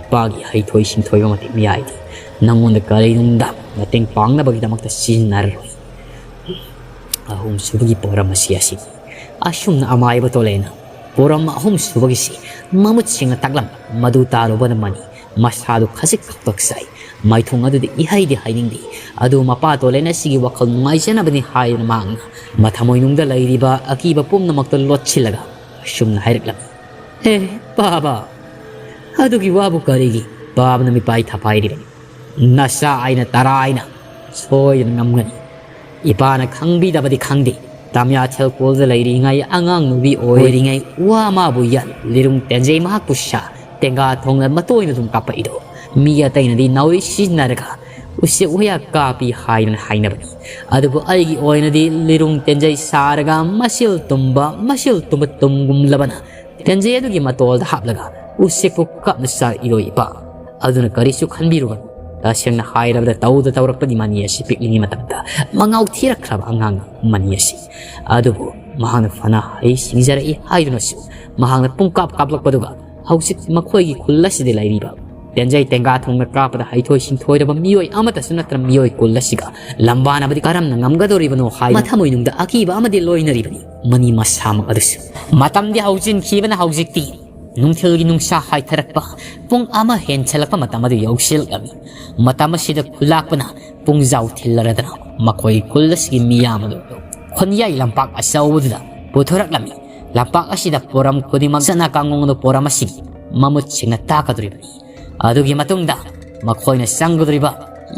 ꯏꯄꯥꯒꯤ ꯍꯩꯊꯣꯏ ꯁꯤꯡꯊꯣꯏꯕ ꯃꯇꯤꯛ ꯃꯌꯥꯏꯗꯤ ꯅꯪꯉꯣꯟꯗ ꯀꯔꯤꯅꯨꯡꯗ ꯃꯇꯦꯡ ꯄꯥꯡꯅꯕꯒꯤꯗꯃꯛꯇ ꯁꯤꯖꯤꯟꯅꯔꯔꯣꯏ꯫ ꯑꯍꯨꯝꯁꯨꯕꯒꯤ ꯄꯣꯔꯝ ꯑꯁꯤ ꯑꯁꯤꯅꯤ꯫ ꯑꯁꯨꯝꯅ ꯑꯃꯥꯏꯕ ꯇꯣꯂꯦꯅ ꯄꯣꯔꯝ ꯑꯍꯨꯝꯁꯨꯕꯒꯤꯁꯤ ꯃꯃꯨꯠ ꯁꯦꯡꯅ ꯇꯥꯛꯂꯝ꯫ ꯃꯗꯨ ꯇꯥꯔꯨꯕꯅ ꯃꯅꯤ ꯃꯁꯥꯗꯨ ꯈꯖꯤꯛ ꯈꯛꯇꯛ ꯆꯥꯏ꯫ ꯃꯥꯏꯊꯣꯡ ꯑꯗꯨꯗꯤ ꯏꯍꯩꯗꯤ ꯍꯥꯏꯅꯤꯡꯗꯦ꯫ ꯑꯗꯨ ꯃꯄꯥ ꯇꯣꯂꯦꯟ ꯑꯁꯤꯒꯤ ꯋꯥꯈꯜ ꯅꯨꯡꯉꯥꯏꯖꯅꯕꯅꯤ ꯍꯥꯏꯗꯨꯅ ꯃꯍꯥꯛꯅ ꯃꯊꯃꯣꯏꯅꯨꯡꯗ ꯂꯩꯔꯤꯕ ꯑꯀꯤꯕ ꯄꯨꯝꯅꯃꯛꯇ ꯂꯣꯠꯁꯤꯜꯂꯒ ꯑꯁꯨꯝꯅ ꯍꯥꯏꯔꯛꯂꯝꯃꯤ꯫ "ꯍꯦ, ꯄꯥꯕ, ꯑꯗꯨꯒꯤ ꯋꯥꯕꯨ ꯀꯔꯤꯒꯤ?" ꯄꯥꯕꯅ ꯃꯤꯄꯥꯏ ꯊꯐꯥꯏꯔꯤꯕꯅꯤ꯫ "ꯅꯆꯥ ꯑꯩꯅ ꯇꯔꯥ ꯑꯩꯅ ꯁꯣꯏꯗꯅ ꯉꯝꯒꯅꯤ꯫ ꯏꯄꯥꯅ ꯈꯪꯕꯤꯗꯕꯗꯤ ꯈꯪꯗꯦ꯫ ꯇꯥꯃꯤꯌꯥ ꯊꯦꯜꯀꯣꯜꯗ ꯂꯩꯔꯤꯉꯩ ꯑꯉꯥꯡ ꯅꯨꯄꯤ ꯑꯣꯏꯔꯤꯉꯩ ꯋꯥ ꯃꯥꯕꯨ ꯌꯥꯟ, ꯂꯤꯔꯨꯡ ꯇꯦꯟꯖꯩ ꯃꯍꯥꯛꯄꯨ ꯁꯥ, ꯇꯦꯡꯒꯥ ꯊꯣꯡꯅ ꯃꯇꯣꯏꯅ ꯑꯗꯨꯝ ꯀꯥꯞꯄꯛꯏꯗꯣ꯫ ꯃꯤ ꯑꯇꯩꯅꯗꯤ ꯅꯥꯎꯔꯤ ꯁꯤꯖꯤꯟꯅꯔꯒ ꯎꯆꯦꯛ ꯋꯥꯌꯥ ꯀꯥꯞꯄꯤ ꯍꯥꯏꯗꯨꯅ ꯍꯥꯏꯅꯕꯅꯤ꯫ ꯑꯗꯨꯕꯨ ꯑꯩꯒꯤ ꯑꯣꯏꯅꯗꯤ ꯂꯤꯔꯨꯡ ꯇꯦꯟꯖꯩ ꯁꯥꯔꯒ ꯃꯁꯤꯜ ꯇꯨꯝꯕ, ꯃꯁꯤꯜ ꯇꯨꯝꯕ ꯇꯨꯝꯒꯨꯝꯂꯕꯅ ꯇꯦꯟꯖꯩ ꯑꯗꯨꯒꯤ ꯃꯇꯣꯜꯗ ꯍꯥꯞꯂꯒ ꯎꯆꯦꯛꯄꯨ ꯀꯥꯞꯅ ꯆꯥꯔꯛꯏꯔꯣꯏ ꯏꯄꯥ꯫ ꯑꯗꯨꯅ ꯀꯔꯤꯁꯨ ꯈꯟꯕꯤꯔꯨꯒꯅꯨ꯫ ꯇꯁꯦꯡꯅ ꯍꯥꯏꯔꯕꯗ ꯇꯧꯗ ꯇꯧꯔꯛꯄꯗꯤ ꯃꯅꯤ ꯑꯁꯤ ꯄꯤꯛꯂꯤꯉꯩ ꯃꯇꯝꯗ ꯃꯉꯥꯎ ꯊꯤꯔꯛꯈ꯭ꯔꯕ ꯑꯉꯥꯡꯅꯤ ꯃꯅꯤ ꯑꯁꯤ꯫ ꯑꯗꯨꯕꯨ ꯃꯍꯥꯛꯅ ꯐꯅ ꯍꯩ ꯁꯤꯡꯖꯔꯛꯏ ꯍꯥꯏꯗꯨꯅꯁꯨ ꯃꯍꯥꯛꯅ ꯄꯨꯡꯀꯥꯞ ꯀꯥꯞꯂꯛꯄꯗꯨꯒ ꯍꯧꯖꯤꯛ ꯃꯈꯣꯏꯒꯤ ꯈꯨꯜ ꯑꯁꯤꯗ ꯂꯩꯔꯤꯕ ꯇꯦꯟꯖꯩ ꯇꯦꯡꯒꯥ ꯊꯣꯡꯅ ꯀꯥꯞꯄꯗ ꯍꯩꯊꯣꯏ ꯁꯤꯡꯊꯣꯏꯔꯕ ꯃꯤꯑꯣꯏ ꯑꯃꯠꯇꯁꯨ ꯅꯠꯇꯅ ꯃꯤꯑꯣꯏ ꯀꯨꯜ ꯑꯁꯤꯒ ꯂꯝꯕꯥꯅꯕꯗꯤ ꯀꯔꯝꯅ ꯉꯝꯒꯗꯧꯔꯤꯕꯅꯣ ꯍꯥꯏ ꯃꯊꯃꯣꯏꯅꯨꯡꯗ ꯑꯀꯤꯕ ꯑꯃꯗꯤ ꯂꯣꯏꯅꯔꯤꯕꯅꯤ꯫ ꯃꯅꯤ ꯃꯁꯥꯃꯛ ꯑꯗꯨꯁꯨ꯫ ꯃꯇꯝꯗꯤ ꯍꯧꯖꯤꯟꯈꯤꯕꯅ ꯍꯧꯖꯤꯛꯇꯤ ꯅꯨꯡꯊꯤꯜꯒꯤ ꯅꯨꯡꯁꯥ ꯍꯥꯏꯊꯔꯛꯄ ꯄꯨꯡ ꯑꯃ ꯍꯦꯟꯁꯜꯂꯛꯄ ꯃꯇꯝ ꯑꯗꯨ ꯌꯧꯁꯤꯜꯂꯛꯂꯝꯃꯤ꯫ ꯃꯇꯝ ꯑꯁꯤꯗ ꯈꯨꯂꯥꯛꯄꯅ ꯄꯨꯡꯖꯥꯎ ꯊꯤꯜꯂꯔꯗꯅ ꯃꯈꯣꯏ ꯈꯨꯜ ꯑꯁꯤꯒꯤ ꯃꯤꯌꯥꯝ ꯑꯗꯨ ꯈꯣꯟꯌꯥꯏ ꯂꯝꯄꯥꯛ ꯑꯆꯧꯕꯗꯨꯗ ꯄꯨꯊꯣꯔꯛꯂꯝꯃꯤ꯫ ꯂꯝꯄꯥꯛ ꯑꯁꯤꯗ ꯄꯣꯔꯝ ꯈꯨꯗꯤꯡꯃꯛ ꯆꯠꯅ ꯀꯥꯡꯂꯣꯟꯗ ꯄꯣꯔꯝ ꯑꯁꯤꯒꯤ ꯃꯃꯨꯠ ꯁꯦꯡꯅ ꯇꯥꯛꯀꯗꯧꯔꯤꯕꯅꯤ꯫ ꯑꯗꯨꯒꯤ ꯃꯇꯨꯡꯗ ꯃꯈꯣꯏꯅ ꯆꯪꯒꯗꯧꯔꯤꯕ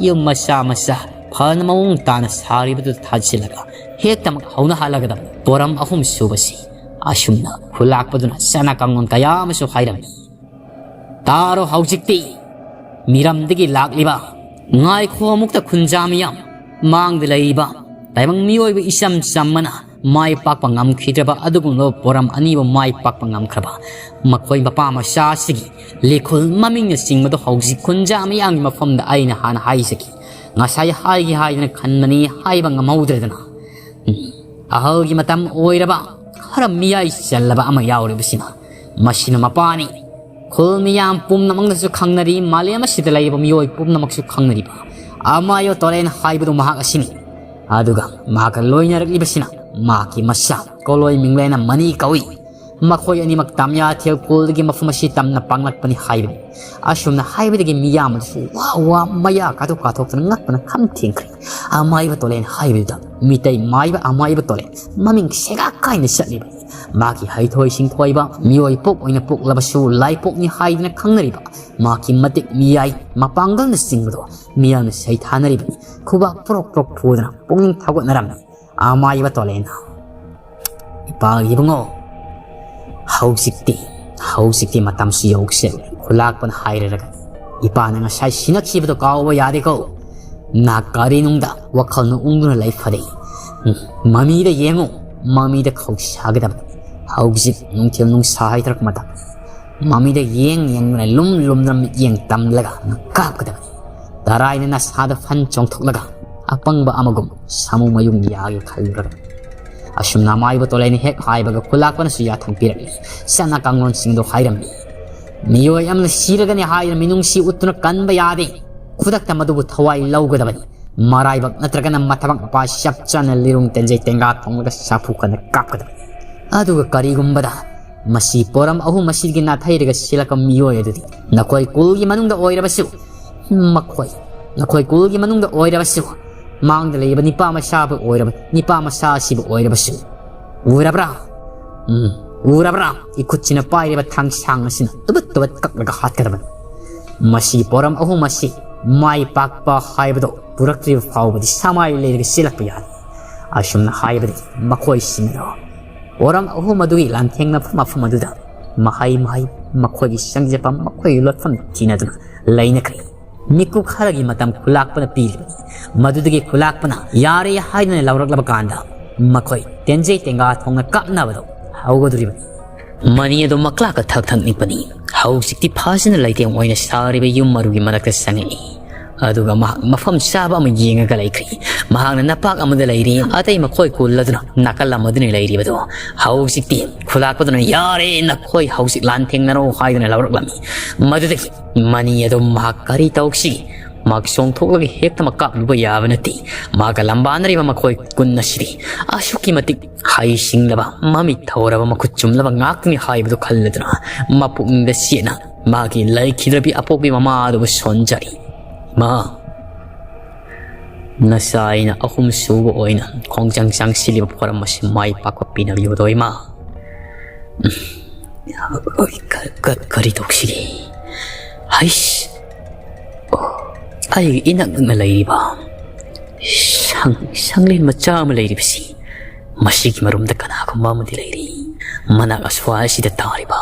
ꯌꯨꯝ ꯃꯆꯥ ꯃꯆꯥ ꯐꯅ ꯃꯑꯣꯡ ꯇꯥꯅ ꯁꯥꯔꯤꯕꯗꯨ ꯊꯥꯖꯤꯜꯂꯒ ꯍꯦꯛꯇꯃꯛ ꯍꯧꯅꯍꯜꯂꯒꯗꯕꯅꯤ꯫ ꯄꯣꯔꯝ ꯑꯍꯨꯝ ꯁꯨꯕꯁꯤ ꯑꯁꯨꯝꯅ ꯈꯨꯂꯥꯛꯄꯗꯨꯅ ꯆꯠꯅ ꯀꯥꯡꯂꯣꯟ ꯀꯌꯥ ꯑꯃꯁꯨ ꯍꯥꯏꯔꯝꯃꯤ꯫ ꯇꯥꯔꯣ ꯍꯧꯖꯤꯛꯇꯤ ꯃꯤꯔꯝꯗꯒꯤ ꯂꯥꯛꯂꯤꯕ, ꯉꯥꯏꯈꯣ ꯑꯃꯨꯛꯇ ꯈꯨꯟꯖꯥ ꯃꯤꯌꯥꯝ, ꯃꯥꯡꯗ ꯂꯩꯔꯤꯕ ꯇꯥꯏꯕꯪ ꯃꯤꯑꯣꯏꯕ ꯏꯆꯝ ꯆꯝꯕꯅ ꯃꯥꯏ ꯄꯥꯛꯄ ꯉꯝꯈꯤꯗ꯭ꯔꯕ ꯑꯗꯨꯒꯨꯝꯂꯕ ꯄꯣꯔꯝ ꯑꯅꯤꯕꯨ ꯃꯥꯏ ꯄꯥꯛꯄ ꯉꯝꯈ꯭ꯔꯕ ꯃꯈꯣꯏ ꯃꯄꯥ ꯃꯆꯥ ꯑꯁꯤꯒꯤ ꯂꯤꯈꯨꯜ ꯃꯃꯤꯡꯅ ꯆꯤꯡꯕꯗꯨ ꯍꯧꯖꯤꯛ ꯈꯨꯟꯖꯥ ꯃꯤꯌꯥꯝꯒꯤ ꯃꯐꯝꯗ ꯑꯩꯅ ꯍꯥꯟꯅ ꯍꯥꯏꯖꯈꯤ꯫ ꯉꯁꯥꯏ ꯍꯥꯏꯒꯦ ꯍꯥꯏꯗꯅ ꯈꯟꯕꯅꯤ, ꯍꯥꯏꯕ ꯉꯝꯍꯧꯗ꯭ꯔꯗꯅ꯫ ꯎꯝ, ꯑꯍꯜꯒꯤ ꯃꯇꯝ ꯑꯣꯏꯔꯕ, ꯈꯔ ꯃꯤꯌꯥꯏ ꯆꯜꯂꯕ ꯑꯃ ꯌꯥꯎꯔꯤꯕꯁꯤꯅ, ꯃꯁꯤꯅ ꯃꯄꯥꯅꯤ꯫ ꯈꯨꯜ ꯃꯤꯌꯥꯝ ꯄꯨꯝꯅꯃꯛꯅꯁꯨ ꯈꯪꯅꯔꯤ, ꯃꯥꯂꯦꯝ ꯑꯁꯤꯗ ꯂꯩꯔꯤꯕ ꯃꯤꯑꯣꯏ ꯄꯨꯝꯅꯃꯛꯁꯨ ꯈꯪꯅꯔꯤꯕ ꯑꯃꯥꯏꯌꯣ ꯇꯣꯂꯦꯟ ꯍꯥꯏꯕꯗꯨ ꯃꯍꯥꯛ ꯑꯁꯤꯅꯤ꯫ ꯑꯗꯨꯒ ꯃꯍꯥꯛꯀ ꯂꯣꯏꯅꯔꯛꯂꯤꯕꯁꯤꯅ ꯃꯍꯥꯛꯀꯤ ꯃꯆꯥ ꯀꯣꯂꯣꯏ ꯃꯤꯡꯂꯦꯅ ꯃꯅꯤ ꯀꯧꯏ꯫ ꯃꯈꯣꯏ ꯑꯅꯤꯃꯛ ꯇꯥꯃꯤꯌꯥ ꯊꯦꯜ ꯈꯨꯜꯗꯒꯤ ꯃꯐꯝ ꯑꯁꯤ ꯇꯝꯅ ꯄꯥꯡꯂꯛꯄꯅꯤ ꯍꯥꯏꯕꯅꯤ꯫ ꯑꯁꯨꯝꯅ ꯍꯥꯏꯕꯗꯒꯤ ꯃꯤꯌꯥꯝ ꯑꯗꯨꯁꯨ ꯋꯥ ꯋꯥ ꯃꯌꯥ ꯀꯥꯊꯣꯛ ꯀꯥꯊꯣꯛꯇꯨꯅ ꯉꯛꯄꯅ ꯈꯝ ꯊꯦꯡꯈ꯭ꯔꯦ꯫ ꯑꯃꯥꯏꯕ ꯇꯣꯂꯦꯟ ꯍꯥꯏꯕꯗꯨꯗ ꯃꯤꯇꯩ ꯃꯥꯏꯕ ꯑꯃꯥꯏꯕ ꯇꯣꯂꯦꯟ ꯃꯃꯤꯡ ꯁꯦꯒꯥꯛ ꯀꯥꯏꯅ ꯆꯠꯂꯤꯕꯅꯤ꯫ ꯃꯥꯒꯤ ꯍꯩꯊꯣꯏ ꯁꯤꯡꯊꯣꯏꯕ ꯃꯤꯑꯣꯏ ꯄꯣꯛ ꯑꯣꯏꯅ ꯄꯣꯛꯂꯕꯁꯨ ꯂꯥꯏꯄꯣꯛꯅꯤ ꯍꯥꯏꯗꯨꯅ ꯈꯪꯅꯔꯤꯕ ꯃꯍꯥꯛꯀꯤ ꯃꯇꯤꯛ ꯃꯤꯌꯥꯏ ꯃꯄꯥꯡꯒꯜꯅꯆꯤꯡꯕꯗꯣ ꯃꯤꯌꯥꯝꯅ ꯁꯩꯊꯥꯅꯔꯤꯕꯅꯤ꯫ ꯈꯨꯕꯥꯛ ꯄ꯭ꯔꯣꯛ ꯄ꯭ꯔꯣꯛ ꯐꯨꯗꯨꯅ ꯄꯨꯛꯅꯤꯡ ꯊꯧꯒꯠꯅꯔꯝꯃꯤ꯫ ꯑꯃꯥꯏꯕ ꯇꯣꯂꯦꯟꯅ, "ꯏꯄꯥ ꯏꯕꯨꯡꯉꯣ, ꯍꯧꯖꯤꯛꯇꯤ, ꯍꯧꯖꯤꯛꯇꯤ ꯃꯇꯝꯁꯨ ꯌꯧꯁꯦ꯫ ꯈꯨꯂꯥꯛꯄꯅ ꯍꯥꯏꯔꯔꯒ ꯏꯄꯥꯅ ꯉꯁꯥꯏ ꯁꯤꯅꯈꯤꯕꯗꯣ ꯀꯥꯎꯕ ꯌꯥꯗꯦꯀꯣ꯫ ꯅꯥ ꯀꯔꯤꯅꯨꯡꯗ ꯋꯥꯈꯜꯅ ꯎꯪꯗꯨꯅ ꯂꯩ ꯐꯔꯦ꯫ ꯎꯝ, ꯃꯃꯤꯗ ꯌꯦꯡꯉꯨ, ꯃꯃꯤꯗ ꯈꯧꯁꯥꯒꯗꯕꯅꯤ꯫ ꯍꯧꯖꯤꯛ ꯅꯨꯡꯊꯤꯜ ꯅꯨꯡꯁꯥ ꯍꯥꯏꯊꯔꯛꯄ ꯃꯇꯝ꯫ ꯃꯃꯤꯗ ꯌꯦꯡ ꯌꯦꯡꯗꯨꯅ ꯂꯨꯝ ꯂꯨꯝꯗꯨꯅ ꯃꯤꯠꯌꯦꯡ ꯇꯝꯂꯒ ꯀꯥꯞꯀꯗꯕꯅꯤ꯫ ꯇꯔꯥꯏꯅ ꯅꯁꯥꯗ ꯐꯟ ꯆꯣꯡꯊꯣꯛꯂꯒ ꯑꯄꯪꯕ ꯑꯃꯒꯨꯝ ꯁꯥꯃꯨ ꯃꯌꯨꯡ ꯌꯥꯒꯦ ꯈꯜꯂꯨꯔꯒ." ꯑꯁꯨꯝꯅ ꯑꯃꯥꯏꯕ ꯇꯣꯂꯦꯟꯅ ꯍꯦꯛ ꯍꯥꯏꯕꯒ ꯈꯨꯂꯥꯛꯄꯅꯁꯨ ꯌꯥꯊꯪ ꯄꯤꯔꯛꯂꯤ꯫ ꯆꯠꯅ ꯀꯥꯡꯂꯣꯟꯁꯤꯡꯗꯨ ꯍꯥꯏꯔꯝꯃꯤ꯫ ꯃꯤꯑꯣꯏ ꯑꯃꯅ ꯁꯤꯔꯒꯅꯤ ꯍꯥꯏꯗꯨꯅ ꯃꯤꯅꯨꯡꯁꯤ ꯎꯠꯇꯨꯅ ꯀꯟꯕ ꯌꯥꯗꯦ꯫ ꯈꯨꯗꯛꯇ ꯃꯗꯨꯕꯨ ꯊꯋꯥꯏ ꯂꯧꯒꯗꯕꯅꯤ꯫ ꯃꯔꯥꯏꯕꯛ ꯅꯠꯇ꯭ꯔꯒꯅ ꯃꯊꯕꯥꯛ ꯃꯄꯥ ꯆꯞ ꯆꯥꯅ ꯂꯤꯔꯨꯡ ꯇꯦꯟꯖꯩ ꯇꯦꯡꯒꯥ ꯊꯣꯡꯂꯒ ꯆꯥꯐꯨ ꯀꯟꯅ ꯀꯥꯞꯀꯗꯕꯅꯤ꯫ ꯑꯗꯨꯒ ꯀꯔꯤꯒꯨꯝꯕꯗ ꯃꯁꯤ ꯄꯣꯔꯝ ꯑꯍꯨꯝ ꯑꯁꯤꯒꯤ ꯅꯥꯊꯩꯔꯒ ꯁꯤꯜꯂꯛꯄ ꯃꯤꯑꯣꯏ ꯑꯗꯨꯗꯤ ꯅꯈꯣꯏ ꯀꯨꯜꯒꯤ ꯃꯅꯨꯡꯗ ꯑꯣꯏꯔꯕꯁꯨ, ꯃꯈꯣꯏ, ꯅꯈꯣꯏ ꯀꯨꯜꯒꯤ ꯃꯅꯨꯡꯗ ꯑꯣꯏꯔꯕꯁꯨ, ꯃꯥꯡꯗ ꯂꯩꯔꯤꯕ ꯅꯤꯄꯥ ꯃꯆꯥꯕꯨ ꯑꯣꯏꯔꯕ, ꯅꯤꯄꯥ ꯃꯆꯥ ꯑꯁꯤꯕꯨ ꯑꯣꯏꯔꯕꯁꯨ, ꯎꯔꯕ꯭ꯔꯥ? ꯎꯝ, ꯎꯔꯕ꯭ꯔꯥ? ꯏꯈꯨꯠꯁꯤꯅ ꯄꯥꯏꯔꯤꯕ ꯊꯥꯡꯁꯥꯡ ꯑꯁꯤꯅ ꯇꯨꯕꯠ ꯇꯨꯕꯠ ꯀꯛꯂꯒ ꯍꯥꯠꯀꯗꯕꯅꯤ꯫ ꯃꯁꯤ ꯄꯣꯔꯝ ꯑꯍꯨꯝ ꯑꯁꯤ ꯃꯥꯏ ꯄꯥꯛꯄ ꯍꯥꯏꯕꯗꯣ ꯄꯨꯔꯛꯇ꯭ꯔꯤꯕ ꯐꯥꯎꯕꯗꯤ ꯁꯃꯥꯏ ꯂꯩꯔꯒ ꯆꯦꯜꯂꯛꯄ ꯌꯥꯗꯦ꯫ ꯑꯁꯨꯝꯅ ꯍꯥꯏꯕꯗꯒꯤ ꯃꯈꯣꯏꯁꯤꯡꯗꯣ ꯄꯣꯔꯝ ꯑꯍꯨꯝ ꯑꯗꯨꯒꯤ ꯂꯥꯟꯊꯦꯡꯅꯐꯝ ꯃꯐꯝ ꯑꯗꯨꯗ ꯃꯍꯩ ꯃꯍꯩ ꯃꯈꯣꯏꯒꯤ ꯆꯪꯖꯐꯝ, ꯃꯈꯣꯏꯒꯤ ꯂꯣꯠꯐꯝ ꯊꯤꯅꯗꯨꯅ ꯂꯩꯅꯈ꯭ꯔꯦ꯫ ꯃꯤꯀꯨꯞ ꯈꯔꯒꯤ ꯃꯇꯝ ꯈꯨꯂꯥꯛꯄꯅ ꯄꯤꯔꯤꯕꯅꯤ꯫ ꯃꯗꯨꯗꯒꯤ ꯈꯨꯂꯥꯛꯄꯅ ꯌꯥꯔꯦ ꯍꯥꯏꯗꯨꯅ ꯂꯥꯎꯔꯛꯂꯕ ꯀꯥꯟꯗ ꯃꯈꯣꯏ ꯇꯦꯟꯖꯩ ꯇꯦꯡꯒꯥ ꯊꯣꯡꯅ ꯀꯥꯞꯅꯕꯗꯣ ꯍꯧꯒꯗꯧꯔꯤꯕꯅꯤ꯫ ꯃꯅꯤ ꯑꯗꯨ ꯃꯀ꯭ꯂꯥꯛꯀ ꯊꯛ ꯊꯛ ꯅꯤꯛꯄꯅꯤ꯫ ꯍꯧꯖꯤꯛꯇꯤ ꯐꯖꯅ ꯂꯩꯇꯦꯡ ꯑꯣꯏꯅ ꯁꯥꯔꯤꯕ ꯌꯨꯝ ꯃꯔꯨꯒꯤ ꯃꯔꯛꯇ ꯆꯪꯉꯛꯏ꯫ ꯑꯗꯨꯒ ꯃꯍꯥꯛ ꯃꯐꯝ ꯆꯥꯕ ꯑꯃ ꯌꯦꯡꯉꯒ ꯂꯩꯈ꯭ꯔꯤ꯫ ꯃꯍꯥꯛꯅ ꯅꯄꯥꯛ ꯑꯃꯗ ꯂꯩꯔꯤ, ꯑꯇꯩ ꯃꯈꯣꯏ ꯀꯨꯜ ꯑꯗꯨꯅ ꯅꯥꯀꯜ ꯑꯃꯗꯅꯤ ꯂꯩꯔꯤꯕꯗꯨ꯫ ꯍꯧꯖꯤꯛꯇꯤ ꯈꯨꯂꯥꯛꯄꯗꯨꯅ, "ꯌꯥꯔꯦ, ꯅꯈꯣꯏ ꯍꯧꯖꯤꯛ ꯂꯥꯟ ꯊꯦꯡꯅꯔꯣ" ꯍꯥꯏꯗꯨꯅ ꯂꯧꯔꯛꯂꯝꯃꯤ꯫ ꯃꯗꯨꯗꯒꯤ ꯃꯅꯤ ꯑꯗꯨ ꯃꯍꯥꯛ ꯀꯔꯤ ꯇꯧꯁꯤ? ꯃꯍꯥꯛ ꯆꯣꯡꯊꯣꯛꯂꯒ ꯍꯦꯛꯇꯃꯛ ꯀꯥꯞꯂꯨꯕ ꯌꯥꯕ ꯅꯠꯇꯦ꯫ ꯃꯍꯥꯛꯀ ꯂꯝꯕꯥꯅꯔꯤꯕ ꯃꯈꯣꯏ ꯀꯨꯟ ꯑꯁꯤꯗꯤ ꯑꯁꯨꯛꯀꯤ ꯃꯇꯤꯛ ꯍꯩꯁꯤꯡꯂꯕ, ꯃꯃꯤꯠ ꯊꯧꯔꯕ, ꯃꯈꯨꯠ ꯆꯨꯝꯂꯕ ꯉꯥꯛꯇꯅꯤ ꯍꯥꯏꯕꯗꯨ ꯈꯜꯂꯗꯨꯅ ꯃꯄꯨꯛꯅꯤꯡꯗ ꯆꯦꯠꯅ ꯃꯥꯒꯤ ꯂꯩꯈꯤꯗ꯭ꯔꯕꯤ ꯑꯄꯣꯛꯄꯤ ꯃꯃꯥ ꯑꯗꯨꯕꯨ ꯁꯣꯟꯖꯔꯤ꯫ "ꯏꯃꯥ, ꯅꯆꯥ ꯑꯩꯅ ꯑꯍꯨꯝꯁꯨꯕ ꯑꯣꯏꯅ ꯈꯣꯡꯖꯪ ꯆꯪꯁꯤꯜꯂꯤꯕ ꯄꯣꯔꯝ ꯑꯁꯤ ꯃꯥꯏ ꯄꯥꯛꯄ ꯄꯤꯅꯕꯤꯌꯨꯗꯣ, ꯏꯃꯥ꯫" ꯀ-, ꯀ-, ꯀꯔꯤ ꯇꯧꯁꯤꯒꯦ? ꯍꯩꯁ! ꯑꯣ, ꯑꯩꯒꯤ ꯏꯅꯛ ꯅꯛꯅ ꯂꯩꯔꯤꯕ ꯁꯪ-, ꯁꯪꯂꯦꯟ ꯃꯆꯥ ꯑꯃ ꯂꯩꯔꯤꯕꯁꯤ, ꯃꯁꯤꯒꯤ ꯃꯔꯨꯝꯗ ꯀꯅꯥꯒꯨꯝꯕ ꯑꯃꯗꯤ ꯂꯩꯔꯤ꯫ ꯃꯅꯥꯛ ꯑꯁ꯭ꯋꯥꯏ ꯑꯁꯤꯗ ꯇꯥꯔꯤꯕ,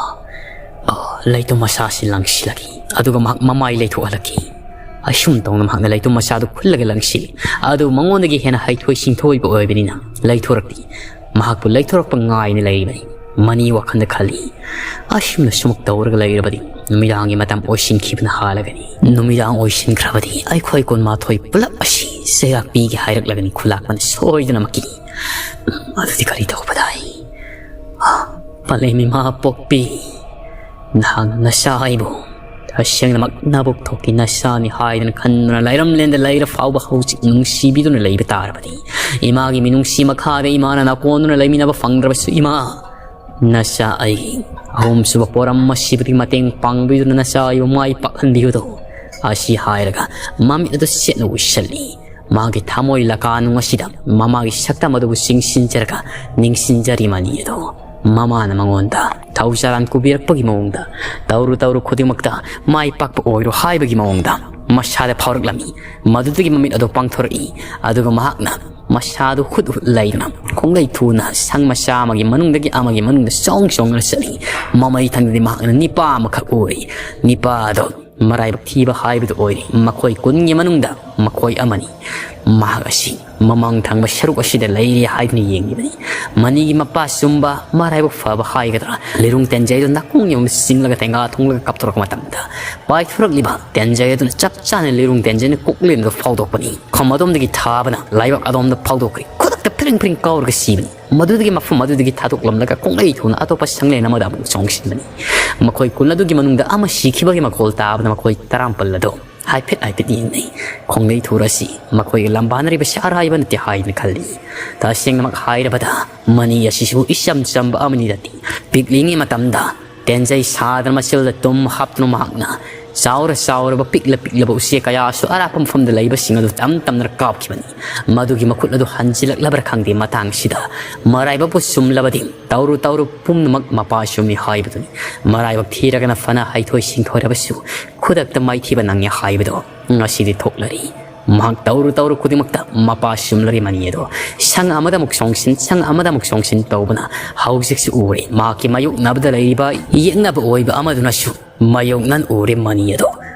ꯑꯣ, ꯂꯩꯇꯨꯝ ꯃꯆꯥꯁꯤ ꯂꯪꯁꯤꯜꯂꯛꯏ, ꯑꯗꯨꯒ ꯃꯍꯥꯛ ꯃꯃꯥꯏ ꯂꯩꯊꯣꯛꯍꯜꯂꯛꯏ꯫ ꯑꯁꯨꯝ ꯇꯧꯅ ꯃꯍꯥꯛꯅ ꯂꯩꯇꯨꯝ ꯃꯆꯥꯗꯨ ꯈꯨꯜꯂꯒ ꯂꯪꯁꯤꯜꯂꯤ꯫ ꯑꯗꯨ ꯃꯉꯣꯟꯗꯒꯤ ꯍꯦꯟꯅ ꯍꯩꯊꯣꯏ ꯁꯤꯡꯊꯣꯏꯕ ꯑꯣꯏꯕꯅꯤꯅ ꯂꯩꯊꯣꯔꯛꯇꯦ꯫ ꯃꯍꯥꯛꯄꯨ ꯂꯩꯊꯣꯔꯛꯄ ꯉꯥꯏꯅ ꯂꯩꯔꯤꯕꯅꯤ꯫ ꯃꯅꯤ ꯋꯥꯈꯜꯗ ꯈꯜꯂꯤ, "ꯑꯁꯨꯝꯅ ꯁꯨꯝ ꯇꯧꯔꯒ ꯂꯩꯔꯕꯗꯤ ꯅꯨꯃꯤꯗꯥꯡꯒꯤ ꯃꯇꯝ ꯑꯣꯏꯁꯤꯟꯈꯤꯕꯅ ꯍꯥꯜꯂꯒꯅꯤ꯫ ꯅꯨꯃꯤꯗꯥꯡ ꯑꯣꯏꯁꯤꯟꯈ꯭ꯔꯕꯗꯤ ꯑꯩꯈꯣꯏ ꯀꯨꯟꯃꯥꯊꯣꯏ ꯄꯨꯂꯞ ꯑꯁꯤ ꯆꯩꯔꯥꯛ ꯄꯤꯒꯦ ꯍꯥꯏꯔꯛꯂꯒꯅꯤ ꯈꯨꯂꯥꯛꯄꯅ ꯁꯣꯏꯗꯅꯃꯛꯀꯤ꯫ ꯑꯗꯨꯗꯤ ꯀꯔꯤ ꯇꯧꯕ ꯇꯥꯏ?" ꯄꯂꯦꯝ ꯏꯃꯥ ꯄꯣꯛꯄꯤ, ꯅꯍꯥꯛꯅ ꯅꯆꯥ ꯑꯩꯕꯨ ꯇꯁꯦꯡꯅꯃꯛ ꯅꯕꯨꯛ ꯊꯣꯛꯀꯤ ꯅꯆꯥꯅꯤ ꯍꯥꯏꯗꯨꯅ ꯈꯟꯗꯨꯅ ꯂꯩꯔꯝꯂꯦꯟꯗ ꯂꯩꯔ ꯐꯥꯎꯕ ꯍꯧꯖꯤꯛ ꯅꯨꯡꯁꯤꯕꯤꯗꯨꯅ ꯂꯩꯕ ꯇꯥꯔꯕꯗꯤ, ꯏꯃꯥꯒꯤ ꯃꯤꯅꯨꯡꯁꯤ ꯃꯈꯥꯗ ꯏꯃꯥꯅ ꯅꯥꯀꯣꯟꯗꯨꯅ ꯂꯩꯃꯤꯟꯅꯕ ꯐꯪꯗ꯭ꯔꯕꯁꯨ, ꯏꯃꯥ, ꯅꯆꯥ ꯑꯩꯒꯤ ꯑꯍꯨꯝꯁꯨꯕ ꯄꯣꯔꯝ ꯑꯁꯤꯕꯨꯗꯤ ꯃꯇꯦꯡ ꯄꯥꯡꯕꯤꯗꯨꯅ ꯅꯆꯥ ꯑꯩꯕꯨ ꯃꯥꯏ ꯄꯥꯛꯍꯟꯕꯤꯌꯨꯗꯣ꯫ ꯑꯁꯤ ꯍꯥꯏꯔꯒ ꯃꯃꯤꯠ ꯑꯗꯨ ꯁꯦꯠꯅ ꯎꯏꯁꯜꯂꯤ꯫ ꯃꯥꯒꯤ ꯊꯃꯣꯏ ꯂꯀꯥꯅꯨꯡ ꯑꯁꯤꯗ ꯃꯃꯥꯒꯤ ꯁꯛꯇꯝ ꯑꯗꯨꯕꯨ ꯆꯤꯡꯁꯤꯟꯖꯔꯒ ꯅꯤꯡꯁꯤꯡꯖꯔꯤ ꯃꯅꯤ ꯑꯗꯣ꯫ ꯃꯃꯥꯅ ꯃꯉꯣꯟꯗ ꯊꯧꯖꯥꯜ ꯀꯨꯕꯤꯔꯛꯄꯒꯤ ꯃꯑꯣꯡꯗ, ꯇꯧꯔꯨ ꯇꯧꯔꯨ ꯈꯨꯗꯤꯡꯃꯛꯇ ꯃꯥꯏ ꯄꯥꯛꯄ ꯑꯣꯏꯔꯣ ꯍꯥꯏꯕꯒꯤ ꯃꯑꯣꯡꯗ ꯃꯁꯥꯗ ꯐꯥꯎꯔꯛꯂꯝꯃꯤ꯫ ꯃꯗꯨꯗꯒꯤ ꯃꯃꯤꯠ ꯑꯗꯨ ꯄꯥꯡꯊꯣꯔꯛꯏ꯫ ꯑꯗꯨꯒ ꯃꯍꯥꯛꯅ ꯃꯁꯥꯗꯨ ꯍꯨꯠ ꯍꯨꯠ ꯂꯩꯗꯨꯅ ꯈꯣꯡꯂꯩ ꯊꯨꯅ ꯁꯪ ꯃꯆꯥ ꯑꯃꯒꯤ ꯃꯅꯨꯡꯗꯒꯤ ꯑꯃꯒꯤ ꯃꯅꯨꯡꯗ ꯆꯣꯡ ꯆꯣꯡꯗꯨꯅ ꯆꯠꯂꯤ꯫ ꯃꯃꯩ ꯊꯪꯗꯗꯤ ꯃꯍꯥꯛꯅ ꯅꯤꯄꯥ ꯑꯃꯈꯛ ꯎꯔꯤ꯫ ꯅꯤꯄꯥ ꯑꯗꯣ ꯃꯔꯥꯏꯕꯛ ꯊꯤꯕ ꯍꯥꯏꯕꯗꯨ ꯑꯣꯏꯔꯤ꯫ ꯃꯈꯣꯏ ꯀꯨꯟꯒꯤ ꯃꯅꯨꯡꯗ ꯃꯈꯣꯏ ꯑꯃꯅꯤ꯫ ꯃꯍꯥꯛ ꯑꯁꯤ ꯃꯃꯥꯡ ꯊꯪꯕ ꯁꯔꯨꯛ ꯑꯁꯤꯗ ꯂꯩꯔꯤ ꯍꯥꯏꯗꯨꯅ ꯌꯦꯡꯂꯤꯕꯅꯤ꯫ ꯃꯅꯤꯒꯤ ꯃꯄꯥ ꯆꯨꯝꯕ, ꯃꯔꯥꯏꯕꯛ ꯐꯕ ꯍꯥꯏꯒꯗ꯭ꯔꯥ, ꯂꯤꯔꯨꯡ ꯇꯦꯟꯖꯩꯗꯨ ꯅꯥꯀꯣꯡ ꯌꯧꯅ ꯆꯤꯡꯂꯒ ꯇꯦꯡꯒꯥ ꯊꯣꯡꯂꯒ ꯀꯥꯞꯊꯣꯔꯛꯄ ꯃꯇꯝꯗ, ꯄꯥꯏꯊꯣꯔꯛꯂꯤꯕ ꯇꯦꯟꯖꯩ ꯑꯗꯨꯅ ꯆꯞ ꯆꯥꯅ ꯂꯤꯔꯨꯡ ꯇꯦꯟꯖꯩꯅ ꯀꯣꯛꯂꯦꯟꯗꯨ ꯐꯥꯎꯗꯣꯛꯄꯅꯤ꯫ ꯃꯐꯝ ꯑꯗꯣꯝꯗꯒꯤ ꯊꯥꯕꯅ ꯂꯥꯏꯕꯛ ꯑꯗꯣꯝꯗ ꯐꯥꯎꯗꯣꯛꯈ꯭ꯔꯦ꯫ ꯈꯨꯗꯛꯇ ꯐ꯭ꯔꯤꯡ ꯐ꯭ꯔꯤꯡ ꯀꯥꯎꯔꯒ ꯁꯤꯕꯅꯤ꯫ ꯃꯗꯨꯗꯒꯤ ꯃꯐꯝ ꯑꯗꯨꯗꯒꯤ ꯊꯥꯗꯣꯛꯂꯝꯂꯒ ꯈꯣꯡꯂꯩ ꯊꯨꯅ ꯑꯇꯣꯞꯄ ꯁꯪꯂꯦꯟ ꯑꯃꯗ ꯑꯃꯨꯛ ꯆꯣꯡꯁꯤꯟꯕꯅꯤ꯫ ꯃꯈꯣꯏ ꯀꯨꯟ ꯑꯗꯨꯒꯤ ꯃꯅꯨꯡꯗ ꯑꯃ ꯁꯤꯈꯤꯕꯒꯤ ꯃꯈꯣꯜ ꯇꯥꯕꯗ ꯃꯈꯣꯏ ꯇꯔꯥꯃꯥꯄꯜ ꯑꯗꯨ ꯍꯥꯏꯐꯦꯠ ꯍꯥꯏꯐꯦꯠ ꯌꯦꯡꯅꯩ꯫ ꯈꯣꯡꯂꯩ ꯊꯨꯔ ꯑꯁꯤ ꯃꯈꯣꯏꯒ ꯂꯝꯕꯥꯅꯔꯤꯕꯁꯤ ꯑꯔꯥꯏꯕ ꯅꯠꯇꯦ ꯍꯥꯏꯅ ꯈꯜꯂꯤ꯫ ꯇꯁꯦꯡꯅꯃꯛ ꯍꯥꯏꯔꯕꯗ ꯃꯅꯤ ꯑꯁꯤꯁꯨ ꯏꯆꯝ ꯆꯝꯕ ꯑꯃꯅꯤ ꯅꯠꯇꯦ꯫ ꯄꯤꯛꯂꯤꯉꯩ ꯃꯇꯝꯗ ꯇꯦꯟꯖꯩ ꯁꯥꯗꯅ ꯃꯆꯤꯜꯗ ꯇꯨꯝ ꯍꯥꯞꯇꯨꯅ ꯃꯍꯥꯛꯅ ꯆꯥꯎꯔ ꯆꯥꯎꯔꯕ ꯄꯤꯛꯂ ꯄꯤꯛꯂꯕ ꯎꯆꯦꯛ ꯀꯌꯥꯁꯨ ꯑꯔꯥꯞꯄ ꯃꯐꯝꯗ ꯂꯩꯕꯁꯤꯡ ꯑꯗꯨ ꯇꯝ ꯇꯝꯅ ꯀꯥꯞꯈꯤꯕꯅꯤ꯫ ꯃꯗꯨꯒꯤ ꯃꯈꯨꯠ ꯑꯗꯨ ꯍꯟꯖꯤꯜꯂꯛꯂꯕ꯭ꯔꯥ ꯈꯪꯗꯦ, ꯃꯇꯥꯡꯁꯤꯗ ꯃꯔꯥꯏꯕꯛꯄꯨ ꯆꯨꯝꯂꯕꯗꯤ ꯇꯧꯔꯨ ꯇꯧꯔꯨ ꯄꯨꯝꯅꯃꯛ ꯃꯄꯥ ꯆꯨꯝꯃꯤ ꯍꯥꯏꯕꯗꯨꯅꯤ꯫ ꯃꯔꯥꯏꯕꯛ ꯊꯤꯔꯒꯅ ꯐꯅ ꯍꯩꯊꯣꯏ ꯁꯤꯡꯊꯣꯏꯔꯕꯁꯨ ꯈꯨꯗꯛꯇ ꯃꯥꯏꯊꯤꯕ ꯅꯪꯉꯤ ꯍꯥꯏꯕꯗꯣ ꯉꯁꯤꯗꯤ ꯊꯣꯛꯂꯔꯤ꯫ ꯃꯍꯥꯛ ꯇꯧꯔꯨ ꯇꯧꯔꯨ ꯈꯨꯗꯤꯡꯃꯛꯇ ꯃꯄꯥ ꯆꯨꯝꯂꯔꯤ ꯃꯅꯤ ꯑꯗꯣ꯫ ꯁꯪ ꯑꯃꯗ ꯑꯃꯨꯛ ꯆꯣꯡꯁꯤꯟ, ꯁꯪ ꯑꯃꯗ ꯑꯃꯨꯛ ꯆꯣꯡꯁꯤꯟ ꯇꯧꯕꯅ ꯍꯧꯖꯤꯛꯁꯨ ꯎꯔꯦ꯫ ꯃꯍꯥꯛꯀꯤ ꯃꯥꯌꯣꯛꯅꯕꯗ ꯂꯩꯔꯤꯕ ꯌꯦꯛꯅꯕ ꯑꯣꯏꯕ ꯑꯃꯗꯨꯅꯁꯨ ꯃꯥꯌꯣꯛꯅꯅ ꯎꯔꯦ ꯃꯅꯤ ꯑꯗꯣ꯫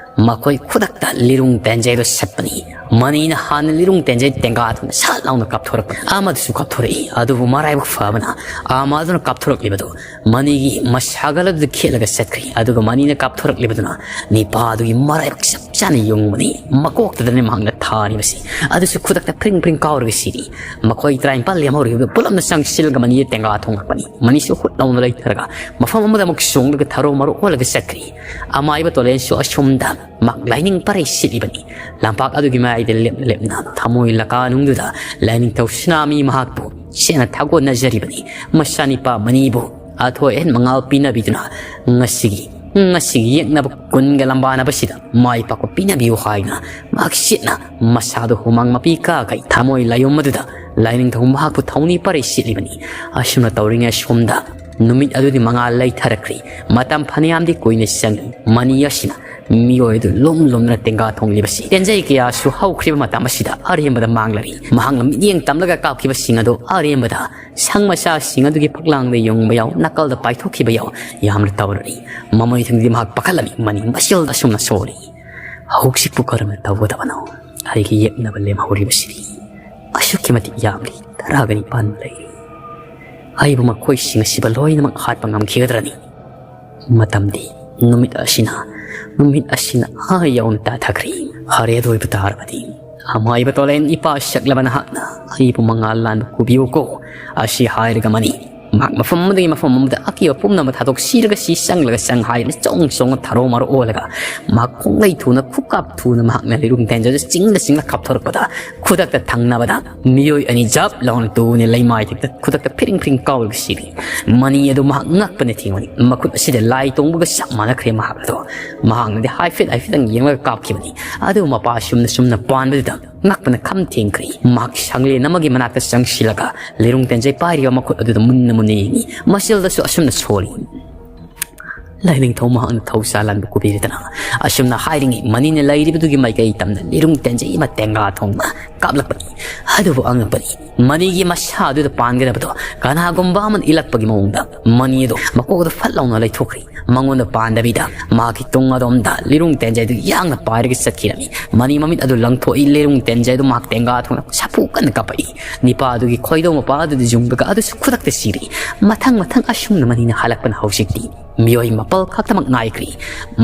ꯃꯈꯣꯏ ꯈꯨꯗꯛꯇ ꯂꯤꯔꯨꯡ ꯇꯦꯟꯖꯩꯗꯣ ꯁꯠꯄꯅꯤ꯫ ꯃꯅꯤꯅ ꯍꯥꯟꯅ ꯂꯤꯔꯨꯡ ꯇꯦꯟꯖꯩ ꯇꯦꯡꯒꯥꯗꯨꯅ ꯁꯠ ꯂꯥꯎꯅ ꯀꯥꯞꯊꯣꯔꯛꯄꯅꯤ꯫ ꯑꯃꯗꯨꯁꯨ ꯀꯥꯞꯊꯣꯔꯛꯏ꯫ ꯑꯗꯨꯕꯨ ꯃꯔꯥꯏꯕꯛ ꯐꯕꯅ ꯑꯃꯗꯨꯅ ꯀꯥꯞꯊꯣꯔꯛꯂꯤꯕꯗꯨ ꯃꯅꯤꯒꯤ ꯃꯁꯥꯒꯜ ꯑꯗꯨꯗ ꯈꯦꯠꯂꯒ ꯆꯠꯈ꯭ꯔꯤ꯫ ꯑꯗꯨꯒ ꯃꯅꯤꯅ ꯀꯥꯞꯊꯣꯔꯛꯂꯤꯕꯗꯨꯅ ꯅꯤꯄꯥꯗꯨꯒꯤ ꯃꯔꯥꯏꯕꯛ ꯆꯞ ꯆꯥꯅ ꯌꯨꯡꯕꯅꯤ꯫ ꯃꯀꯣꯛꯇꯗꯅꯤ ꯃꯍꯥꯛꯅ ꯊꯥꯔꯤꯕꯁꯤ꯫ ꯑꯗꯨꯁꯨ ꯈꯨꯗꯛꯇ ꯐ꯭ꯔꯤꯡ ꯐ꯭ꯔꯤꯡ ꯀꯥꯎꯔꯒ ꯁꯤꯔꯤ꯫ ꯃꯈꯣꯏ ꯇꯔꯥꯅꯤꯄꯥꯜ ꯂꯦꯝꯍꯧꯔꯤꯕꯗꯨ ꯄꯨꯂꯞꯅ ꯆꯪꯁꯤꯜꯂꯒ ꯃꯅꯤꯗ ꯇꯦꯡꯒꯥ ꯊꯣꯡꯂꯛꯄꯅꯤ꯫ ꯃꯅꯤꯁꯨ ꯍꯨꯠ ꯂꯥꯎꯅ ꯂꯩꯊꯔꯒ ꯃꯐꯝ ꯑꯃꯗ ꯑꯃꯨꯛ ꯆꯣꯡꯂꯒ ꯊꯔꯣ ꯃꯔꯣ ꯑꯣꯜꯂꯒ ꯆꯠꯈ꯭ꯔꯤ꯫ ꯑꯃꯥꯏꯕ ꯇꯣꯂꯦꯟꯁꯨ ꯑꯁꯣꯝꯗ ꯃꯍꯥꯛ ꯂꯥꯏꯅꯤꯡ ꯄꯔꯩ ꯁꯤꯠꯂꯤꯕꯅꯤ꯫ ꯂꯝꯄꯥꯛ ꯑꯗꯨꯒꯤ ꯃꯌꯥꯏꯗ ꯂꯦꯞꯅ ꯂꯦꯞꯅ ꯊꯃꯣꯏ ꯂꯀꯥꯅꯨꯡꯗꯨꯗ ꯂꯥꯏꯅꯤꯡꯊꯧ ꯁꯅꯥꯃꯤ ꯃꯍꯥꯛꯄꯨ ꯆꯦꯠꯅ ꯊꯥꯒꯣꯟꯅꯖꯔꯤꯕꯅꯤ꯫ ꯃꯆꯥꯅꯤꯄꯥ ꯃꯅꯤꯕꯨ ꯑꯊꯣꯏ ꯑꯍꯦꯟ ꯃꯉꯥꯜ ꯄꯤꯅꯕꯤꯗꯨꯅ ꯉꯁꯤꯒꯤ, ꯉꯁꯤꯒꯤ ꯌꯦꯛꯅꯕ ꯀꯨꯟꯒ ꯂꯝꯕꯥꯅꯕꯁꯤꯗ ꯃꯥꯏ ꯄꯥꯛꯄ ꯄꯤꯅꯕꯤꯌꯨ ꯍꯥꯏꯅ ꯃꯍꯥꯛ ꯆꯦꯠꯅ ꯃꯁꯥꯗꯨ ꯍꯨꯃꯥꯡ ꯃꯄꯤ ꯀꯥꯈꯩ ꯊꯃꯣꯏ ꯂꯥꯏꯌꯨꯝ ꯑꯗꯨꯗ ꯂꯥꯏꯅꯤꯡꯊꯧ ꯃꯍꯥꯛꯄꯨ ꯊꯧꯅꯤ ꯄꯔꯩ ꯁꯤꯠꯂꯤꯕꯅꯤ꯫ ꯑꯁꯨꯝꯅ ꯇꯧꯔꯤꯉꯩ ꯁꯣꯝꯗ ꯅꯨꯃꯤꯠ ꯑꯗꯨꯗꯤ ꯃꯉꯥꯜ ꯂꯩꯊꯔꯛꯈ꯭ꯔꯤ꯫ ꯃꯇꯝ ꯐꯅꯌꯥꯝꯗꯤ ꯀꯨꯏꯅ ꯆꯪꯏ꯫ ꯃꯅꯤ ꯑꯁꯤꯅ ꯃꯤꯑꯣꯏ ꯑꯗꯨ ꯂꯨꯝ ꯂꯨꯝꯗꯨꯅ ꯇꯦꯡꯒꯥ ꯊꯣꯡꯂꯤꯕꯁꯤ꯫ ꯇꯦꯟꯖꯩ ꯀꯌꯥꯁꯨ ꯍꯧꯈ꯭ꯔꯤꯕ ꯃꯇꯝ ꯑꯁꯤꯗ ꯑꯔꯦꯝꯕꯗ ꯃꯥꯡꯂꯔꯤ꯫ ꯃꯍꯥꯛꯅ ꯃꯤꯠꯌꯦꯡ ꯇꯝꯂꯒ ꯀꯥꯞꯈꯤꯕꯁꯤꯡ ꯑꯗꯨ ꯑꯔꯦꯝꯕꯗ ꯁꯪ ꯃꯆꯥꯁꯤꯡ ꯑꯗꯨꯒꯤ ꯐꯛꯂꯥꯡꯗ ꯌꯨꯡꯕ ꯌꯥꯎ, ꯅꯥꯀꯜꯗ ꯄꯥꯏꯊꯣꯛꯈꯤꯕ ꯌꯥꯎ, ꯌꯥꯝꯅ ꯇꯧꯔꯔꯤ꯫ ꯃꯃꯩ ꯊꯪꯗꯤ ꯃꯍꯥꯛ ꯄꯥꯈꯠꯂꯝꯃꯤ꯫ ꯃꯅꯤ ꯃꯁꯤꯜꯗ ꯑꯁꯨꯝꯅ ꯁꯣꯜꯂꯤ꯫ ꯍꯧꯖꯤꯛꯄꯨ ꯀꯔꯝꯅ ꯇꯧꯒꯗꯕꯅꯣ? ꯑꯩꯒꯤ ꯌꯦꯛꯅꯕ ꯂꯦꯝꯍꯧꯔꯤꯕꯁꯤꯗꯤ ꯑꯁꯨꯛꯀꯤ ꯃꯇꯤꯛ ꯌꯥꯝꯂꯤ, ꯇꯔꯥꯒ ꯅꯤꯄꯥꯟ ꯂꯩꯔꯤ꯫ ꯑꯩꯕꯨ ꯃꯈꯣꯏꯁꯤꯡ ꯑꯁꯤꯕ ꯂꯣꯏꯅꯃꯛ ꯍꯥꯠꯄ ꯉꯝꯈꯤꯒꯗ꯭ꯔꯅꯤ? ꯃꯇꯝꯗꯤ ꯅꯨꯃꯤꯠ ꯑꯁꯤꯅ, ꯅꯨꯃꯤꯠ ꯑꯁꯤꯅ ꯑꯥ ꯌꯧꯅ ꯇꯥꯊꯈ꯭ꯔꯦ꯫ ꯍꯔꯦ ꯑꯗꯨ ꯑꯣꯏꯕ ꯇꯥꯔꯕꯗꯤ, ꯑꯃꯥꯏꯕ ꯇꯣꯂꯦꯟ, ꯏꯄꯥ ꯁꯛꯂꯕ ꯅꯍꯥꯛꯅ ꯑꯩꯕꯨ ꯃꯉꯥꯜ ꯂꯥꯟꯕ ꯄꯨꯕꯤꯌꯨꯀꯣ꯫ ꯑꯁꯤ ꯍꯥꯏꯔꯒ ꯃꯅꯤ ꯃꯍꯥꯛ ꯃꯐꯝ ꯑꯃꯗꯒꯤ ꯃꯐꯝ ꯑꯃꯗ ꯑꯀꯤꯕ ꯄꯨꯝꯅꯃꯛ ꯊꯥꯗꯣꯛ ꯁꯤꯔꯒ ꯁꯤ ꯆꯪꯂꯒ ꯆꯪ ꯍꯥꯏꯗꯨꯅ ꯆꯣꯡ ꯆꯣꯡꯅ ꯊꯔꯣ ꯃꯔꯣ ꯑꯣꯜꯂꯒ ꯃꯍꯥꯛ ꯈꯣꯡꯂꯩ ꯊꯨꯅ ꯈꯨꯀꯥꯞ ꯊꯨꯅ ꯃꯍꯥꯛꯅ ꯂꯤꯔꯨꯡ ꯇꯦꯟꯖꯗ ꯆꯤꯡꯗ ꯆꯤꯡꯂ ꯀꯥꯞꯊꯣꯔꯛꯄꯗ ꯈꯨꯗꯛꯇ ꯊꯪꯅꯕꯗ ꯃꯤꯑꯣꯏ ꯑꯅꯤ ꯖꯞ ꯂꯥꯎꯅ ꯇꯨꯅꯤ ꯂꯩꯃꯥꯏꯊꯛꯇ ꯈꯨꯗꯛꯇ ꯐꯤꯔꯤꯡ ꯐꯤꯔꯤꯡ ꯀꯥꯎꯔꯒ ꯁꯤꯔꯤ꯫ ꯃꯅꯤ ꯑꯗꯨ ꯃꯍꯥꯛ ꯉꯛꯄꯅ ꯊꯤꯡꯕꯅꯤ꯫ ꯃꯈꯨꯠ ꯑꯁꯤꯗ ꯂꯥꯏ ꯇꯣꯡꯕꯒ ꯆꯞ ꯃꯥꯟꯅꯈ꯭ꯔꯦ ꯃꯍꯥꯛ ꯑꯗꯣ꯫ ꯃꯍꯥꯛꯅꯗꯤ ꯍꯥꯏꯐꯦꯠ ꯍꯥꯏꯐꯦꯠꯇꯪ ꯌꯦꯡꯂꯒ ꯀꯥꯞꯈꯤꯕꯅꯤ꯫ ꯑꯗꯨ ꯃꯄꯥ ꯁꯨꯝꯅ ꯁꯨꯝꯅ ꯄꯥꯟꯕꯗꯨꯗ ꯉꯛꯄꯅ ꯈꯝ ꯊꯦꯡꯈ꯭ꯔꯦ꯫ ꯃꯍꯥꯛ ꯁꯪꯂꯦꯟ ꯑꯃꯒꯤ ꯃꯅꯥꯛꯇ ꯆꯪꯁꯤꯜꯂꯒ ꯂꯤꯔꯨꯡ ꯇꯦꯟꯖꯩ ꯄꯥꯏꯔꯤꯕ ꯃꯈꯨꯠ ꯑꯗꯨꯗ ꯃꯨꯟꯅ ꯃꯨꯟꯅ ꯌꯦꯡꯉꯤ꯫ ꯃꯆꯤꯜꯗꯁꯨ ꯑꯁꯨꯝꯅ ꯁꯣꯜꯂꯤ꯫ ꯂꯥꯏꯅꯤꯡꯊꯧ ꯃꯍꯥꯛꯅ ꯊꯧꯁꯥ ꯂꯥꯟꯕ ꯀꯨꯕꯤꯔꯗꯅ ꯑꯁꯨꯝꯅ ꯍꯥꯏꯔꯤꯉꯩ ꯃꯅꯤꯅ ꯂꯩꯔꯤꯕꯗꯨꯒꯤ ꯃꯥꯏꯀꯩ ꯇꯝꯅ ꯂꯤꯔꯨꯡ ꯇꯦꯟꯖꯩ ꯑꯃ ꯇꯦꯡꯒꯥ ꯊꯣꯡꯅ ꯀꯥꯞꯂꯛꯄꯅꯤ꯫ ꯑꯗꯨꯕꯨ ꯑꯉꯛꯄꯅꯤ, ꯃꯅꯤꯒꯤ ꯃꯁꯥ ꯑꯗꯨꯗ ꯄꯥꯟꯒꯗꯕꯗꯣ ꯀꯅꯥꯒꯨꯝꯕ ꯑꯃꯅ ꯏꯜꯂꯛꯄꯒꯤ ꯃꯑꯣꯡꯗ ꯃꯅꯤ ꯑꯗꯨ ꯃꯀꯣꯛ ꯑꯗꯨ ꯐꯠ ꯂꯥꯎꯅ ꯂꯩꯊꯣꯛꯈ꯭ꯔꯦ꯫ ꯃꯉꯣꯟꯗ ꯄꯥꯟꯗꯕꯤꯗ ꯃꯍꯥꯛꯀꯤ ꯇꯨꯡ ꯑꯗꯣꯝꯗ ꯂꯤꯔꯨꯡ ꯇꯦꯟꯖꯩꯗꯨ ꯌꯥꯡꯅ ꯄꯥꯏꯔꯒ ꯆꯠꯈꯤꯔꯝꯃꯤ꯫ ꯃꯅꯤ ꯃꯃꯤꯠ ꯑꯗꯨ ꯂꯪꯊꯣꯛꯏ꯫ ꯂꯤꯔꯨꯡ ꯇꯦꯟꯖꯩꯗꯨ ꯃꯍꯥꯛ ꯇꯦꯡꯒꯥ ꯊꯣꯡꯅ ꯁꯥꯐꯨ ꯀꯟꯅ ꯀꯥꯞꯄꯛꯏ꯫ ꯅꯤꯄꯥ ꯑꯗꯨꯒꯤ ꯈꯣꯏꯗꯧ ꯃꯄꯥ ꯑꯗꯨꯗ ꯌꯨꯡꯂꯒ ꯑꯗꯨꯁꯨ ꯈꯨꯗꯛꯇ ꯁꯤꯔꯤ꯫ ꯃꯊꯪ ꯃꯊꯪ ꯑꯁꯨꯝꯅ ꯃꯅꯤꯅ ꯍꯜꯂꯛꯄꯅ ꯍꯧꯖꯤꯛꯇꯤ ꯃꯤꯑꯣꯏ ꯃꯥꯄꯜ ꯈꯛꯇꯃꯛ ꯉꯥꯏꯈ꯭ꯔꯤ꯫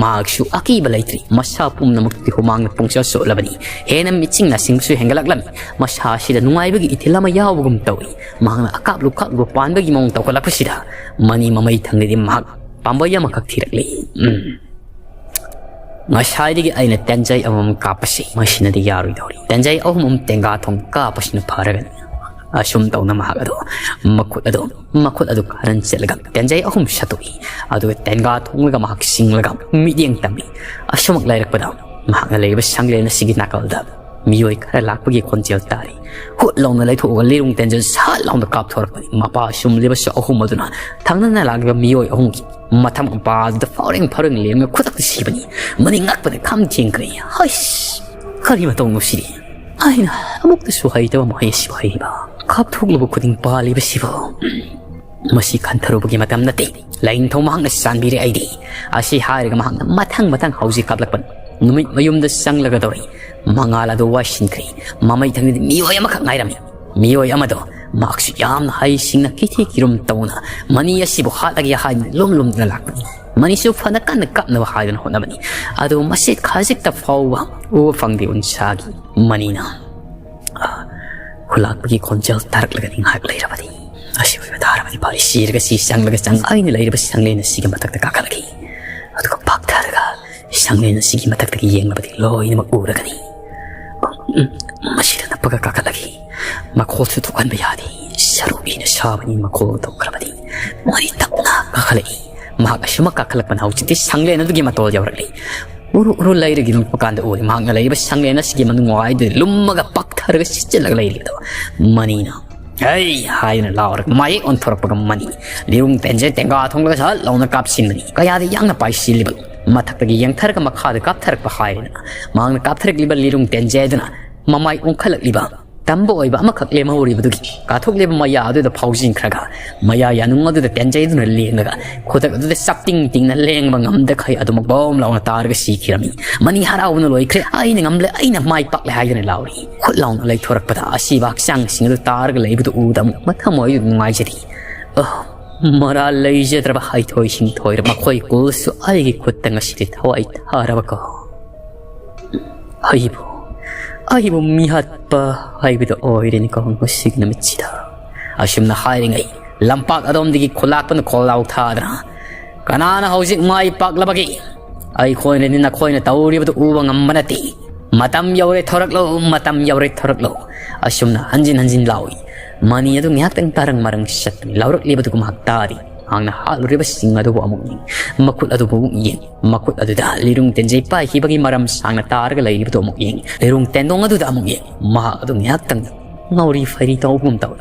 ꯃꯍꯥꯛꯁꯨ ꯑꯀꯤꯕ ꯂꯩꯇ꯭ꯔꯤ꯫ ꯃꯁꯥ ꯄꯨꯝꯅꯃꯛꯇꯤ ꯍꯨꯃꯥꯡꯅ ꯄꯨꯡꯆꯣꯠ ꯆꯣꯠꯂꯕꯅꯤ꯫ ꯍꯦꯟꯅ ꯃꯤꯠꯁꯤꯡ ꯅꯥꯁꯤꯡꯕꯁꯨ ꯍꯦꯟꯒꯠꯂꯛꯂꯝꯃꯤ꯫ ꯃꯁꯥ ꯑꯁꯤꯗ ꯅꯨꯡꯉꯥꯏꯕꯒꯤ ꯏꯊꯤꯜ ꯑꯃ ꯌꯥꯎꯕꯒꯨꯝ ꯇꯧꯏ꯫ ꯃꯍꯥꯛꯅ ꯑꯀꯥꯞꯂꯨ ꯀꯥꯞꯂꯨ ꯄꯥꯟꯕꯒꯤ ꯃꯑꯣꯡ ꯇꯧꯈꯠꯂꯛꯄꯁꯤꯗ ꯃꯅꯤ ꯃꯃꯩ ꯊꯪꯗꯗꯤ ꯃꯍꯥꯛ ꯄꯥꯝꯕꯩ ꯑꯃꯈꯛ ꯊꯤꯔꯛꯂꯤ꯫ ꯎꯝ꯫ ꯉꯁꯥꯏꯗꯒꯤ ꯑꯩꯅ ꯇꯦꯟꯖꯩ ꯑꯃꯃꯝ ꯀꯥꯞꯄꯁꯤ ꯃꯁꯤꯅꯗꯤ ꯌꯥꯔꯣꯏꯗꯧꯔꯤ꯫ ꯇꯦꯟꯖꯩ ꯑꯍꯨꯝ ꯑꯃ ꯇꯦꯡꯒꯥ ꯊꯣꯡ ꯀꯥꯞꯄꯁꯤꯅ ꯐꯔꯒꯅꯤ꯫ ꯑꯁꯨꯝ ꯇꯧꯅ ꯃꯍꯥꯛ ꯑꯗꯣ ꯃꯈꯨꯠ ꯑꯗꯨ, ꯃꯈꯨꯠ ꯑꯗꯨ ꯀꯥꯔꯟ ꯆꯠꯂꯒ ꯇꯦꯟꯖꯩ ꯑꯍꯨꯝ ꯁꯠꯇꯣꯛꯏ꯫ ꯑꯗꯨꯒ ꯇꯦꯟꯒꯥ ꯊꯣꯡꯂꯒ ꯃꯍꯥꯛ ꯆꯤꯡꯂꯒ ꯃꯤꯠꯌꯦꯡ ꯇꯝꯃꯤ꯫ ꯑꯁꯨꯃꯛ ꯂꯩꯔꯛꯄꯗ ꯃꯍꯥꯛꯅ ꯂꯩꯔꯤꯕ ꯁꯪꯂꯦꯟ ꯑꯁꯤꯒꯤ ꯅꯥꯀꯜꯗ ꯃꯤꯑꯣꯏ ꯈꯔ ꯂꯥꯛꯄꯒꯤ ꯈꯣꯟꯖꯦꯜ ꯇꯥꯔꯤ꯫ ꯍꯨꯠ ꯂꯥꯎꯅ ꯂꯩꯊꯣꯛꯑꯒ ꯂꯤꯔꯨꯡ ꯇꯦꯟꯖꯩ ꯁꯠ ꯂꯥꯎꯅ ꯀꯥꯞꯊꯣꯔꯛꯄꯅꯤ꯫ ꯃꯄꯥ ꯁꯨꯝꯂꯤꯕꯁꯨ ꯑꯍꯨꯝ ꯑꯗꯨꯅ ꯊꯪꯅꯅ ꯂꯥꯛꯂꯤꯕ ꯃꯤꯑꯣꯏ ꯑꯍꯨꯝꯒꯤ ꯃꯊꯪ ꯃꯄꯥ ꯑꯗꯨꯗ ꯐꯥꯎꯔꯦꯡ ꯐꯥꯎꯔꯦꯡ ꯂꯦꯡꯉꯒ ꯈꯨꯗꯛꯇ ꯁꯤꯕꯅꯤ꯫ ꯃꯅꯤ ꯉꯛꯄꯗ ꯈꯝ ꯊꯦꯡꯈ꯭ꯔꯦ꯫ ꯍꯩꯁ! ꯀꯔꯤ ꯃꯇꯧꯅꯣ ꯁꯤꯗꯤ? ꯑꯩꯅ ꯑꯃꯨꯛꯇꯁꯨ ꯍꯩꯇꯕ ꯃꯍꯩ ꯑꯁꯤꯕꯨ ꯍꯩꯔꯤꯕ? ꯀꯥꯞꯊꯣꯛꯂꯨꯕ ꯈꯨꯗꯤꯡ ꯄꯥꯜꯂꯤꯕꯁꯤꯕꯨ? ꯃꯁꯤ ꯈꯟꯊꯔꯨꯕꯒꯤ ꯃꯇꯝ ꯅꯠꯇꯦ꯫ ꯂꯥꯏꯅꯤꯡꯊꯧ ꯃꯍꯥꯛꯅ ꯆꯥꯟꯕꯤꯔꯦ ꯑꯩꯗꯤ꯫ ꯑꯁꯤ ꯍꯥꯏꯔꯒ ꯃꯍꯥꯛꯅ ꯃꯊꯪ ꯃꯊꯪ ꯍꯧꯖꯤꯛ ꯀꯥꯞꯂꯛꯄꯅꯤ꯫ ꯅꯨꯃꯤꯠ ꯃꯌꯨꯝꯗ ꯆꯪꯂꯒ ꯇꯧꯔꯤ꯫ ꯃꯉꯥꯜ ꯑꯗꯨ ꯋꯥꯏꯁꯤꯟꯈ꯭ꯔꯦ꯫ ꯃꯃꯩ ꯊꯪꯗꯗꯤ ꯃꯤꯑꯣꯏ ꯑꯃꯈꯛ ꯉꯥꯏꯔꯝꯃꯤ꯫ ꯃꯤꯑꯣꯏ ꯑꯃꯗꯣ ꯃꯍꯥꯛꯁꯨ ꯌꯥꯝꯅ ꯍꯩꯁꯤꯡꯅ ꯀꯤꯊꯤ ꯀꯤꯔꯨꯝ ꯇꯧꯅ ꯃꯅꯤ ꯑꯁꯤꯕꯨ ꯍꯥꯠꯂꯒꯦ ꯍꯥꯏꯗꯨꯅ ꯂꯨꯝ ꯂꯨꯝꯗꯨꯅ ꯂꯥꯛꯄꯅꯤ꯫ ꯃꯅꯤꯁꯨ ꯐꯅ ꯀꯟꯅ ꯀꯞꯅꯕ ꯍꯥꯏꯗꯨꯅ ꯍꯣꯠꯅꯕꯅꯤ꯫ ꯑꯗꯨ ꯃꯁꯤ ꯈꯖꯤꯛꯇ ꯐꯥꯎꯕ ꯎꯕ ꯐꯪꯗꯦ ꯎꯟꯁꯥꯒꯤ ꯃꯅꯤꯅ꯫ ꯑ, ꯈꯨꯂꯥꯛꯄꯒꯤ ꯈꯣꯟꯖꯦꯜ ꯇꯥꯔꯛꯂꯒꯅꯤ ꯉꯥꯏꯍꯥꯛ ꯂꯩꯔꯕꯗꯤ꯫ ꯑꯁꯤ ꯑꯣꯏꯕ ꯇꯥꯔꯕꯗꯤ ꯐꯔꯦ꯫ ꯁꯤꯔꯒ ꯁꯤ ꯆꯪꯂꯒ ꯆꯪ ꯑꯩꯅ ꯂꯩꯔꯤꯕ ꯁꯪꯂꯦꯟ ꯑꯁꯤꯒꯤ ꯃꯊꯛꯇ ꯀꯥꯈꯠꯂꯒꯦ꯫ ꯑꯗꯨꯒ ꯄꯥꯛꯊꯔꯒ ꯁꯪꯂꯦꯟ ꯑꯁꯤꯒꯤ ꯃꯊꯛꯇꯒꯤ ꯌꯦꯡꯂꯕꯗꯤ ꯂꯣꯏꯅꯃꯛ ꯎꯔꯒꯅꯤ꯫ ꯎꯝ, ꯃꯁꯤꯗ ꯅꯞꯄꯒ ꯀꯥꯈꯠꯂꯒꯦ꯫ ꯃꯈꯣꯜꯁꯨ ꯊꯣꯛꯍꯟꯕ ꯌꯥꯗꯦ꯫ ꯁꯔꯨ ꯏꯅ ꯁꯥꯕꯅꯤ ꯃꯈꯣꯜ ꯊꯣꯛꯈ꯭ꯔꯕꯗꯤ꯫ ꯃꯔꯤ ꯇꯞꯅ ꯀꯥꯈꯠꯂꯛꯏ꯫ ꯃꯍꯥꯛ ꯑꯁꯨꯃꯛ ꯀꯥꯈꯠꯂꯛꯄꯅ ꯍꯧꯖꯤꯛꯇꯤ ꯁꯪꯂꯦꯟ ꯑꯗꯨꯒꯤ ꯃꯇꯣꯜ ꯌꯧꯔꯛꯂꯤ꯫ ꯎꯔꯨ ꯎꯔꯨ ꯂꯩꯔꯒ ꯌꯦꯡꯂꯛꯄ ꯀꯥꯟꯗ ꯎꯔꯦ ꯃꯍꯥꯛꯅ ꯂꯩꯔꯤꯕ ꯁꯪꯂꯦꯟ ꯑꯁꯤꯒꯤ ꯃꯅꯨꯡ ꯋꯥꯏꯗꯨꯗ ꯂꯨꯝꯃꯒ ꯄꯥꯛꯊꯔꯒ ꯁꯤꯠꯆꯜꯂꯒ ꯂꯩꯔꯤꯕꯗꯣ꯫ ꯃꯅꯤꯅ "ꯍꯩ!" ꯍꯥꯏꯗꯨꯅ ꯂꯥꯎꯔꯒ ꯃꯥꯌꯦꯛ ꯑꯣꯟꯊꯣꯔꯛꯄꯒ ꯃꯅꯤ ꯂꯤꯔꯨꯡ ꯇꯦꯟꯖꯩ ꯇꯦꯡꯒꯥ ꯊꯣꯡꯂꯒ ꯁꯠ ꯂꯥꯎꯅ ꯀꯥꯞꯁꯤꯟꯕꯅꯤ꯫ ꯀꯌꯥꯗ ꯌꯥꯡꯅ ꯄꯥꯏꯁꯤꯜꯂꯤꯕ ꯃꯊꯛꯇꯒꯤ ꯌꯦꯡꯊꯔꯒ ꯃꯈꯥꯗ ꯀꯥꯞꯊꯔꯛꯄ ꯍꯥꯏꯔꯦꯗꯅ꯫ ꯃꯍꯥꯛꯅ ꯀꯥꯞꯊꯔꯛꯂꯤꯕ ꯂꯤꯔꯨꯡ ꯇꯦꯟꯖꯩꯗꯨꯅ ꯃꯃꯥꯏ ꯑꯣꯟꯈꯠꯂꯛꯂꯤꯕ ꯇꯝꯕ ꯑꯣꯏꯕ ꯑꯃꯈꯛ ꯂꯦꯝꯍꯧꯔꯤꯕꯗꯨꯒꯤ ꯀꯥꯊꯣꯛꯂꯤꯕ ꯃꯌꯥ ꯑꯗꯨꯗ ꯐꯥꯎꯖꯤꯟꯈ꯭ꯔꯒ ꯃꯌꯥ ꯌꯥꯅꯨꯡ ꯑꯗꯨꯗ ꯇꯦꯟꯖꯩꯗꯨꯅ ꯂꯦꯡꯂꯒ ꯈꯨꯗꯛ ꯑꯗꯨꯗ ꯆꯞꯇꯤꯡ ꯇꯤꯡꯅ ꯂꯦꯡꯕ ꯉꯝꯗꯈꯩ ꯑꯗꯨꯃꯛ ꯕꯣꯝ ꯂꯥꯎꯅ ꯇꯥꯔꯒ ꯁꯤꯈꯤꯔꯝꯃꯤ꯫ ꯃꯅꯤ ꯍꯔꯥꯎꯕꯅ ꯂꯣꯏꯈ꯭ꯔꯦ꯫ "ꯑꯩꯅ ꯉꯝꯂꯦ, ꯑꯩꯅ ꯃꯥꯏ ꯄꯥꯛꯂꯦ" ꯍꯥꯏꯗꯨꯅ ꯂꯥꯎꯔꯤ꯫ ꯈꯨꯠ ꯂꯥꯎꯅ ꯂꯩꯊꯣꯔꯛꯄꯗ ꯑꯁꯤꯕ ꯍꯛꯆꯥꯡꯁꯤꯡ ꯑꯗꯨ ꯇꯥꯔꯒ ꯂꯩꯕꯗꯨ ꯎꯕꯗ ꯑꯃꯨꯛ ꯃꯊꯃꯣꯏꯗꯨ ꯅꯨꯡꯉꯥꯏꯖꯔꯤ꯫ ꯑꯣ, ꯃꯔꯥꯜ ꯂꯩꯖꯗ꯭ꯔꯕ ꯍꯩꯊꯣꯏ ꯁꯤꯡꯊꯣꯏꯔꯕ ꯃꯈꯣꯏ ꯀꯨꯜꯁꯨ ꯑꯩꯒꯤ ꯈꯨꯠꯇ ꯉꯁꯤꯗꯤ ꯊꯋꯥꯏ ꯊꯥꯔꯕꯀꯣ꯫ ꯑꯩꯕꯨ, ꯑꯩꯕꯨ ꯃꯤꯍꯥꯠꯄ ꯍꯥꯏꯕꯗꯨ ꯑꯣꯏꯔꯦꯅꯤꯀꯣ ꯉꯁꯤꯒꯤ ꯅꯨꯃꯤꯠꯁꯤꯗ꯫ ꯑꯁꯨꯝꯅ ꯍꯥꯏꯔꯤꯉꯩ ꯂꯝꯄꯥꯛ ꯑꯗꯣꯝꯗꯒꯤ ꯈꯨꯂꯥꯛꯄꯅ ꯈꯣꯜꯂꯥꯎ ꯊꯥꯗꯅ, "ꯀꯅꯥꯅ ꯍꯧꯖꯤꯛ ꯃꯥꯏ ꯄꯥꯛꯂꯕꯒꯦ? ꯑꯩꯈꯣꯏꯅꯗꯤ ꯅꯈꯣꯏꯅ ꯇꯧꯔꯤꯕꯗꯨ ꯎꯕ ꯉꯝꯕ ꯅꯠꯇꯦ꯫ ꯃꯇꯝ ꯌꯧꯔꯦ, ꯊꯣꯔꯛꯂꯣ, ꯃꯇꯝ ꯌꯧꯔꯦ, ꯊꯣꯔꯛꯂꯣ"꯫ ꯑꯁꯨꯝꯅ ꯍꯟꯖꯤꯟ ꯍꯟꯖꯤꯟ ꯂꯥꯎꯏ꯫ ꯃꯅꯤ ꯑꯗꯨ ꯉꯥꯏꯍꯥꯛꯇꯪ ꯇꯥꯔꯪ ꯃꯔꯪ ꯆꯠꯄꯅꯤ꯫ ꯂꯥꯎꯔꯛꯂꯤꯕꯗꯨ ꯃꯍꯥꯛ ꯇꯥꯗꯦ꯫ ꯃꯍꯥꯛꯅ ꯍꯥꯠꯂꯨꯔꯤꯕꯁꯤꯡ ꯑꯗꯨꯕꯨ ꯑꯃꯨꯛ ꯌꯦꯡ, ꯃꯈꯨꯠ ꯑꯗꯨꯕꯨ ꯑꯃꯨꯛ ꯌꯦꯡ, ꯃꯈꯨꯠ ꯑꯗꯨꯗ ꯂꯤꯔꯨꯡ ꯇꯦꯟꯖꯩ ꯄꯥꯏꯈꯤꯕꯒꯤ ꯃꯔꯝ ꯁꯥꯡꯅ ꯇꯥꯔꯒ ꯂꯩꯔꯤꯕꯗꯨ ꯑꯃꯨꯛ ꯌꯦꯡ, ꯂꯤꯔꯨꯡ ꯇꯦꯟꯗꯣꯡ ꯑꯗꯨꯗ ꯑꯃꯨꯛ ꯌꯦꯡ꯫ ꯃꯍꯥꯛ ꯑꯗꯨ ꯉꯥꯏꯍꯥꯛꯇꯪ ꯉꯥꯎꯔꯤ ꯐꯩꯔꯤ ꯇꯧꯕꯒꯨꯝ ꯇꯧꯏ꯫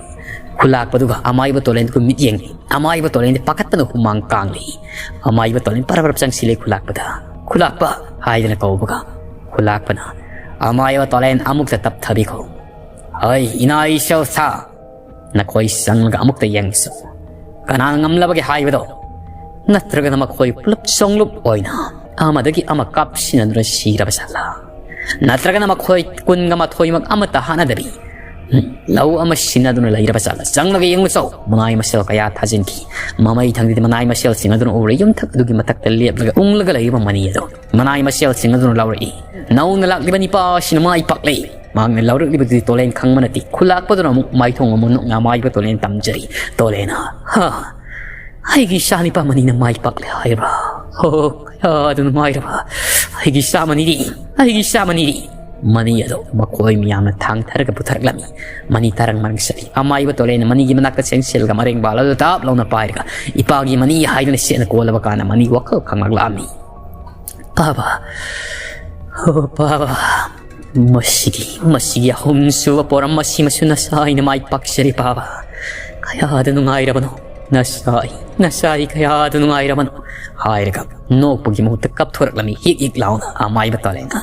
ꯈꯨꯂꯥꯛꯄꯗꯨꯒ ꯑꯃꯥꯏꯕ ꯇꯣꯂꯦꯟꯗꯨꯒ ꯃꯤꯠ ꯌꯦꯡꯏ꯫ ꯑꯃꯥꯏꯕ ꯇꯣꯂꯦꯟꯗꯤ ꯄꯥꯈꯠꯄꯅ ꯍꯨꯃꯥꯡ ꯀꯥꯡꯂꯤ꯫ ꯑꯃꯥꯏꯕ ꯇꯣꯂꯦꯟ ꯄꯔꯞ ꯄꯔꯞ ꯆꯪꯁꯤꯜꯂꯤ ꯈꯨꯂꯥꯛꯄꯗ꯫ "ꯈꯨꯂꯥꯛꯄ" ꯍꯥꯏꯗꯅ ꯀꯧꯕꯒ ꯈꯨꯂꯥꯛꯄꯅ, "ꯑꯃꯥꯏꯕ ꯇꯣꯂꯦꯟ ꯑꯃꯨꯛꯇ ꯇꯞꯊꯕꯤꯈꯣ꯫ ꯍꯣꯏ, ꯏꯅꯥ ꯏꯁꯧ ꯁꯥ꯫ ꯅꯈꯣꯏ ꯆꯪꯂꯒ ꯑꯃꯨꯛꯇ ꯌꯦꯡꯁꯤ꯫ ꯀꯅꯥꯅ ꯉꯝꯂꯕꯒꯦ ꯍꯥꯏꯕꯗꯣ? ꯅꯠꯇ꯭ꯔꯒꯅ ꯃꯈꯣꯏ ꯄꯨꯂꯞ ꯁꯣꯡꯂꯨꯞ ꯑꯣꯏꯅ ꯑꯃꯗꯒꯤ ꯑꯃ ꯀꯥꯞꯁꯤꯟꯅꯗꯨꯅ ꯁꯤꯔꯕ ꯖꯥꯠꯂꯥ? ꯅꯠꯇ꯭ꯔꯒꯅ ꯃꯈꯣꯏ ꯀꯨꯟꯒ ꯃꯥꯊꯣꯏꯃꯛ ꯑꯃꯠꯇ ꯍꯥꯠꯅꯗꯕꯤ, ꯎꯝ, ꯂꯧ ꯑꯃ ꯁꯤꯟꯅꯗꯨꯅ ꯂꯩꯔꯕ ꯖꯥꯠꯂꯥ? ꯆꯪꯂꯒ ꯌꯦꯡꯂꯨ ꯆꯧ, ꯃꯅꯥꯏ ꯃꯁꯦꯜ ꯀꯌꯥ ꯊꯥꯖꯤꯟꯈꯤ꯫ ꯃꯃꯩ ꯊꯪꯗꯗꯤ ꯃꯅꯥꯏ ꯃꯁꯦꯜꯁꯤꯡ ꯑꯗꯨꯅ ꯎꯔꯦ, ꯌꯨꯝꯊꯛ ꯑꯗꯨꯒꯤ ꯃꯊꯛꯇ ꯂꯦꯞꯂꯒ ꯎꯪꯂꯒ ꯂꯩꯔꯤꯕ ꯃꯅꯤ ꯑꯗꯨ꯫ ꯃꯅꯥꯏ ꯃꯁꯦꯜꯁꯤꯡ ꯑꯗꯨꯅ ꯂꯥꯎꯔꯛꯏ, "ꯅꯧꯅ ꯂꯥꯛꯂꯤꯕ ꯅꯤꯄꯥ ꯑꯁꯤꯅ ꯃꯥꯏ ꯄꯥꯛꯂꯦ꯫ ꯃꯍꯥꯛꯅ ꯂꯧꯔꯛꯂꯤꯕꯗꯨꯗꯤ ꯇꯣꯂꯦꯟ ꯈꯪꯕ ꯅꯠꯇꯦ꯫" ꯈꯨꯂꯥꯛꯄꯗꯨꯅ ꯑꯃꯨꯛ ꯃꯥꯏꯊꯣꯡ ꯑꯃꯨꯛ ꯅꯣꯛꯅ ꯑꯃꯥꯏꯕ ꯇꯣꯂꯦꯟ ꯇꯝꯖꯔꯤ꯫ ꯇꯣꯂꯦꯟꯅ, "ꯍꯥ, ꯑꯩꯒꯤ ꯏꯆꯥ ꯅꯤꯄꯥ ꯃꯅꯤꯅ ꯃꯥꯏ ꯄꯥꯛꯂꯦ ꯍꯥꯏꯕ꯭ꯔꯥ? ꯍꯣ, ꯀꯌꯥꯗ ꯅꯨꯡꯉꯥꯏꯔꯕ! ꯑꯩꯒꯤ ꯏꯆꯥ ꯃꯅꯤꯗꯤ, ꯑꯩꯒꯤ ꯏꯆꯥ ꯃꯅꯤꯗꯤ!" ꯃꯅꯤ ꯑꯗꯨ ꯃꯈꯣꯏ ꯃꯤꯌꯥꯝꯅ ꯊꯥꯡꯊꯔꯒ ꯄꯨꯊꯔꯛꯂꯝꯃꯤ꯫ ꯃꯅꯤ ꯇꯔꯪ ꯃꯔꯪ ꯆꯠꯂꯤ꯫ ꯑꯃꯥꯏꯕ ꯇꯣꯂꯦꯟꯅ ꯃꯅꯤꯒꯤ ꯃꯅꯥꯛꯇ ꯆꯦꯟꯁꯤꯜꯂꯒ ꯃꯔꯦꯡꯕꯥꯜ ꯑꯗꯨ ꯇꯥꯞ ꯂꯥꯎꯅ ꯄꯥꯏꯔꯒ, "ꯏꯄꯥꯒꯤ ꯃꯅꯤ" ꯍꯥꯏꯗꯨꯅ ꯆꯦꯠꯅ ꯀꯣꯜꯂꯕ ꯀꯥꯟꯗ ꯃꯅꯤ ꯋꯥꯈꯜ ꯈꯪꯂꯛꯂꯝꯃꯤ꯫ "ꯄꯥꯕ, ꯑꯣ ꯄꯥꯕ, ꯃꯁꯤꯒꯤ, ꯃꯁꯤꯒꯤ ꯑꯍꯨꯝꯁꯨꯕ ꯄꯣꯔꯝ ꯑꯁꯤꯃꯁꯨ ꯅꯆꯥ ꯑꯩꯅ ꯃꯥꯏ ꯄꯥꯛꯆꯔꯦ ꯄꯥꯕ꯫ ꯀꯌꯥꯗ ꯅꯨꯡꯉꯥꯏꯔꯕꯅꯣ! ꯅꯆꯥ ꯑꯩ, ꯅꯆꯥ ꯑꯩ ꯀꯌꯥꯗ ꯅꯨꯡꯉꯥꯏꯔꯕꯅꯣ!" ꯍꯥꯏꯔꯒ ꯅꯣꯛꯄꯒꯤ ꯃꯍꯨꯠꯇ ꯀꯞꯊꯣꯔꯛꯂꯝꯃꯤ ꯍꯤꯛ ꯍꯤꯛ ꯂꯥꯎꯅ ꯑꯃꯥꯏꯕ ꯇꯣꯂꯦꯟꯅ꯫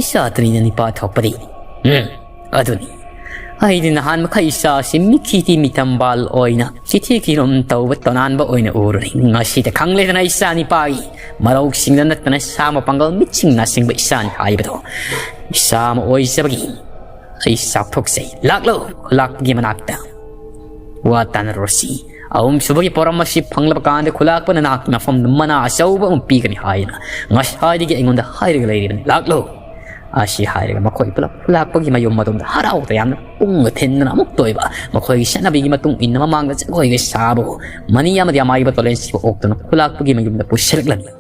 "ꯏꯆꯥ ꯑꯗꯨꯅꯤꯅ ꯅꯤꯄꯥ ꯊꯣꯛꯄꯗꯤ꯫ ꯎꯝ, ꯑꯗꯨꯅꯤ꯫ ꯑꯩꯗꯤ ꯅꯍꯥꯟ ꯃꯈꯩ ꯏꯆꯥꯁꯤ ꯃꯤꯠꯈꯤꯗꯤ ꯃꯤꯇꯝꯕꯥꯜ ꯑꯣꯏꯅ ꯆꯤꯊꯤ ꯀꯤꯔꯨꯝ ꯇꯧꯕ ꯇꯣꯅꯥꯟꯕ ꯑꯣꯏꯅ ꯎꯔꯨꯔꯦ꯫ ꯉꯁꯤꯗ ꯈꯪꯂꯦꯗꯅ ꯏꯆꯥ ꯅꯤꯄꯥꯒꯤ ꯃꯔꯧꯁꯤꯡꯗ ꯅꯠꯇꯅ ꯁꯥꯃ ꯄꯥꯡꯒꯜ ꯃꯤꯠꯁꯤꯡ ꯅꯥꯁꯤꯡꯕ ꯏꯆꯥꯅꯤ ꯍꯥꯏꯕꯗꯣ꯫ ꯏꯆꯥ ꯑꯃ ꯑꯣꯏꯖꯕꯒꯤ ꯑꯩ ꯆꯥꯎꯊꯣꯛꯆꯩ꯫ ꯂꯥꯛꯂꯣ ꯈꯨꯂꯥꯛꯄꯒꯤ ꯃꯅꯥꯛꯇ꯫ ꯋꯥ ꯇꯥꯅꯔꯨꯔꯁꯤ꯫ ꯑꯍꯨꯝꯁꯨꯕꯒꯤ ꯄꯣꯔꯝ ꯑꯁꯤ ꯐꯪꯂꯕ ꯀꯥꯟꯗ ꯈꯨꯂꯥꯛꯄꯅ ꯅꯍꯥꯛꯀꯤ ꯃꯐꯝꯗ ꯃꯅꯥ ꯑꯆꯧꯕ ꯑꯃ ꯄꯤꯒꯅꯤ ꯍꯥꯏꯅ ꯉꯁꯥꯏꯗꯒꯤ ꯑꯩꯉꯣꯟꯗ ꯍꯥꯏꯔꯒ ꯂꯩꯔꯤꯕꯅꯤ꯫ ꯂꯥꯛꯂꯣ꯫" ꯑꯁꯤ ꯍꯥꯏꯔꯒ ꯃꯈꯣꯏ ꯄꯨꯂꯞ ꯈꯨꯂꯥꯛꯄꯒꯤ ꯃꯌꯨꯝ ꯑꯗꯣꯝꯗ ꯍꯔꯥꯎ ꯇꯌꯥꯝꯅ ꯄꯨꯡꯒ ꯊꯤꯟꯗꯨꯅ ꯑꯃꯨꯛ ꯇꯣꯏꯕ꯫ ꯃꯈꯣꯏꯒꯤ ꯆꯠꯅꯕꯤꯒꯤ ꯃꯇꯨꯡ ꯏꯟꯅ ꯃꯃꯥꯡꯗ ꯖꯒꯣꯏꯒ ꯁꯥꯕ ꯃꯅꯤ ꯑꯃꯗꯤ ꯑꯃꯥꯏꯕ ꯇꯣꯂꯦꯟꯁꯤꯕꯨ ꯑꯣꯛꯇꯨꯅ ꯈꯨꯂꯥꯛꯄꯒꯤ ꯃꯌꯨꯝꯗ ꯄꯨꯁꯤꯜꯂꯛꯂꯝꯃꯤ꯫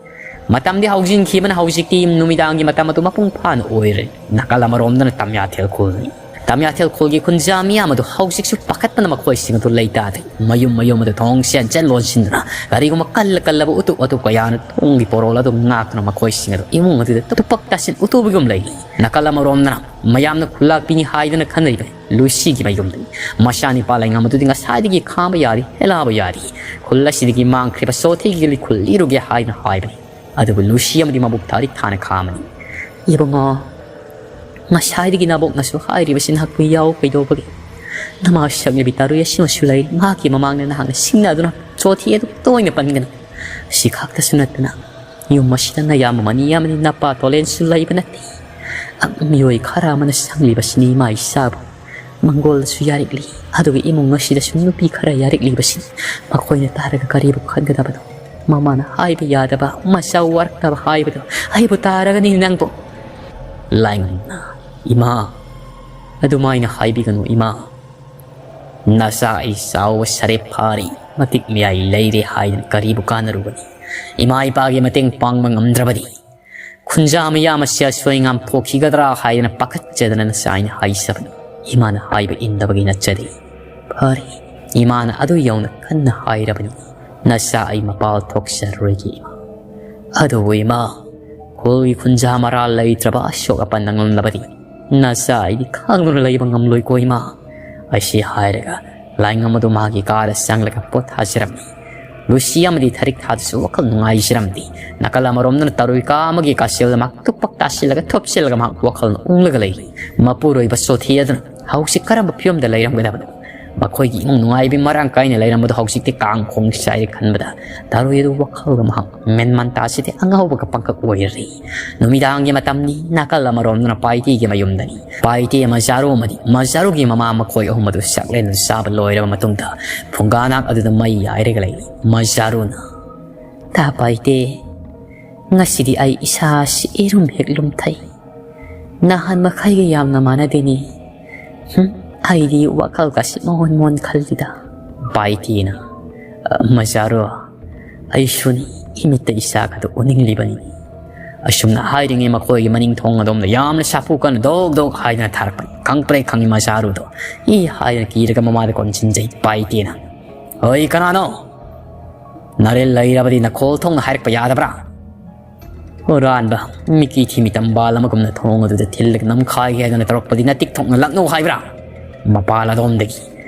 ꯃꯇꯝꯗꯤ ꯍꯧꯖꯤꯟꯈꯤꯕꯅ ꯍꯧꯖꯤꯛꯇꯤ ꯅꯨꯃꯤꯗꯥꯡꯒꯤ ꯃꯇꯝ ꯑꯗꯨ ꯃꯄꯨꯡ ꯐꯥꯅ ꯑꯣꯏꯔꯦ꯫ ꯅꯥꯀꯜ ꯑꯃꯔꯣꯝꯗꯅ ꯇꯝꯌꯥꯊꯦꯜ ꯈꯨꯜꯅꯤ꯫ ꯇꯝꯌꯥꯊꯦꯜ ꯈꯨꯜꯒꯤ ꯈꯨꯟꯖꯥ ꯃꯤꯌꯥꯝ ꯑꯗꯨ ꯍꯧꯖꯤꯛꯁꯨ ꯄꯥꯈꯠꯄꯅ ꯃꯈꯣꯏꯁꯤꯡ ꯑꯗꯨ ꯂꯩꯇꯥꯗꯦ꯫ ꯃꯌꯨꯝ ꯃꯌꯨꯝ ꯑꯗꯨ ꯊꯣꯡ ꯁꯦꯟꯆꯟ ꯂꯣꯟꯁꯤꯟꯗꯨꯅ ꯀꯔꯤꯒꯨꯝꯕ ꯀꯜꯂ ꯀꯜꯂꯕ ꯎꯇꯨꯞ ꯋꯥꯇꯨꯞ ꯀꯌꯥꯅ ꯊꯣꯡꯒꯤ ꯄꯣꯔꯣꯜ ꯑꯗꯨ ꯉꯥꯛꯇꯨꯅ ꯃꯈꯣꯏꯁꯤꯡ ꯑꯗꯨ ꯏꯃꯨꯡ ꯑꯗꯨꯗ ꯇꯨꯄꯛ ꯇꯥꯁꯤꯟ ꯎꯇꯨꯕꯒꯨꯝ ꯂꯩ꯫ ꯅꯥꯀꯜ ꯑꯃꯔꯣꯝꯗꯅ ꯃꯌꯥꯝꯅ ꯈꯨꯜꯂꯥꯛꯄꯤꯅꯤ ꯍꯥꯏꯗꯨꯅ ꯈꯟꯅꯔꯤꯕ ꯂꯨꯁꯤꯒꯤ ꯃꯌꯨꯝꯗꯅꯤ꯫ ꯃꯆꯥꯅꯤꯄꯥ ꯂꯩꯉꯝ ꯑꯗꯨꯗꯤ ꯉꯁꯥꯏꯗꯒꯤ ꯈꯥꯡꯕ ꯌꯥꯔꯤ, ꯍꯦꯂꯥꯕ ꯌꯥꯔꯤ꯫ ꯈꯨꯜ ꯑꯁꯤꯗꯒꯤ ꯃꯥꯡꯈ꯭ꯔꯤꯕ ꯆꯣꯊꯦꯒꯤ ꯂꯤꯈꯨꯜ ꯂꯤꯔꯨꯒꯦ ꯍꯥꯏꯅ ꯍꯥꯏꯕꯅꯤ꯫ ꯑꯗꯨꯕꯨ ꯂꯨꯁꯤ ꯑꯃꯗꯤ ꯃꯕꯨꯛ ꯊꯥꯔꯤ ꯊꯥꯅ ꯈꯥꯝꯃꯅꯤ꯫ "ꯏꯕꯨꯡꯉꯣ, ꯉꯁꯥꯏꯗꯒꯤ ꯅꯕꯣꯛꯅꯁꯨ ꯍꯥꯏꯔꯤꯕꯁꯤ ꯅꯍꯥꯛꯄꯨ ꯌꯥꯎ ꯀꯩꯗꯧꯕꯒꯤ? ꯅꯃꯥ ꯁꯛꯅꯕꯤ ꯇꯥꯔꯨꯏ ꯑꯁꯤꯃꯁꯨ ꯂꯩꯔꯤ꯫ ꯃꯍꯥꯛꯀꯤ ꯃꯃꯥꯡꯗ ꯅꯍꯥꯛꯅ ꯁꯤꯡꯅꯗꯨꯅ ꯆꯣꯊꯤ ꯑꯗꯨ ꯇꯣꯏꯅ ꯄꯟꯒꯅꯨ꯫ ꯁꯤ ꯈꯛꯇꯁꯨ ꯅꯠꯇꯅ ꯌꯨꯝ ꯑꯁꯤꯗ ꯅꯌꯥꯝꯕ ꯃꯅꯤ ꯑꯃꯗꯤ ꯅꯄꯥ ꯇꯣꯂꯦꯟꯁꯨ ꯂꯩꯕ ꯅꯠꯇꯦ꯫ ꯃꯤꯑꯣꯏ ꯈꯔ ꯑꯃꯅ ꯁꯪꯂꯤꯕꯁꯤꯅꯤ ꯏꯃꯥ ꯏꯆꯥꯕꯨ꯫ ꯃꯪꯒꯣꯜꯗꯁꯨ ꯌꯥꯔꯤꯛꯂꯤ, ꯑꯗꯨꯒ ꯏꯃꯨꯡ ꯑꯁꯤꯗꯁꯨ ꯅꯨꯄꯤ ꯈꯔ ꯌꯥꯔꯤꯛꯂꯤꯕꯁꯤꯅꯤ꯫ ꯃꯈꯣꯏꯅ ꯇꯥꯔꯒ ꯀꯔꯤꯕꯨ ꯈꯟꯒꯗꯕꯅꯣ? ꯃꯃꯥꯅ ꯍꯥꯏꯕ ꯌꯥꯗꯕ, ꯃꯆꯥ ꯋꯥꯔꯛꯇꯕ ꯍꯥꯏꯕꯗꯣ ꯑꯩꯕꯨ ꯇꯥꯔꯒꯅꯤ ꯅꯪꯕꯨ꯫ ꯂꯥꯏꯉꯝꯅ, ꯏꯃꯥ, ꯑꯗꯨꯃꯥꯏꯅ ꯍꯥꯏꯕꯤꯒꯅꯨ ꯏꯃꯥ꯫ ꯅꯆꯥ ꯑꯩ ꯆꯥꯎꯕ ꯁꯔꯦ ꯐꯥꯔꯦ, ꯃꯇꯤꯛ ꯃꯌꯥꯏ ꯂꯩꯔꯦ ꯍꯥꯏꯗꯅ ꯀꯔꯤꯕꯨ ꯀꯥꯟꯅꯔꯨꯒꯅꯤ? ꯏꯃꯥ ꯏꯄꯥꯒꯤ ꯃꯇꯦꯡ ꯄꯥꯡꯕ ꯉꯝꯗ꯭ꯔꯕꯗꯤ ꯈꯨꯟꯖꯥ ꯃꯌꯥꯝ ꯑꯁꯤ ꯑꯁꯣꯏ ꯑꯉꯥꯝ ꯊꯣꯛꯈꯤꯒꯗ꯭ꯔꯥ ꯍꯥꯏꯗꯅ ꯄꯥꯈꯠꯆꯗꯅ ꯅꯆꯥ ꯑꯩꯅ ꯍꯥꯏꯖꯕꯅꯤ꯫ ꯏꯃꯥꯅ ꯍꯥꯏꯕ ꯏꯟꯗꯕꯒꯤ ꯅꯠꯆꯗꯦ꯫ ꯐꯔꯦ, ꯏꯃꯥꯅ ꯑꯗꯨ ꯌꯧꯅ ꯀꯟꯅ ꯍꯥꯏꯔꯕꯅꯤ꯫ ꯅꯆꯥ ꯑꯩ ꯃꯄꯥꯜ ꯊꯣꯛꯆꯔꯔꯣꯏꯒꯦ ꯏꯃꯥ꯫ ꯑꯗꯨꯕꯨ ꯏꯃꯥ, ꯈꯨꯜꯒꯤ ꯈꯨꯟꯖꯥ ꯃꯔꯥꯜ ꯂꯩꯇ꯭ꯔꯕ ꯑꯁꯣꯛ ꯑꯄꯟ ꯅꯪꯂꯝꯂꯕꯗꯤ ꯅꯆꯥ ꯑꯩꯗꯤ ꯈꯥꯡꯗꯨꯅ ꯂꯩꯕ ꯉꯝꯂꯣꯏꯀꯣ ꯏꯃꯥ꯫ ꯑꯁꯤ ꯍꯥꯏꯔꯒ ꯂꯥꯏꯉꯝ ꯑꯗꯨ ꯃꯥꯒꯤ ꯀꯥꯗ ꯆꯪꯂꯒ ꯄꯣꯊꯥꯖꯔꯝꯃꯤ꯫ ꯂꯨꯁꯤ ꯑꯃꯗꯤ ꯊꯔꯤꯛ ꯊꯥꯗꯁꯨ ꯋꯥꯈꯜ ꯅꯨꯡꯉꯥꯏꯖꯔꯝꯗꯦ꯫ ꯅꯥꯀꯜ ꯑꯃꯔꯣꯝꯗꯅ ꯇꯔꯨꯏ ꯀꯥ ꯑꯃꯒꯤ ꯀꯥꯆꯤꯜꯗ ꯃꯍꯥꯛ ꯇꯨꯞꯄꯛ ꯇꯥꯁꯤꯜꯂꯒ ꯊꯨꯞꯆꯤꯜꯂꯒ ꯃꯍꯥꯛ ꯋꯥꯈꯜꯅ ꯎꯪꯂꯒ ꯂꯩꯔꯤ꯫ ꯃꯄꯨꯔꯣꯏꯕ ꯆꯣꯊꯤ ꯑꯗꯨꯅ ꯍꯧꯖꯤꯛ ꯀꯔꯝꯕ ꯐꯤꯕꯝꯗ ꯂꯩꯔꯝꯒꯗꯕꯅꯣ? ꯃꯈꯣꯏꯒꯤ ꯏꯃꯨꯡ ꯅꯨꯡꯉꯥꯏꯕꯤ ꯃꯔꯥꯡ ꯀꯥꯏꯅ ꯂꯩꯔꯝꯕꯗꯣ ꯍꯧꯖꯤꯛꯇꯤ ꯀꯥꯡ ꯈꯣꯡ ꯆꯥꯏꯔꯦ ꯈꯟꯕꯗ ꯇꯔꯨꯏ ꯑꯗꯨ ꯋꯥꯈꯜꯒ ꯃꯍꯥꯛ ꯃꯦꯟꯃꯥꯟ ꯇꯥꯁꯤꯗꯤ ꯑꯉꯥꯎꯕꯒ ꯄꯪꯀꯛ ꯑꯣꯏꯔꯔꯤ꯫ ꯅꯨꯃꯤꯗꯥꯡꯒꯤ ꯃꯇꯝꯅꯤ꯫ ꯅꯥꯀꯜ ꯑꯃꯔꯣꯝꯗꯅ ꯄꯥꯏꯇꯦꯒꯤ ꯃꯌꯨꯝꯗꯅꯤ꯫ ꯄꯥꯏꯇꯦ, ꯃꯖꯥꯔꯨ ꯑꯃꯗꯤ ꯃꯖꯥꯔꯨꯒꯤ ꯃꯃꯥ ꯃꯈꯣꯏ ꯑꯍꯨꯝ ꯑꯗꯨ ꯆꯥꯛꯂꯦꯟ ꯑꯗꯨ ꯆꯥꯕ ꯂꯣꯏꯔꯕ ꯃꯇꯨꯡꯗ ꯐꯨꯡꯒꯥꯅꯥꯛ ꯑꯗꯨꯗ ꯃꯩ ꯌꯥꯏꯔꯒ ꯂꯩꯔꯤ꯫ ꯃꯖꯥꯔꯨꯅ, "ꯇꯥ ꯄꯥꯏꯇꯦ, ꯉꯁꯤꯗꯤ ꯑꯩ ꯏꯁꯥꯁꯤ ꯏꯔꯨꯝ ꯍꯦꯛ ꯂꯨꯝꯊꯩ꯫ ꯅꯍꯥꯟ ꯃꯈꯩꯒ ꯌꯥꯝꯅ ꯃꯥꯟꯅꯗꯦꯅꯦ꯫ ꯍꯨꯝ, ꯑꯩꯗꯤ ꯋꯥꯈꯜꯒꯁꯤ ꯃꯣꯟ ꯃꯣꯟ ꯈꯜꯂꯤꯗ꯫" ꯄꯥꯏꯇꯦꯅ, "ꯑ, ꯃꯖꯥꯔꯨ, ꯑꯩꯁꯨꯅꯤ, ꯏꯃꯤꯠꯇ ꯏꯆꯥꯒꯗꯨ ꯎꯅꯤꯡꯂꯤꯕꯅꯤ꯫" ꯑꯁꯨꯝꯅ ꯍꯥꯏꯔꯤꯉꯩ ꯃꯈꯣꯏꯒꯤ ꯃꯅꯤꯡ ꯊꯣꯡ ꯑꯗꯣꯝꯗ ꯌꯥꯝꯅ ꯁꯥꯐꯨ ꯀꯟꯅ ꯗꯣꯛ ꯗꯣꯛ ꯍꯥꯏꯗꯅ ꯊꯥꯔꯛꯄꯅꯤ꯫ ꯈꯪꯄ꯭ꯔꯦ ꯈꯪꯉꯤ ꯃꯖꯥꯔꯨꯗꯣ꯫ ꯏ ꯍꯥꯏꯗꯅ ꯀꯤꯔꯒ ꯃꯃꯥꯗ ꯀꯣꯟꯁꯤꯟꯖꯩ ꯄꯥꯏꯇꯦꯅ꯫ "ꯍꯣꯏ, ꯀꯅꯥꯅꯣ? ꯅꯔꯦꯜ ꯂꯩꯔꯕꯗꯤ ꯅꯈꯣꯜ ꯊꯣꯛꯅ ꯍꯥꯏꯔꯛꯄ ꯌꯥꯗꯕ꯭ꯔꯥ?" ꯍꯨꯔꯥꯟꯕ, ꯃꯤꯀꯤ ꯊꯤꯃꯤ ꯇꯝꯕꯥꯜ ꯑꯃꯒꯨꯝꯅ ꯊꯣꯡ ꯑꯗꯨꯗ ꯊꯤꯜꯂꯒ ꯅꯝꯈꯥꯏꯒꯦ ꯍꯥꯏꯗꯅ ꯇꯧꯔꯛꯄꯗꯤ ꯅꯇꯤꯛ ꯊꯣꯛꯅ ꯂꯥꯛꯅꯧ ꯍꯥꯏꯕ꯭ꯔꯥ? ꯃꯄꯥꯜ ꯑꯗꯣꯝꯗꯒꯤ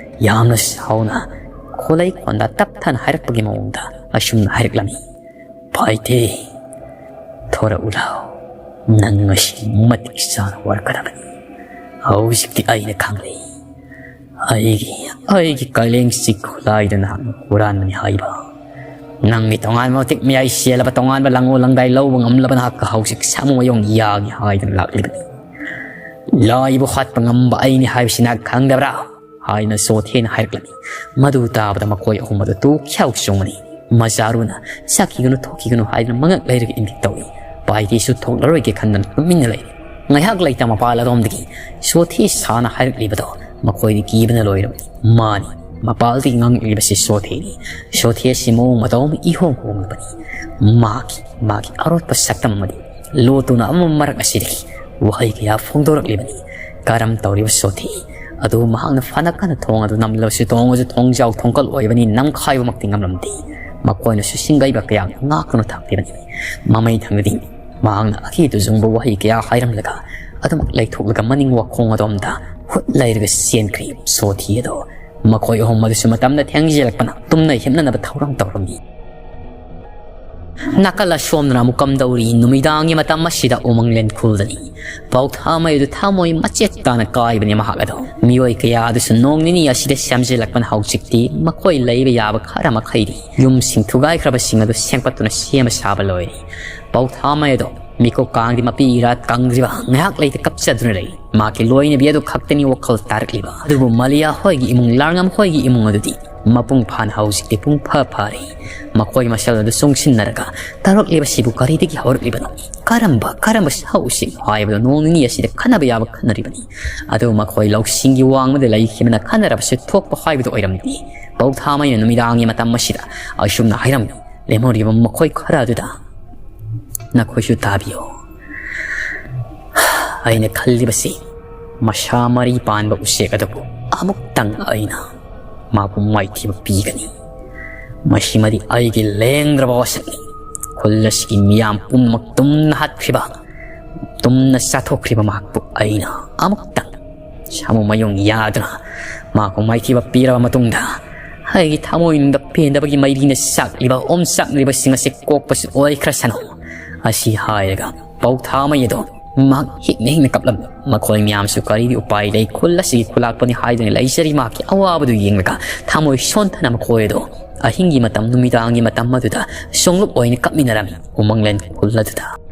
ꯌꯥꯝꯅ ꯁꯥꯎꯅ ꯈꯣꯂꯩ ꯈꯣꯟꯗ ꯇꯞꯊꯅ ꯍꯥꯏꯔꯛꯄꯒꯤ ꯃꯑꯣꯡꯗ ꯑꯁꯨꯝꯅ ꯍꯥꯏꯔꯛꯂꯝꯃꯤ, "ꯄꯥꯏꯇꯦ, ꯊꯣꯔꯛꯎ ꯂꯥꯎ꯫ ꯅꯪ ꯉꯁꯤ ꯃꯇꯤꯛ ꯆꯥꯅ ꯋꯥꯔꯛꯀꯗꯕꯅꯤ꯫ ꯍꯧꯖꯤꯛꯇꯤ ꯑꯩꯅ ꯈꯪꯂꯦ꯫ ꯑꯩꯒꯤ, ꯑꯩꯒꯤ ꯀꯥꯂꯦꯡꯁꯤ ꯈꯨꯠꯂꯥꯏꯗ ꯅꯍꯥꯛꯅ ꯍꯨꯔꯥꯟꯕꯅꯤ ꯍꯥꯏꯕ꯫ "ꯅꯪꯒꯤ ꯇꯣꯉꯥꯟꯕ ꯃꯇꯤꯛ ꯃꯌꯥꯏ ꯆꯦꯜꯂꯕ, ꯇꯣꯉꯥꯟꯕ ꯂꯥꯡꯑꯣ ꯂꯥꯡꯗꯥꯏ ꯂꯧꯕ ꯉꯝꯂꯕ ꯅꯍꯥꯛꯀ ꯍꯧꯖꯤꯛ ꯁꯥꯃꯨ ꯃꯌꯣꯡ ꯌꯥꯒꯦ ꯍꯥꯏꯗꯨꯅ ꯂꯥꯛꯂꯤꯕꯅꯤ꯫ ꯂꯥꯏꯕꯨ ꯍꯥꯠꯄ ꯉꯝꯕ ꯑꯩꯅꯤ ꯍꯥꯏꯕꯁꯤ ꯅꯍꯥꯛ ꯈꯪꯗꯕ꯭ꯔꯥ?" ꯍꯥꯏꯅ ꯁꯣꯊꯦꯅ ꯍꯥꯏꯔꯛꯂꯝꯃꯤ꯫ ꯃꯗꯨ ꯇꯥꯕꯗ ꯃꯈꯣꯏ ꯑꯍꯨꯝ ꯑꯗꯨ ꯇꯨ ꯈ꯭ꯌꯥꯎ ꯆꯣꯡꯕꯅꯤ꯫ ꯃꯆꯥꯔꯨꯅ "ꯆꯠꯈꯤꯒꯅꯨ, ꯊꯣꯛꯈꯤꯒꯅꯨ" ꯍꯥꯏꯗꯨꯅ ꯃꯉꯛ ꯂꯩꯔꯒ ꯏꯪꯒꯤꯠ ꯇꯧꯏ꯫ ꯄꯥꯏꯗꯦꯁꯨ ꯊꯣꯛꯂꯔꯣꯏꯒꯦ ꯈꯟꯗꯅ ꯇꯨꯃꯤꯟꯅ ꯂꯩꯔꯤ꯫ ꯉꯥꯏꯍꯥꯛ ꯂꯩꯇ ꯃꯄꯥꯜ ꯑꯗꯣꯝꯗꯒꯤ ꯁꯣꯊꯦ ꯁꯥꯅ ꯍꯥꯏꯔꯛꯂꯤꯕꯗꯣ ꯃꯈꯣꯏꯗꯤ ꯀꯤꯕꯅ ꯂꯣꯏꯔꯕꯅꯤ꯫ ꯃꯥꯅꯤ, ꯃꯄꯥꯜꯗꯒꯤ ꯉꯥꯡꯂꯤꯕꯁꯤ ꯁꯣꯊꯦꯅꯤ꯫ ꯁꯣꯊꯦ ꯑꯁꯤ ꯃꯑꯣꯡ ꯃꯇꯧ ꯑꯃ ꯏꯍꯣꯡ ꯍꯣꯡꯂꯕꯅꯤ꯫ ꯃꯥꯒꯤ, ꯃꯥꯒꯤ ꯑꯔꯣꯠꯄ ꯁꯛꯇꯝ ꯑꯃꯗꯤ ꯂꯣꯠꯇꯨꯅ ꯑꯃ ꯃꯔꯛ ꯑꯁꯤꯗꯒꯤ ꯋꯥꯍꯩ ꯀꯌꯥ ꯐꯣꯡꯗꯣꯔꯛꯂꯤꯕꯅꯤ꯫ ꯀꯔꯝ ꯇꯧꯔꯤꯕ ꯁꯣꯊꯦ ꯑꯗꯨ ꯃꯍꯥꯛꯅ ꯐꯅ ꯀꯟꯅ ꯊꯣꯡ ꯑꯗꯨ ꯅꯝꯂꯕꯁꯨ, ꯊꯣꯡ ꯑꯗꯨ ꯊꯣꯡꯖꯥꯎ ꯊꯣꯡꯀꯜ ꯑꯣꯏꯕꯅꯤ, ꯅꯝꯈꯥꯏꯕꯃꯛꯇꯤ ꯉꯝꯂꯝꯗꯦ꯫ ꯃꯈꯣꯏꯅꯁꯨ ꯁꯤꯡꯒꯩꯕ ꯀꯌꯥ ꯉꯥꯛꯇꯨꯅ ꯊꯝꯂꯤꯕꯅꯤ꯫ ꯃꯃꯩ ꯊꯪꯗꯗꯤ ꯃꯍꯥꯛꯅ ꯑꯀꯤ ꯇꯨꯖꯨꯡꯕ ꯋꯥꯍꯩ ꯀꯌꯥ ꯍꯥꯏꯔꯝꯂꯒ ꯑꯗꯨꯃꯛ ꯂꯩꯊꯣꯛꯂꯒ ꯃꯅꯤꯡ ꯋꯥꯈꯣꯡ ꯑꯗꯣꯝꯗ ꯍꯨꯠ ꯂꯩꯔꯒ ꯆꯦꯟꯈ꯭ꯔꯤ꯫ ꯁꯣꯊꯦ ꯑꯗꯣ ꯃꯈꯣꯏ ꯑꯍꯨꯝ ꯑꯗꯨꯁꯨ ꯃꯇꯝꯅ ꯊꯦꯡꯖꯤꯜꯂꯛꯄꯅ ꯇꯨꯝꯅ ꯍꯤꯞꯅꯅꯕ ꯊꯧꯔꯥꯡ ꯇꯧꯔꯝꯃꯤ꯫ ꯅꯥꯀꯜ ꯑꯁꯣꯝꯗꯅ ꯑꯃꯨꯛ ꯀꯝꯗꯧꯔꯤ? ꯅꯨꯃꯤꯗꯥꯡꯒꯤ ꯃꯇꯝ ꯑꯁꯤꯗ ꯎꯃꯪ ꯂꯦꯟꯈꯨꯜꯗꯅꯤ꯫ ꯄꯥꯎꯊꯥꯃꯩ ꯑꯗꯨ ꯊꯃꯣꯏ ꯃꯆꯦꯠ ꯇꯥꯅ ꯀꯥꯏꯕꯅꯤ ꯃꯍꯥꯛ ꯑꯗꯣ꯫ ꯃꯤꯑꯣꯏ ꯀꯌꯥ ꯑꯗꯨꯁꯨ ꯅꯣꯡ ꯅꯤꯅꯤ ꯑꯁꯤꯗ ꯁꯦꯝꯖꯤꯜꯂꯛꯄꯅ ꯍꯧꯖꯤꯛꯇꯤ ꯃꯈꯣꯏ ꯂꯩꯕ ꯌꯥꯕ ꯈꯔ ꯃꯈꯩꯗꯤ ꯌꯨꯝꯁꯤꯡ ꯊꯨꯒꯥꯏꯈ꯭ꯔꯕꯁꯤꯡ ꯑꯗꯨ ꯁꯦꯝꯒꯠꯇꯨꯅ ꯁꯦꯝꯕ ꯁꯥꯕ ꯂꯣꯏꯔꯦ꯫ ꯄꯥꯎꯊꯥꯃꯩ ꯑꯗꯣ ꯃꯤꯀꯨꯞ ꯀꯥꯡꯗꯤ ꯃꯄꯤ ꯏꯔꯥ ꯀꯪꯗ꯭ꯔꯤꯕ ꯉꯥꯏꯍꯥꯛ ꯂꯩꯇ ꯀꯞꯆꯗꯨꯅ ꯂꯩ꯫ ꯃꯍꯥꯛꯀꯤ ꯂꯣꯏꯅꯕꯤ ꯑꯗꯨ ꯈꯛꯇꯅꯤ ꯋꯥꯈꯜ ꯇꯥꯔꯛꯂꯤꯕ꯫ ꯑꯗꯨꯕꯨ ꯃꯂꯤꯌꯥ ꯍꯣꯏꯒꯤ ꯏꯃꯨꯡ, ꯂꯥꯡꯉꯝ ꯍꯣꯏꯒꯤ ꯏꯃꯨꯡ ꯑꯗꯨꯗꯤ ꯃꯄꯨꯡ ꯐꯥꯅ ꯍꯧꯖꯤꯛꯇꯤ ꯄꯨꯡ ꯐ ꯐꯥꯔꯦ꯫ ꯃꯈꯣꯏ ꯃꯁꯦꯜ ꯑꯗꯨ ꯆꯨꯡꯁꯤꯟꯅꯔꯒ ꯇꯧꯔꯛꯂꯤꯕꯁꯤꯕꯨ ꯀꯔꯤꯗꯒꯤ ꯍꯧꯔꯛꯂꯤꯕꯅꯣ? ꯀꯔꯝꯕ, ꯀꯔꯝꯕ ꯁꯥꯎꯁꯤꯡ ꯍꯥꯏꯕꯗꯣ ꯅꯣꯡ ꯅꯤꯅꯤ ꯑꯁꯤꯗ ꯈꯟꯅꯕ ꯌꯥꯕ ꯈꯟꯅꯔꯤꯕꯅꯤ꯫ ꯑꯗꯨ ꯃꯈꯣꯏ ꯂꯧꯁꯤꯡꯒꯤ ꯋꯥꯡꯃꯗ ꯂꯩꯈꯤꯕꯅ ꯈꯟꯅꯔꯕꯁꯨ ꯊꯣꯛꯄ ꯍꯥꯏꯕꯗꯨ ꯑꯣꯏꯔꯝꯗꯦ꯫ ꯄꯥꯎꯊꯥꯃꯩꯅ ꯅꯨꯃꯤꯗꯥꯡꯒꯤ ꯃꯇꯝ ꯑꯁꯤꯗ ꯑꯁꯨꯝꯅ ꯍꯥꯏꯔꯝꯃꯤ꯫ ꯂꯦꯝꯍꯧꯔꯤꯕ ꯃꯈꯣꯏ ꯈꯔ ꯑꯗꯨꯗ ꯅꯈꯣꯏꯁꯨ ꯇꯥꯕꯤꯌꯨ꯫ ꯑꯩꯅ ꯈꯜꯂꯤꯕꯁꯤ ꯃꯁꯥ ꯃꯔꯤ ꯄꯥꯟꯕ ꯎꯆꯦꯛ ꯑꯗꯨꯕꯨ ꯑꯃꯨꯛꯇꯪ ꯑꯩꯅ ꯃꯥꯕꯨ ꯃꯥꯏꯊꯤꯕ ꯄꯤꯒꯅꯤ꯫ ꯃꯁꯤꯃꯗꯤ ꯑꯩꯒꯤ ꯂꯦꯡꯗ꯭ꯔꯕ ꯋꯥꯁꯛꯅꯤ꯫ ꯈꯨꯜ ꯑꯁꯤꯒꯤ ꯃꯤꯌꯥꯝ ꯄꯨꯝꯅꯃꯛ ꯇꯨꯝꯅ ꯍꯥꯠꯈ꯭ꯔꯤꯕ, ꯇꯨꯝꯅ ꯆꯥꯊꯣꯛꯈ꯭ꯔꯤꯕ ꯃꯍꯥꯛꯄꯨ ꯑꯩꯅ ꯑꯃꯨꯛꯇꯪ ꯁꯥꯃꯨ ꯃꯌꯣꯡ ꯌꯥꯗꯨꯅ ꯃꯍꯥꯛꯄꯨ ꯃꯥꯏꯊꯤꯕ ꯄꯤꯔꯕ ꯃꯇꯨꯡꯗ ꯑꯩꯒꯤ ꯊꯃꯣꯏꯅꯨꯡꯗ ꯄꯦꯟꯗꯕꯒꯤ ꯃꯩꯔꯤꯅ ꯆꯥꯛꯂꯤꯕ ꯑꯣꯝꯆꯥꯛꯅꯔꯤꯕꯁꯤꯡ ꯑꯁꯤ ꯀꯣꯛꯄꯁꯨ ꯑꯣꯏꯈ꯭ꯔꯁꯅꯨ꯫ ꯑꯁꯤ ꯍꯥꯏꯔꯒ ꯄꯥꯎꯊꯥꯃꯩ ꯑꯗꯣ ꯃꯍꯥꯛ ꯍꯤꯛꯅ ꯍꯤꯛꯅ ꯀꯞꯂꯝꯃꯤ꯫ ꯃꯈꯣꯏ ꯃꯌꯥꯝꯁꯨ ꯀꯔꯤꯗꯤ ꯎꯄꯥꯏ ꯂꯩ, ꯈꯨꯜ ꯑꯁꯤꯒꯤ ꯈꯨꯂꯥꯛꯄꯅꯤ ꯍꯥꯏꯗꯨꯅ ꯂꯩꯖꯔꯤ꯫ ꯃꯍꯥꯛꯀꯤ ꯑꯋꯥꯕꯗꯨ ꯌꯦꯡꯂꯒ ꯊꯃꯣꯏ ꯁꯣꯟꯊꯅ ꯃꯈꯣꯏ ꯑꯗꯣ ꯑꯍꯤꯡꯒꯤ ꯃꯇꯝ, ꯅꯨꯃꯤꯗꯥꯡꯒꯤ ꯃꯇꯝ ꯑꯗꯨꯗ ꯁꯣꯡꯂꯨꯞ ꯑꯣꯏꯅ ꯀꯞꯃꯤꯟꯅꯔꯝꯃꯤ ꯎꯃꯪꯂꯦꯟ ꯈꯨꯜ ꯑꯗꯨꯗ꯫